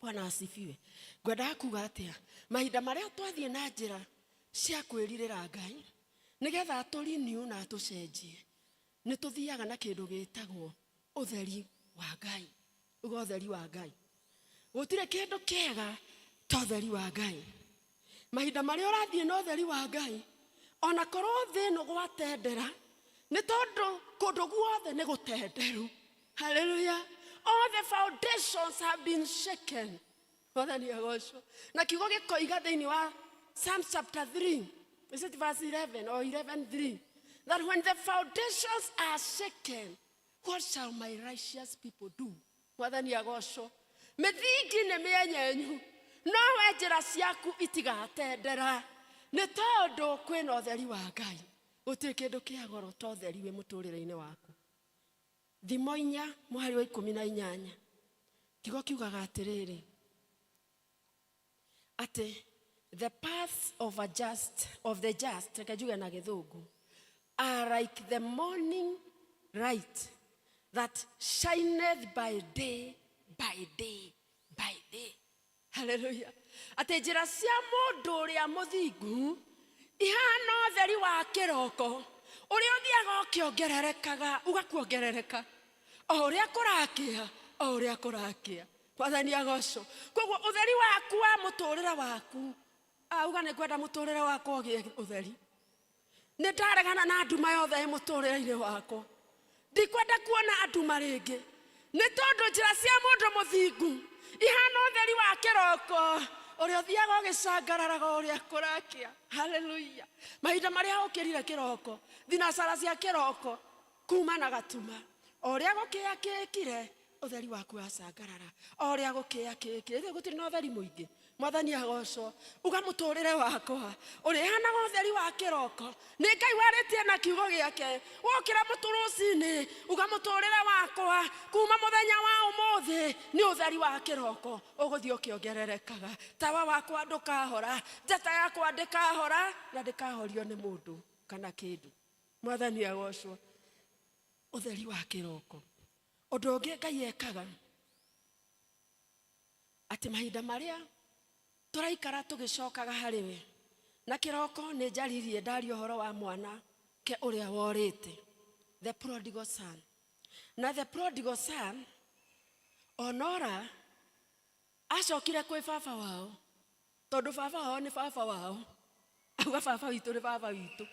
Bwana asifiwe. Ngwendaga kuga atĩa? Mahinda marĩa twathiĩ na njĩra cia kwĩrirĩra Ngai nĩgetha atũrenew na atũcenjie, nĩ tũthiaga na kĩndũ gĩtagwo ũtheri wa Ngai. Uga ũtheri wa Ngai. Gũtirĩ kĩndũ kĩega ta ũtheri wa Ngai. Mahinda marĩa ũrathiĩ na ũtheri wa Ngai, ona korwo thĩ ĩno gwatendera, nĩ tondũ kũndũ guothe nĩ gũtenderu. Hallelujah. All the foundations have been shaken. Mwathani agocwo. Na kiugo gĩkoiga thĩinĩ wa Psalms chapter 3, is it verse 11 or 11:3, that when the foundations are shaken, what shall my righteous people do? Mwathani agocwo. Mĩthingi nĩ mĩenyenyu, no we njĩra ciaku itigatendera, nĩ tondũ kwĩna ũtheri wa Ngai. Gũtirĩ kĩndũ kĩa goro ta ũtheri wĩ mũtũrĩre-inĩ waku. Thimo 4 mũhari wa 18, kiugo kiugaga atĩrĩrĩ, atĩ the paths of a just, of the just, reke njuge na gĩthũngũ, are like the morning light that shineth by day, by day, by day. Hallelujah. Atĩ njĩra cia mũndũ ũrĩa mũthingu ihana ũtheri wa kĩroko ũrĩa ũthiaga ũkĩongererekaga, ũgakuongerereka o ũrĩa kũrakĩa, o ũrĩa kũrakĩa. Mwathani agocwo. Koguo ũtheri waku wa mũtũrĩre waku, auga nĩ ngwenda mũtũrĩre wakwa ũgĩe ũtheri. Nĩ ndaregana na nduma yothe ĩ mũtũrĩre-inĩ wakwa. Ndikwenda kuona nduma rĩngĩ, nĩ tondũ njĩra cia mũndũ mũthingu ihana ũtheri wa kĩroko ũrĩa ũthiaga ũgĩcangararaga ũrĩa kũrakĩa. Haleluya. Mahinda marĩa ũkĩrire kĩroko, thinacara cia kĩroko kuma na gatuma, o ũrĩa gũkĩa kĩkire, ũtheri waku wacangarara. O ũrĩa gũkĩa kĩkire, ithuĩ gũtirĩ na ũtheri mũingĩ. Mwathani agocwo. Uga mũtũrĩre wakwa ũrĩhanaga ũtheri wa kĩroko. Nĩ Ngai warĩtie na kiugo gĩake. Wokĩra mũtũrũcinĩ, uga mũtũrĩre wakwa kuma mũthenya wa ũmũthĩ nĩ ũtheri wa kĩroko ũgũthiĩ ũkĩongererekaga. Tawa wakwa ndũkahora, njata yakwa ndĩkahora, na ndĩkahorio nĩ mũndũ kana kĩndũ. Mwathani agocwo. Ũtheri wa kĩroko. Ũndũ ũngĩ Ngai ekaga, Atĩ mahinda marĩa tũraikara tũgĩcokaga harĩ we na kĩroko nĩ njaririe ndaria ũhoro wa mwanake ũrĩa worĩte, the prodigal son. Na the prodigal son onora acokire kwĩ baba wao, tondũ baba wao nĩ baba wao. Auga baba witũ nĩ baba witũ,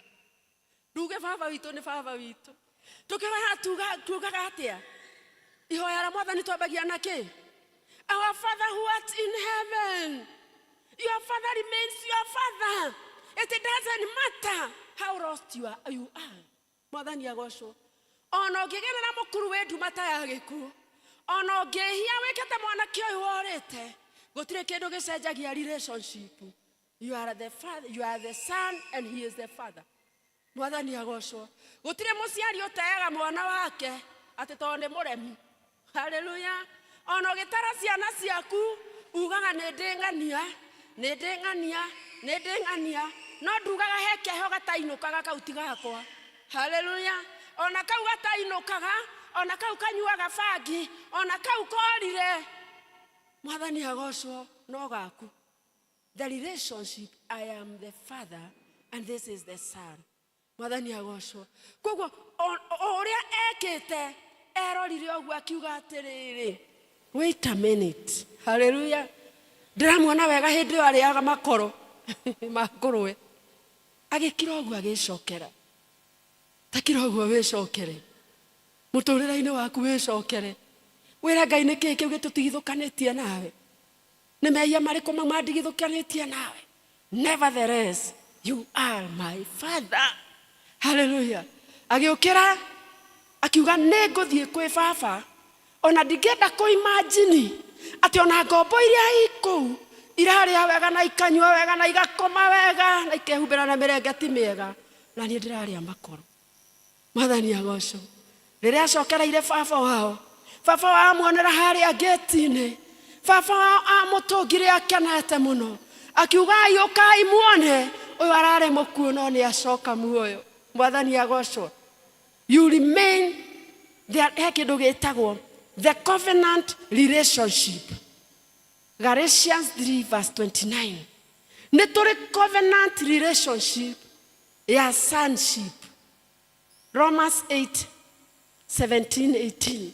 nduge baba witũ nĩ baba witũ. Tũkĩhoya tugaga atĩa? Ihoya rĩa Mwathani twambagia na kĩ? Our Father who art in heaven. Your father remains your father. It doesn't matter how lost you are, you are. Mwathani agocwo. Ona ũngĩgerera mũkuru wĩ nduma ta ya gĩkuũ, ona ũngĩhia wĩkĩte mwanake ũyũ worĩte, gũtirĩ kĩndũ gĩcenjagia relationship. You are the father, you are the son and he is the father. Mwathani agocwo. Gũtirĩ mũciari ũteaga mwana wake atĩ tondũ nĩ mũremi. Haleluya. Ona ũgĩtara ciana ciaku ugaga nĩ ndĩ ng'ania, nĩ ndĩ ng'ania, nĩ ndĩ ng'ania, no ndugaga he keho gatainũkaga kau ti gakwa. Haleluya. Ona kau gatainũkaga, ona kau kanyuaga bangi, ona kau korire, Mwathani agocwo, no gaku. The relationship, I am the father and this is the son. Mwathani agocwo. Koguo o ũrĩa ekĩte, erorire ũguo akiuga atĩrĩrĩ, wait a minute. Haleluya. Ndĩramuona wega hĩndĩ ĩyo arĩaga makoro ma ngũrwe. Agĩkira ũguo agĩcokera. Takira ũguo wĩcokere. Mũtũrĩre-inĩ waku wĩcokere. Wĩre Ngai nĩkĩĩ kĩu gĩtũtigithũkanĩtie nawe. Nĩ mehia marĩkũ mau mandigithũkanĩtie nawe. Nevertheless, you are my father. Hallelujah. Agĩũkĩra akiuga nĩ ngũthiĩ kwĩ baba, ona ndingĩenda kũ-imagine atĩ ona ngombo iria i kũu irarĩa wega na ikanyua wega na igakoma wega na ikehumbĩra na mĩrengeti mĩega, na niĩ ndĩrarĩa makoro. Mwathani agocwo. Rĩrĩa acokereire baba wao, baba wao amuonera harĩa ngĩti-inĩ, baba wao amũtũngire akenete mũno, akiuga ũkai muone ũyũ ararĩ mũkuũ no nĩ acoka muoyo. Mwathani agocwo. You remain there. He kĩndũ gĩtagwo the covenant relationship. Galatians 3 verse 29. Nĩ tũrĩ covenant relationship ya sonship. Romans 8 17 18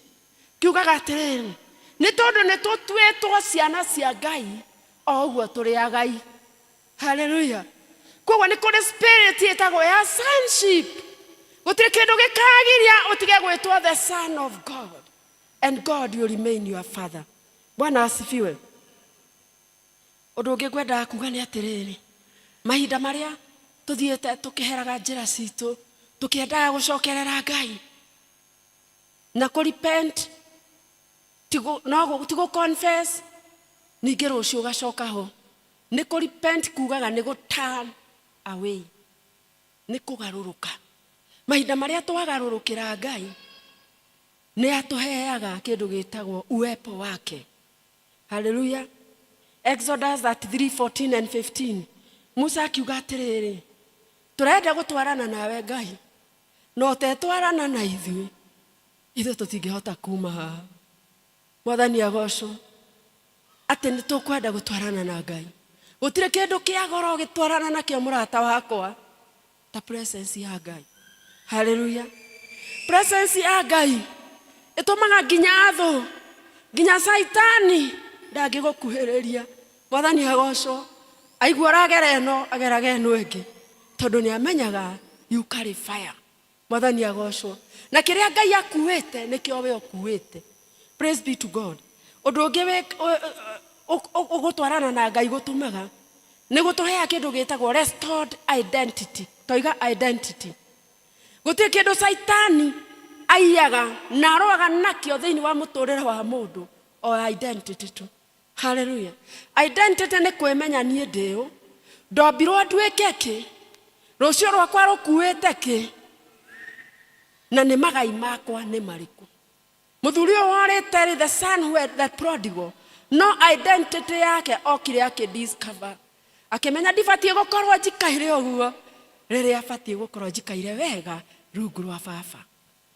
kiugaga atĩrĩrĩ, nĩ tondũ nĩ tũtuĩtwo ciana cia Ngai, o ũguo tũrĩ agai. Haleluya. Koguo nĩ kũrĩ spirit ĩtagwo ya sonship. Gũtirĩ kĩndũ gĩkagiria ũtige gwĩtwo the son of God, and God will remain your father. Bwana asifiwe. Ũndũ ũngĩ ngwendaga kuga nĩ atĩrĩrĩ, mahinda marĩa tũthiĩte tũkĩheraga njĩra citũ, tũkĩendaga gũcokerera Ngai na kũ repent, no ti gũ confess ningĩ rũciũ ũgacoka ho. Nĩ kũ repent kugaga nĩ gũ turn away, nĩ kũgarũrũka. Mahinda marĩa twagarũrũkĩra Ngai, nĩ atũheaga kĩndũ gĩtagwo uwepo wake. Haleluya. Exodus 33:14 and 15, Musa akiuga atĩrĩrĩ, tũrenda gũtwarana nawe Ngai, no ũtetwarana na ithuĩ, ithuĩ tũtingĩhota kuma haha. Mwathani agocwo. Atĩ nĩ tũkwenda gũtwarana na Ngai. Gũtirĩ kĩndũ kĩa goro ũgĩtwarana nakĩo mũrata wakwa ta presence ya Ngai. Haleluya. Presence ya Ngai ĩtũmaga nginya thũ, nginya Caitani ndangĩgũkuhĩrĩria. Mwathani agocwo. Aigua ũragera ĩno, ageraga ĩno ĩngĩ, tondũ nĩ amenyaga you carry fire. Mwathani agocwo. Na kĩrĩa Ngai akuĩte nĩkĩo we ũkuĩte. Praise be to God. Ũndũ ũngĩ ũgũtwarana na Ngai gũtũmaga nĩ gũtũhea kĩndũ gĩtagwo restored identity. Toiga identity. Gũtirĩ kĩndũ Caitani aiyaga na aroaga nakĩo thĩinĩ wa mũtũrĩre wa mũndũ o identity tu. Haleluya. Identity nĩ kwĩmenya niĩ ndĩ ũ, ndombirwo nduĩke kĩ, rũciũ rwakwa rũkuĩte kĩ, na nĩ magai makwa nĩ marĩkũ. Mũthuri ũyũ worĩte rĩ, the son who had the prodigal, no identity yake okire akĩdiscover, akĩmenya ndibatiĩ gũkorwo njikaire ũguo rĩrĩa abatiĩ gũkorwo njikaire wega rungu rwa baba.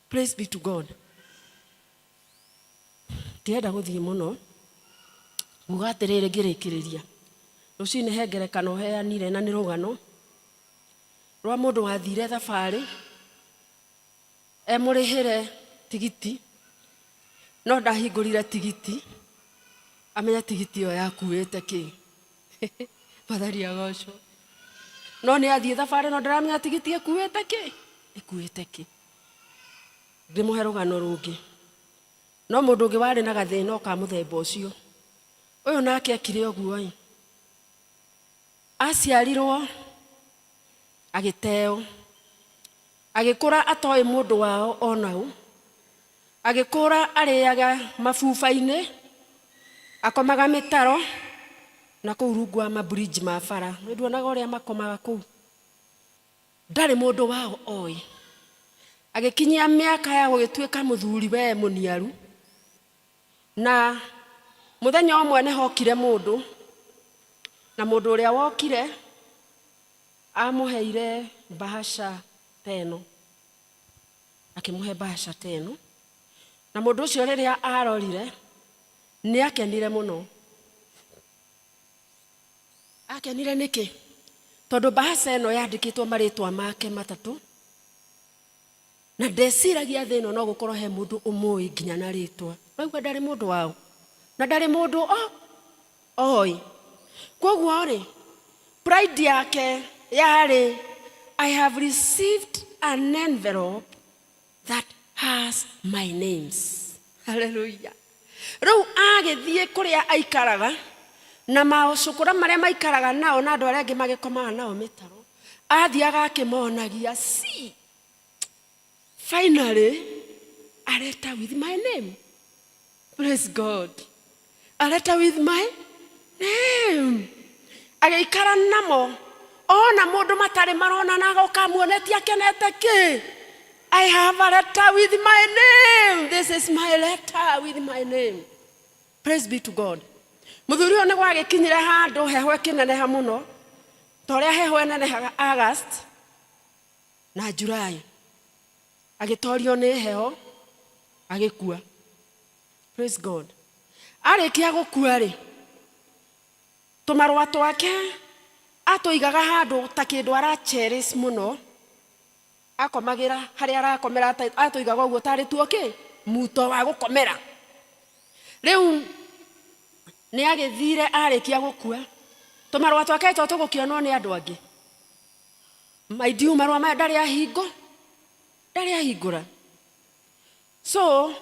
Praise be to God. Ndirenda gũthiĩ mũno. Nguga atĩrĩrĩ ngĩrĩkĩrĩria, rũcinĩ he ngerekano heanire na nĩ rũgano rwa mũndũ wathire thabarĩ emũrĩhĩre tigiti, no ndahingũrire tigiti amenya tigiti ĩyo yakuĩte kĩ. Mwathani agocwo. No nĩ athiĩ thabarĩ no ndaramenya tigiti ĩkuĩte kĩ, ĩkuĩte kĩ. Ngĩmũhe rũgano rũngĩ. No mũndũ ũngĩ warĩ na gathĩna o ka mũthemba ũcio. Ũyũ nake ekire ũguo ĩ, aciarirwo agĩteo, agĩkũra atoĩ mũndũ wao ona ũ, agĩkũra arĩaga mabuba-inĩ, akomaga mĩtaro na kũu rungu wa mabridge ma bara. Nĩ nduonaga ũrĩa makomaga kũu. Ndarĩ mũndũ wao oĩ. Agĩkinyia mĩaka ya gũgĩtuĩka mũthuri we mũniaru, na mũthenya ũmwe nĩ hokire mũndũ, na mũndũ ũrĩa wokire amũheire bahasha ta ĩno, akĩmũhe bahasha ta ĩno, na mũndũ ũcio rĩrĩa arorire nĩ akenire mũno. Akenire nĩkĩ? Tondũ bahasha ĩno yandĩkĩtwo marĩtwa make matatũ, na ndeciragia thĩ ĩno no gũkorwo he mũndũ ũmũĩ nginya na rĩtwa. Ũraigua ndarĩ mũndũ wao, na ndarĩ mũndũ o oĩ. Koguo rĩ, pride yake yarĩ I have received an envelope that has my names. Hallelujah. Rĩu agĩthiĩ kũrĩa aikaraga na maũcũkũra marĩa maikaraga nao na andũ arĩa angĩ magĩkomaga nao mĩtaro, athiaga akĩmonagia, see, finally a letter with my name. Praise God. A letter with my name. Agĩikara namo ona mũndũ matarĩ maronana agoka amuonetie akenete kĩ. I have a letter with my name. This is my letter with my name. Praise be to God. Mũthuri ũyũ nĩ gwagĩkinyire handũ heho ĩkĩneneha mũno ta ũrĩa heho ĩnenehaga August na July. Agĩtorio nĩ heho agĩkua. Praise God. Arĩkia gũkua rĩ, tũmarũa twake atũigaga handũ ta kĩndũ ara cherish mũno, akomagĩra harĩa arakomera atũigaga ũguo tarĩ tuo kĩ muto wa gũkomera. Rĩu nĩ agĩthire arĩkia gũkua, tũmarũa twake to tũgũkĩonwo nĩ andũ angĩ. Mind you, marũa maya ndarĩ ahingo, ndarĩ ahingũra. So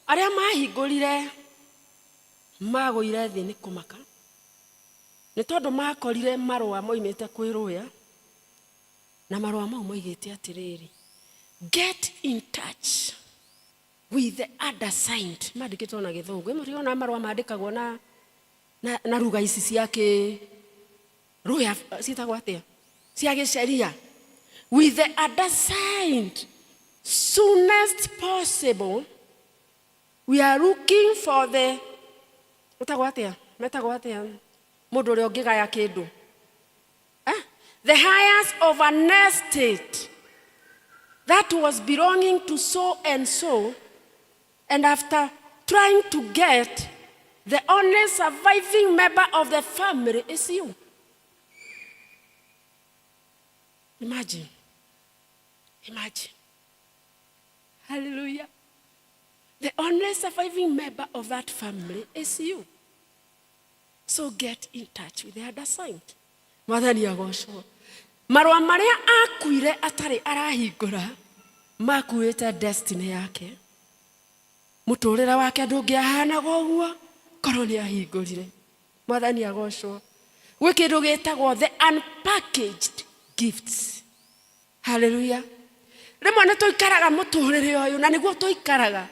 arĩa mahingũrire magũire thĩ nĩ kũmaka, nĩ tondũ makorire marũa moimĩte kwĩ rũya, na marũa mau moigĩte atĩrĩrĩ, get in touch with the undersigned. Mandĩkĩtwo na gĩthũngũ. Ĩ mũtiona marũa mandĩkagwo na, na, na ruga ici cia kĩ rũya ciĩtagwo atĩa, cia gĩceria. With the undersigned soonest possible, we are looking for the metagwo atĩa, metagwo atĩa mũndũ ũrĩa ũngĩgaya kĩndũ, eh? The highest of an estate that was belonging to so and so, and after trying to get the only surviving member of the family is you. Imagine. Imagine. Hallelujah. The only surviving member of that family is you. So get in touch with the undersigned. Mwathani agocwo. Marũa marĩa akuire atarĩ arahingũra makuĩte destiny yake. Mũtũrĩre wake ndũngĩahanaga ũguo korwo nĩ ahingũrire. Mwathani agocwo. Gwĩ kĩndũ gĩtagwo the unpackaged gifts. Hallelujah. Rĩmwe nĩ tũikaraga mũtũrĩre ũyũ na nĩguo tũikaraga.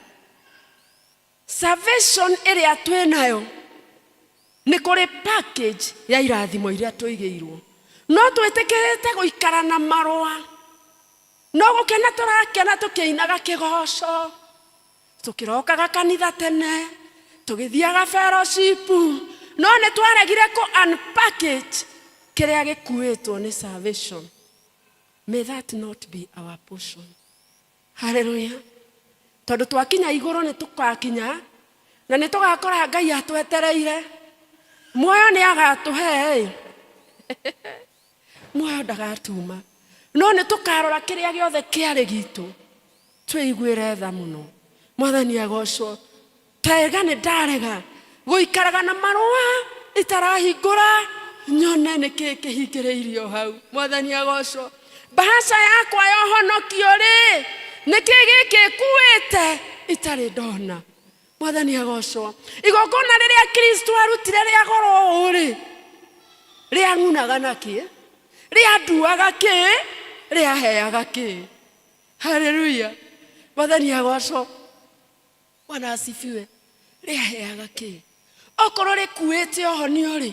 Salvation ĩrĩa twĩ nayo nĩ kũrĩ package ya irathimo iria tũigĩirwo. No twĩtĩkĩrĩte gũikara na marũa, no gũkena tũrakena tũkĩinaga kĩgoco, tũkĩrokaga kanitha tene, tũgĩthiaga fellowship, no nĩ twaregire kũ unpackage kĩrĩa gĩkuĩtwo nĩ salvation. May that not be our portion. Hallelujah. Tondũ twakinya igũrũ nĩ tũkakinya na nĩ tũgakora Ngai atwetereire. Muoyo nĩ agatũhe ĩ. Muoyo ndagatuma. No nĩ tũkarora kĩrĩa gĩothe kĩarĩ gitũ. Twĩiguĩre tha mũno. Mwathani agocwo. Tega nĩ ndarega gũikaraga na marũa itarahingũra nyone nĩ kĩĩ kĩhingĩrĩirio hau. Mwathani agocwo. Mbahaca yakwa ya ũhonokio rĩ, nĩ kĩĩ gĩkĩ ĩkuĩte itarĩ ndona. Mwathani agocwo. Igongona rĩrĩa Kristo arutire rĩa goro ũũ rĩ, rĩang'unaga na kĩ? Rĩanduaga kĩ? Rĩaheaga kĩ? Haleluya. Mwathani agocwo. Bwana asifiwe. Rĩaheaga kĩ? Okorwo rĩkuĩte ũhonio rĩ,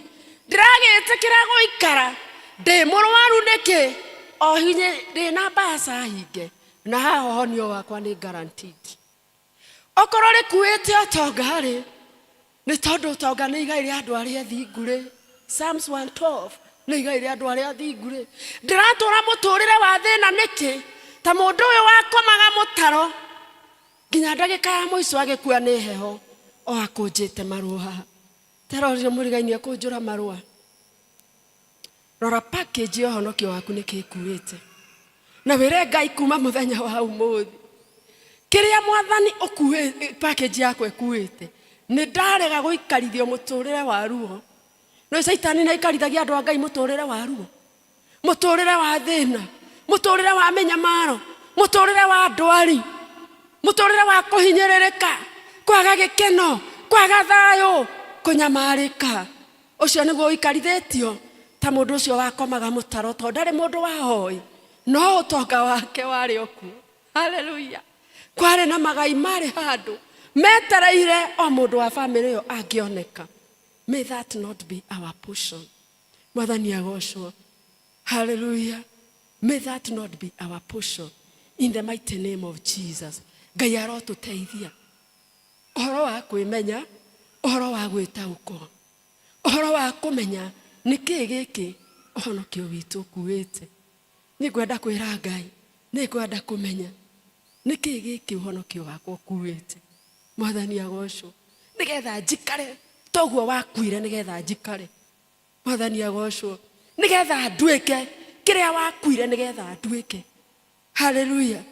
ndĩragĩtĩkĩra gũikara ndĩ mũrwaru nĩkĩ? O hinya ndĩna mbaca hinge na haha ũhonio wakwa nĩ guaranteed. Okorwo rĩkuĩte ũtonga rĩ, nĩ tondũ ũtonga nĩ igai rĩa andũ arĩa athingu rĩ, Psalms 112 nĩ igai rĩa andũ arĩa athingu rĩ, ndĩratũra mũtũrĩre wa thĩna nĩkĩ? Ta mũndũ ũyũ wakomaga mũtaro nginya ndagĩka ya mũico agĩkua nĩ heho o akũnjĩte marũa. Terorire mũrigainie kũnjũra marũa. Rora package ya ũhonokio waku nĩ kĩkuĩte. Na wĩre Ngai kuma mũthenya wa ũmũthĩ kĩrĩa mwathani ũkuĩ package yakwa ĩkuĩte nĩ ndarega gũikarithio mũtũrĩre wa ruo. No caitani nĩ aikarithagia andũ a Ngai mũtũrĩre wa ruo, mũtũrĩre wa thĩna, mũtũrĩre wa mĩnyamaro, mũtũrĩre wa ndwari, mũtũrĩre wa kũhinyĩrĩrĩka, kwaga gĩkeno, kwaga thayũ, kũnyamarĩka. Ũcio nĩguo ũikarithĩtio ta mũndũ ũcio wakomaga mũtaro tondũ ndarĩ mũndũ wahoi, no ũtonga wake warĩ o kuo. Haleluya. Kwarĩ na magai marĩ handũ metereire o mũndũ wa bamĩrĩ ĩyo angĩoneka. May that not be our portion. Mwathani agocwo. Haleluya. May that not be our portion. In the mighty name of Jesus. Ngai arotũteithia. Ũhoro wa kwĩmenya, ũhoro wa gwĩtaũkwo, ũhoro wa kũmenya nĩ kĩĩ gĩkĩ ũhonokio witũ ũkuĩte. Nĩ ngwenda kwĩra Ngai, nĩ ngwenda kũmenya nĩ kĩĩ gĩkĩ ũhonokio wakwa ũkuĩte. Mwathani agocwo. Nĩgetha njikare toguo wakuire, nĩgetha njikare. Mwathani agocwo. Nĩgetha nduĩke kĩrĩa wakuire, nĩgetha nduĩke. Haleluya.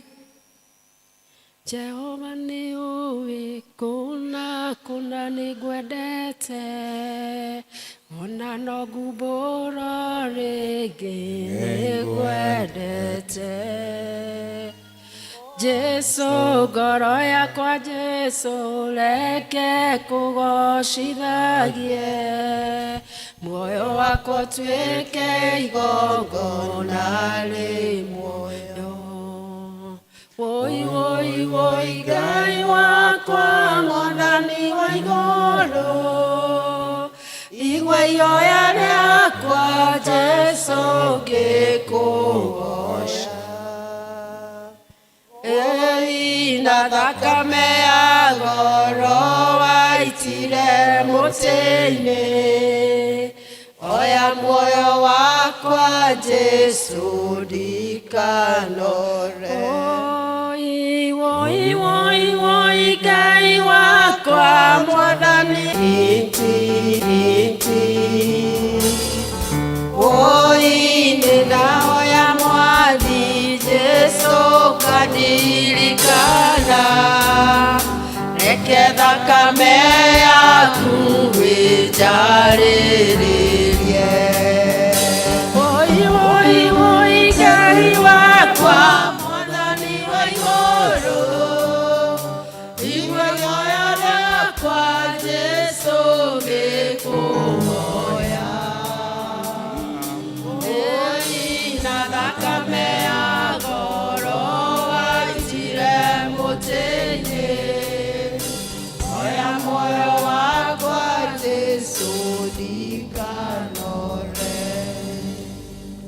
Jehova nĩ ũĩ kũna kũna nĩ ngwendete, ona no ngumbũro rĩngĩ nĩ ngwendete. Jesu ngoro yakwa Jesu reke kũgocithagie, muoyo wakwa ũtuĩke igongona rĩ muoyo. Woi woi woi Ngai wakwa mwathani wa igũrũ, igua ihoya rĩakwa Jesu ngĩkũgoca. Ĩi na thakame ya goro waitire mũtĩ-inĩ, oya muoyo wakwa Jesu ndikanore. Woi woi woi woi Ngai wakwa mwathani inti inti. Woi nĩ ndahoya mwathi Jesu kandirikana, reke thakame yaku ĩnjarĩrĩrie. Woi woi woi Ngai wakwa mwathani wa igũrũ, igua ihoya rĩakwa Jesu ngĩkũhoya. Ĩi na thakame ya goro waitire mũtĩ-inĩ, oya muoyo wakwa Jesu ndikanore.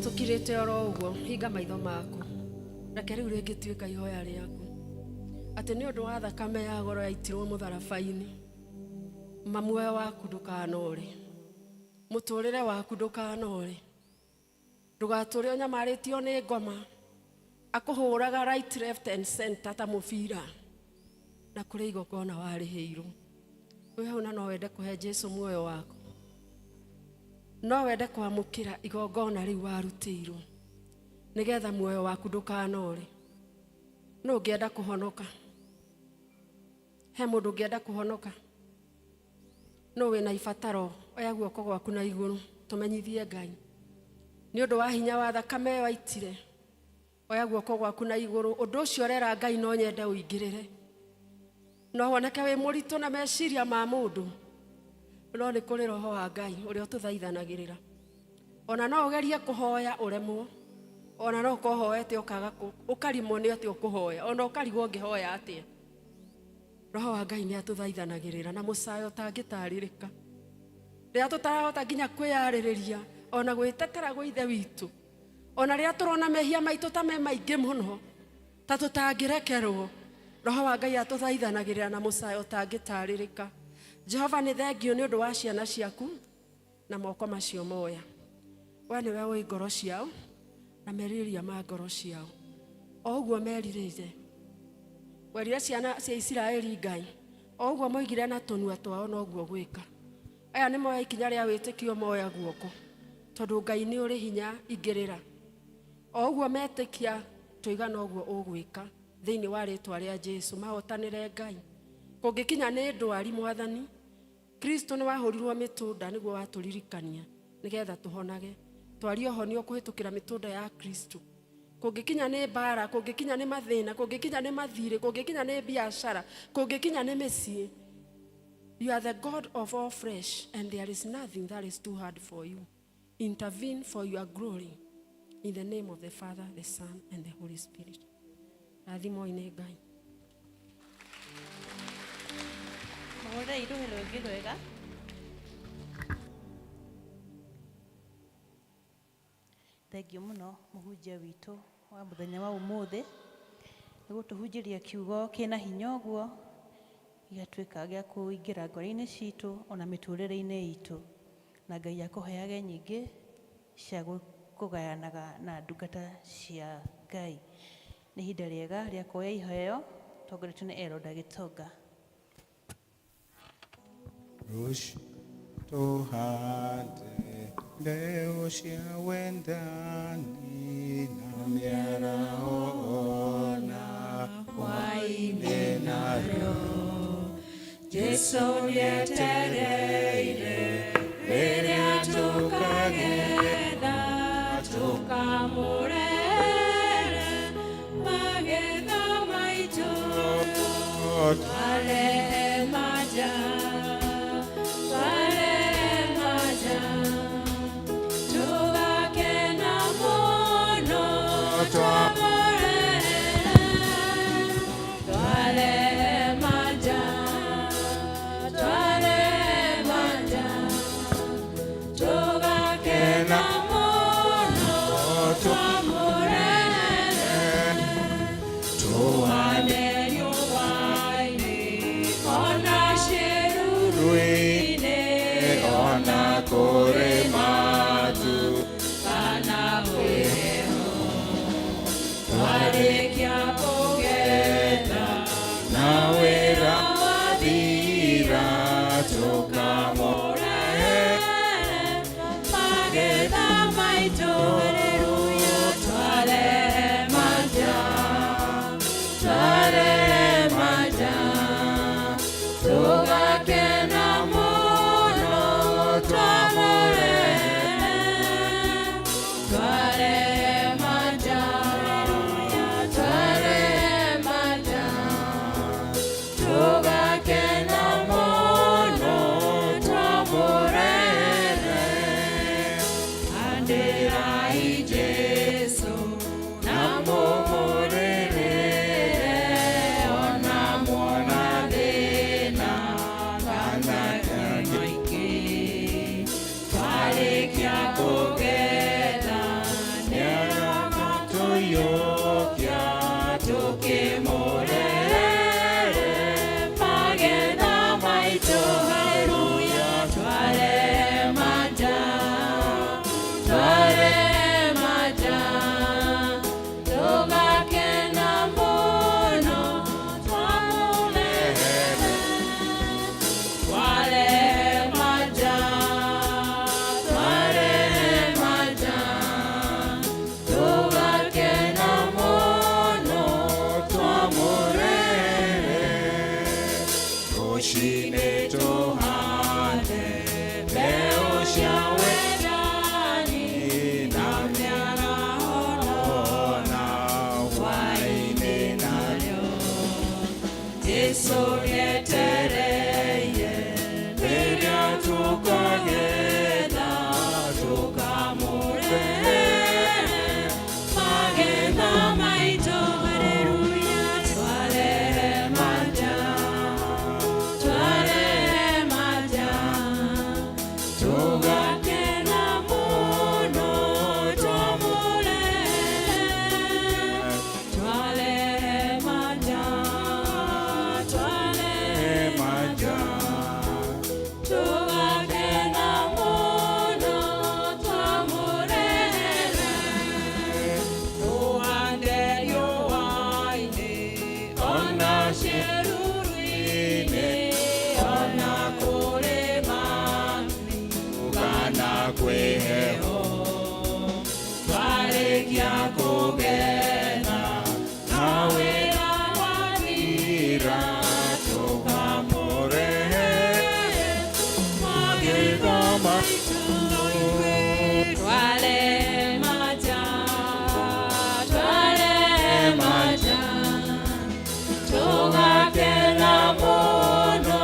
Tũkirĩte oro ũguo, hinga maitho maku. Reke rĩu rĩngĩtuĩka ihoya rĩaku, atĩ nĩ ũndũ wa thakame ya goro yaitirwo mũtharaba-inĩ, ma muoyo waku ndũkanore, mũtũrĩre waku ndũkanore, ndũgatũre ũnyamarĩtio nĩ ngoma akũhũraga right left and center ta mũbira, na kũrĩ igongona warĩhĩirwo. Wĩ hau na no wende kũhe Jesu muoyo waku. No wende kwamũkĩra igongona rĩu warutĩirwo nĩgetha muoyo waku ndũkanore. No ũngĩenda kũhonoka? He mũndũ ũngĩenda kũhonoka? No wĩna ibataro, oya guoko gwaku na igũrũ tũmenyithie Ngai nĩ ũndũ wa hinya wa thakame ĩyo aitire. Oya guoko gwaku na igũrũ, ũndũ ũcio ũrera Ngai no nyende ũingĩrĩre. No woneke wĩ mũritũ na meciria ma mũndũ, no nĩ kũrĩ roho wa Ngai ũrĩa ũtũthaithanagĩrĩra. Ona no ũgerie kũhoya ũremwo, ona no ũkorwo ũhoete ũkaga ũkarimwo nĩ atĩa ũkũhoya, ona ũkarigwo ũngĩhoya atĩa. Roho wa Ngai nĩ atũthaithanagĩrĩra na mũcayo ũtangĩtarĩrĩka. Rĩrĩa tũtarahota nginya kwĩyarĩrĩria ona gwĩtetera gwĩ Ithe witũ, ona rĩrĩa tũrona mehia maitũ ta me maingĩ mũno ta tũtangĩrekerwo, roho wa Ngai atũthaithanagĩrĩra na mũcayo ũtangĩtarĩrĩka. Jehova, nĩ thengio nĩ ũndũ wa ciana ciaku na moko macio moya. We nĩwe ũĩ ngoro ciao na merirĩria ma ngoro ciao, o ũguo merirĩire. Werire ciana cia Isiraeli Ngai, o ũguo moigire na tũnua twao noguo gwĩka. Aya nĩ moya ikinya rĩa wĩtĩkio, moya guoko, tondũ Ngai nĩ ũrĩ hinya, ingĩrĩra. O ũguo metĩkia tũiga noguo ũgwĩka thĩinĩ wa rĩtwa rĩa Jesu. Mahotanĩre Ngai. Kũngĩkinya nĩ ndwari, Mwathani Kristo nĩ wahũrirwo mĩtũnda nĩguo watũririkania nĩgetha tũhonage. Twarie ũhonio kũhĩtũkĩra mĩtũnda ya Kristo. Kũngĩkinya nĩ mbara, kũngĩkinya nĩ mathĩna, kũngĩkinya nĩ mathirĩ, kũngĩkinya nĩ biacara, kũngĩkinya nĩ mĩciĩ, you are the God of all flesh and there is nothing that is too hard for you. Intervene for your glory in the name of the Father, the Son and the Holy Spirit. Rathimoi nĩ Ngai. Mũhũrĩrei rũhĩ rũngĩ rwega. Thengiũ mũno mũhunjia witũ wa mũthenya wa ũmũthĩ nĩ gũtũhunjĩria kiugo kĩna hinya ũguo gĩgatuĩka gĩa kũingĩra ngoro-inĩ citũ ona mĩtũrĩre-inĩ itũ, na Ngai akũheage nyingĩ cia kũgayanaga na ndungata cia Ngai. Nĩ ihinda rĩega rĩa kuoya iheo tongoretio nĩ Elda Gĩtonga. Rũciũ tũhande mbeũ cia wendani na mĩaraho ona hwaĩ-inĩ narĩo. Jesu nĩetereire rĩrĩa tũkagetha, tũkamũrehere magetha maitũ. Twarehe maja, twarehe maja, tũgakena mũno twamũrehere. Twarehe maja, twarehe maja, tũgakena mũno twamũrehere. Tũhande riũa-inĩ ona ciĩruru-inĩ, ona kũrĩ matu kana kwĩ heho, twarĩkia kũgetha na wĩra wathira tũkamũrehe magetha maitũ. Haleluya, twarehe maja, twarehe maja, tũgakena mũno twamũrehe. Twarehe maja, twarehe maja, tũgakena mũno twamũrehe. Andĩrai Jesu na mũmũrĩrĩre, ona muona thĩna kana maingĩ, twarĩkia kũgetha tũiyũkia tũkĩmũrehere magetha maitũ. Haleluya, twarehe maja, twarehe maja, tũgakena mũno twamũrehere. Twarehe maja, twarehe Twale maja, twale maja, tugakena muno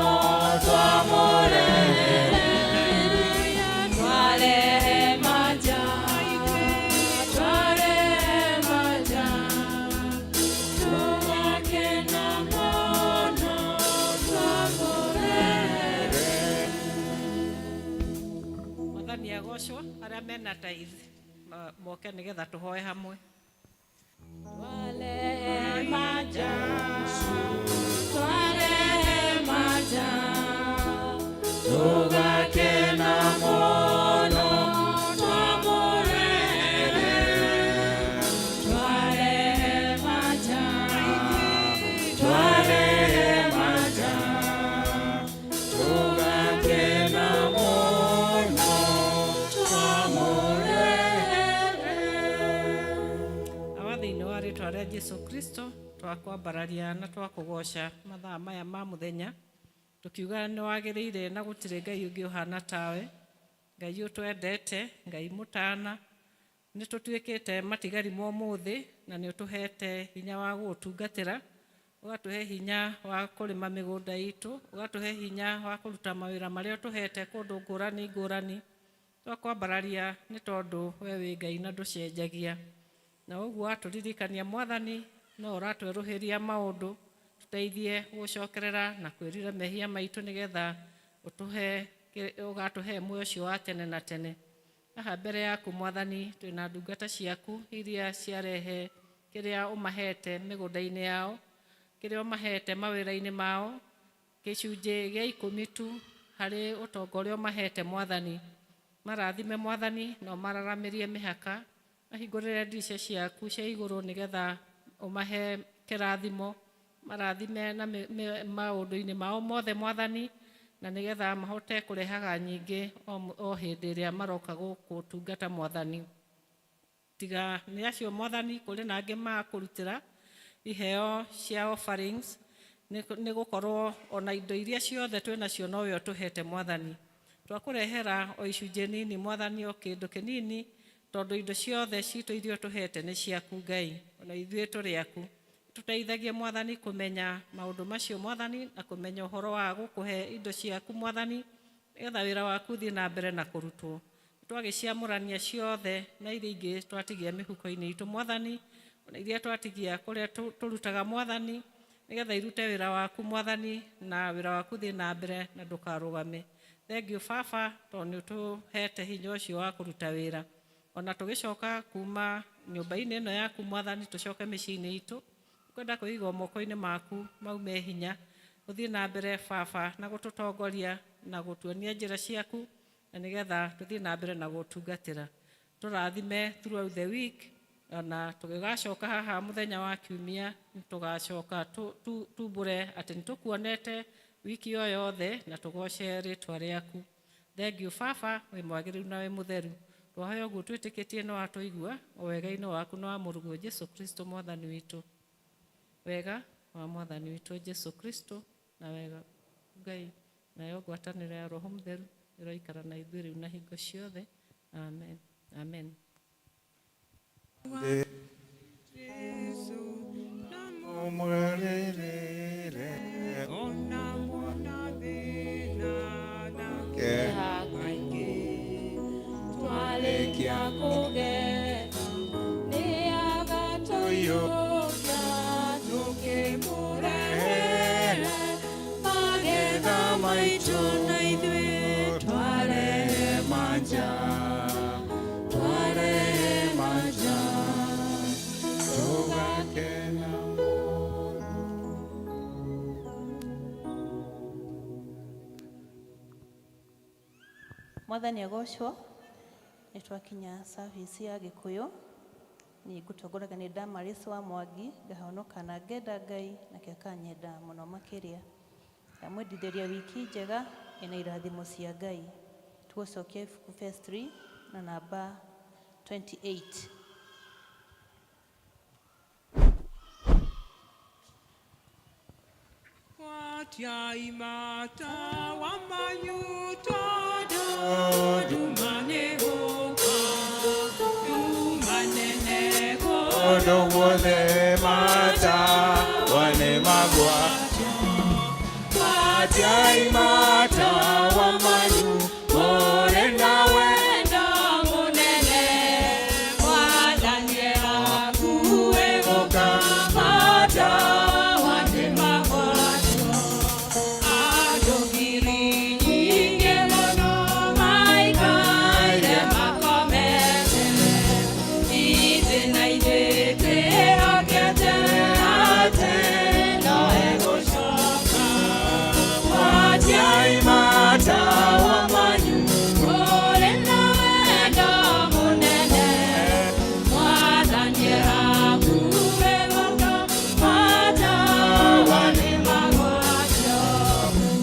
twamurere. Twale maja, twale maja, tugakena muno twamurere. Mwathani agocwo arĩa mena tithe moke nĩgetha tũhoe hamwe. Twale maja, twale maja, tugakena muno twamurere. Twale maja, twale maja, tugakena muno twamurere. Awa thĩinĩ wa rĩtwa rĩa Jesu Kristo twakwambararia na twakũgoca mathaa maya ma mũthenya tũkiuga nĩ wagĩrĩire na gũtirĩ Ngai ũngĩ ũhana tawe, Ngai ũtwendete, Ngai mũtana. Nĩ tũtuĩkĩte matigari ma ũmũthĩ na nĩ ũtũhete hinya wa gũgũtungatĩra, ũgatũhe hinya wa kũrĩma mĩgũnda itũ, ũgatũhe hinya wa kũruta mawĩra marĩa ũtũhete kũndũ ngũrani ngũrani. Twakwambararia nĩ tondũ we wĩ Ngai na ndũcenjagia. Na ũguo watũririkania Mwathani no ũratwerũhĩria maũndũ, tũteithie gũcokerera na kwĩrira mehia maitũ nĩgetha ũtũhe ũgatũhe muoyo ũcio wa tene na tene. Haha mbere yaku Mwathani twĩna ndungata ciaku iria ciarehe kĩrĩa ũmahete mĩgũnda-inĩ yao, kĩrĩa ũmahete mawĩra-inĩ mao, gĩcunjĩ gĩa ikũmi tu harĩ ũtonga ũrĩa ũmahete Mwathani. Marathime Mwathani na ũmararamĩrie mĩhaka, mahingũrĩre ndirica ciaku cia igũrũ nĩgetha ũmahe kĩrathimo, marathime na maũndũ-inĩ mao mothe Mwathani, na nĩgetha mahote kũrehaga nyingĩ o hĩndĩ ĩrĩa maroka gũkũtungata Mwathani. Tiga nĩ acio Mwathani, kũrĩ na angĩ makũrutĩra iheo cia offerings, nĩ gũkorwo ona indo iria ciothe twĩ nacio nowe ũtũhete Mwathani. Twakũrehera o icunjĩ nini Mwathani, o kĩndũ kĩnini, tondũ indo ciothe citũ iria ũtũhete nĩ ciaku Ngai, ona ithuĩ tũrĩ aku. Tũteithagie Mwathani kũmenya maũndũ macio Mwathani, na kũmenya ũhoro wa gũkũhe indo ciaku Mwathani, nĩgetha wĩra waku ũthiĩ na mbere na kũrutwo. Twagĩciamũrania ciothe na iria ingĩ twatigia mĩhuko-inĩ itũ Mwathani, ona iria twatigia kũrĩa tũrutaga Mwathani, nĩgetha irute wĩra waku Mwathani, na wĩra waku ũthiĩ na mbere na ndũkarũgame. Thengiũ Baba, tondũ nĩ ũtũhete hinya ũcio wa kũruta wĩra. Ona tũgĩcoka kuma nyũmba-inĩ ĩno yaku Mwathani, tũcoke mĩciĩ-inĩ itũ, kwenda kwĩiga moko-inĩ maku mau me hinya. Ũthiĩ na mbere Baba na gũtũtongoria na gũtuonia njĩra ciaku, na nĩgetha tũthiĩ na mbere na gũtungatĩra. Tũrathime throughout the week, ona tũgĩgacoka haha mũthenya wa kiumia, tũgacoka tumbũre atĩ nĩ tũkuonete wiki o yothe na tũgoce rĩtwa rĩaku. Thengiũ Baba, wĩ mwagĩrĩru na wĩ mũtheru. Twahoya ũguo twĩtĩkĩtie nĩ watũigua, o wega-inĩ waku na wa mũrũguo Jesu Kristo Mwathani witũ. Wega wa Mwathani witũ Jesu Kristo na wega Ngai nayo ngwatanĩro ya Roho Mũtheru ĩroikara na ithuĩ rĩu na hingo ciothe. Amen. Amen. Twalĩkia kũgetha nĩ agatũiyũkia tũkĩmũrehere magetha maitũ na ithuĩ twarehe manja, twarehe manja, tũgakena. Mwathani agocwo. Nĩ twakinya service ya Gĩkũyũ. Niĩ ngũtongoragia nĩ Damaris wa Mwangi, ngahonoka na ngenda Ngai nake akanyenda mũno makĩria. Ndamwendithĩria wiki njega ĩna irathimo cia Ngai. Tũgũcokia ibuku verse 3 na namba 28. Watia imata wa manyuta do. Kũndũ guothe matawa nĩ magwatio. Gwatiai matawa manyu mũrĩ na wendo mũnene. Mwathani hakuhĩ gũka, matawa nĩ magwatio. Andũ ngiri nyingĩ mũno maikaire makomete. Ithuĩ na ithuĩ twĩhokete atĩ no egũcoka. Gwatiai matawa manyu mũrĩ na wendo mũnene. Mwathani hakuhĩ gũka, matawa nĩ magwatio.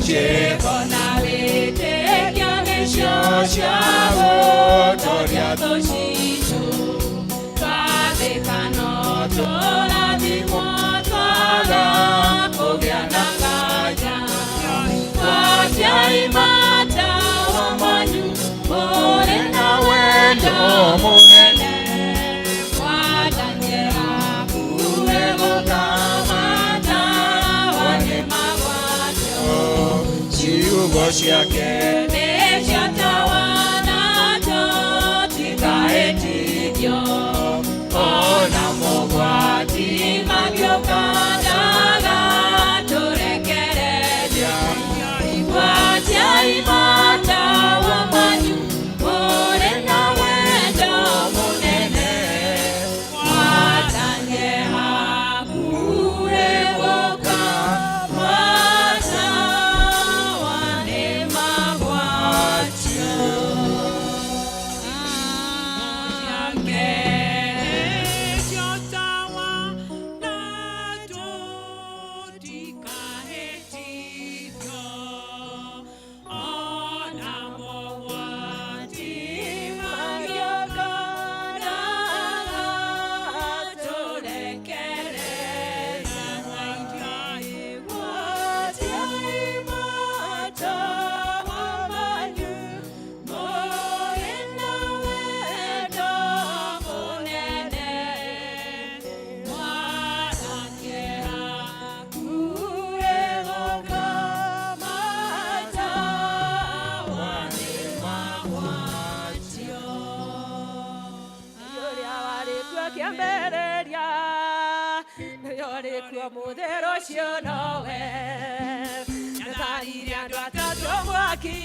Ciĩko na wĩtĩkio nĩcio cia gũtũũria thũ citũ. Twathĩka no tũrathimwo, twaga kũgĩa na nganja. Gwatiai matawa manyu mũrĩ na wendo mũnene. Mwathani hakuhĩ gũka, matawa nĩ magwatio. Ciugo ciake nĩcio tawa nacio tikaĩtithio. Ona mogwati magĩũka ndagatũrekereria. Gwatiai matawa manyu mũrĩ na wendo mũnene. Mwathani hakuhĩ gũka, matawa nĩ magwatio. Kĩambĩrĩria nĩyo rĩkuo mũthĩ rũciũ nowe. Nĩtaririe andũ atatũ mwaki.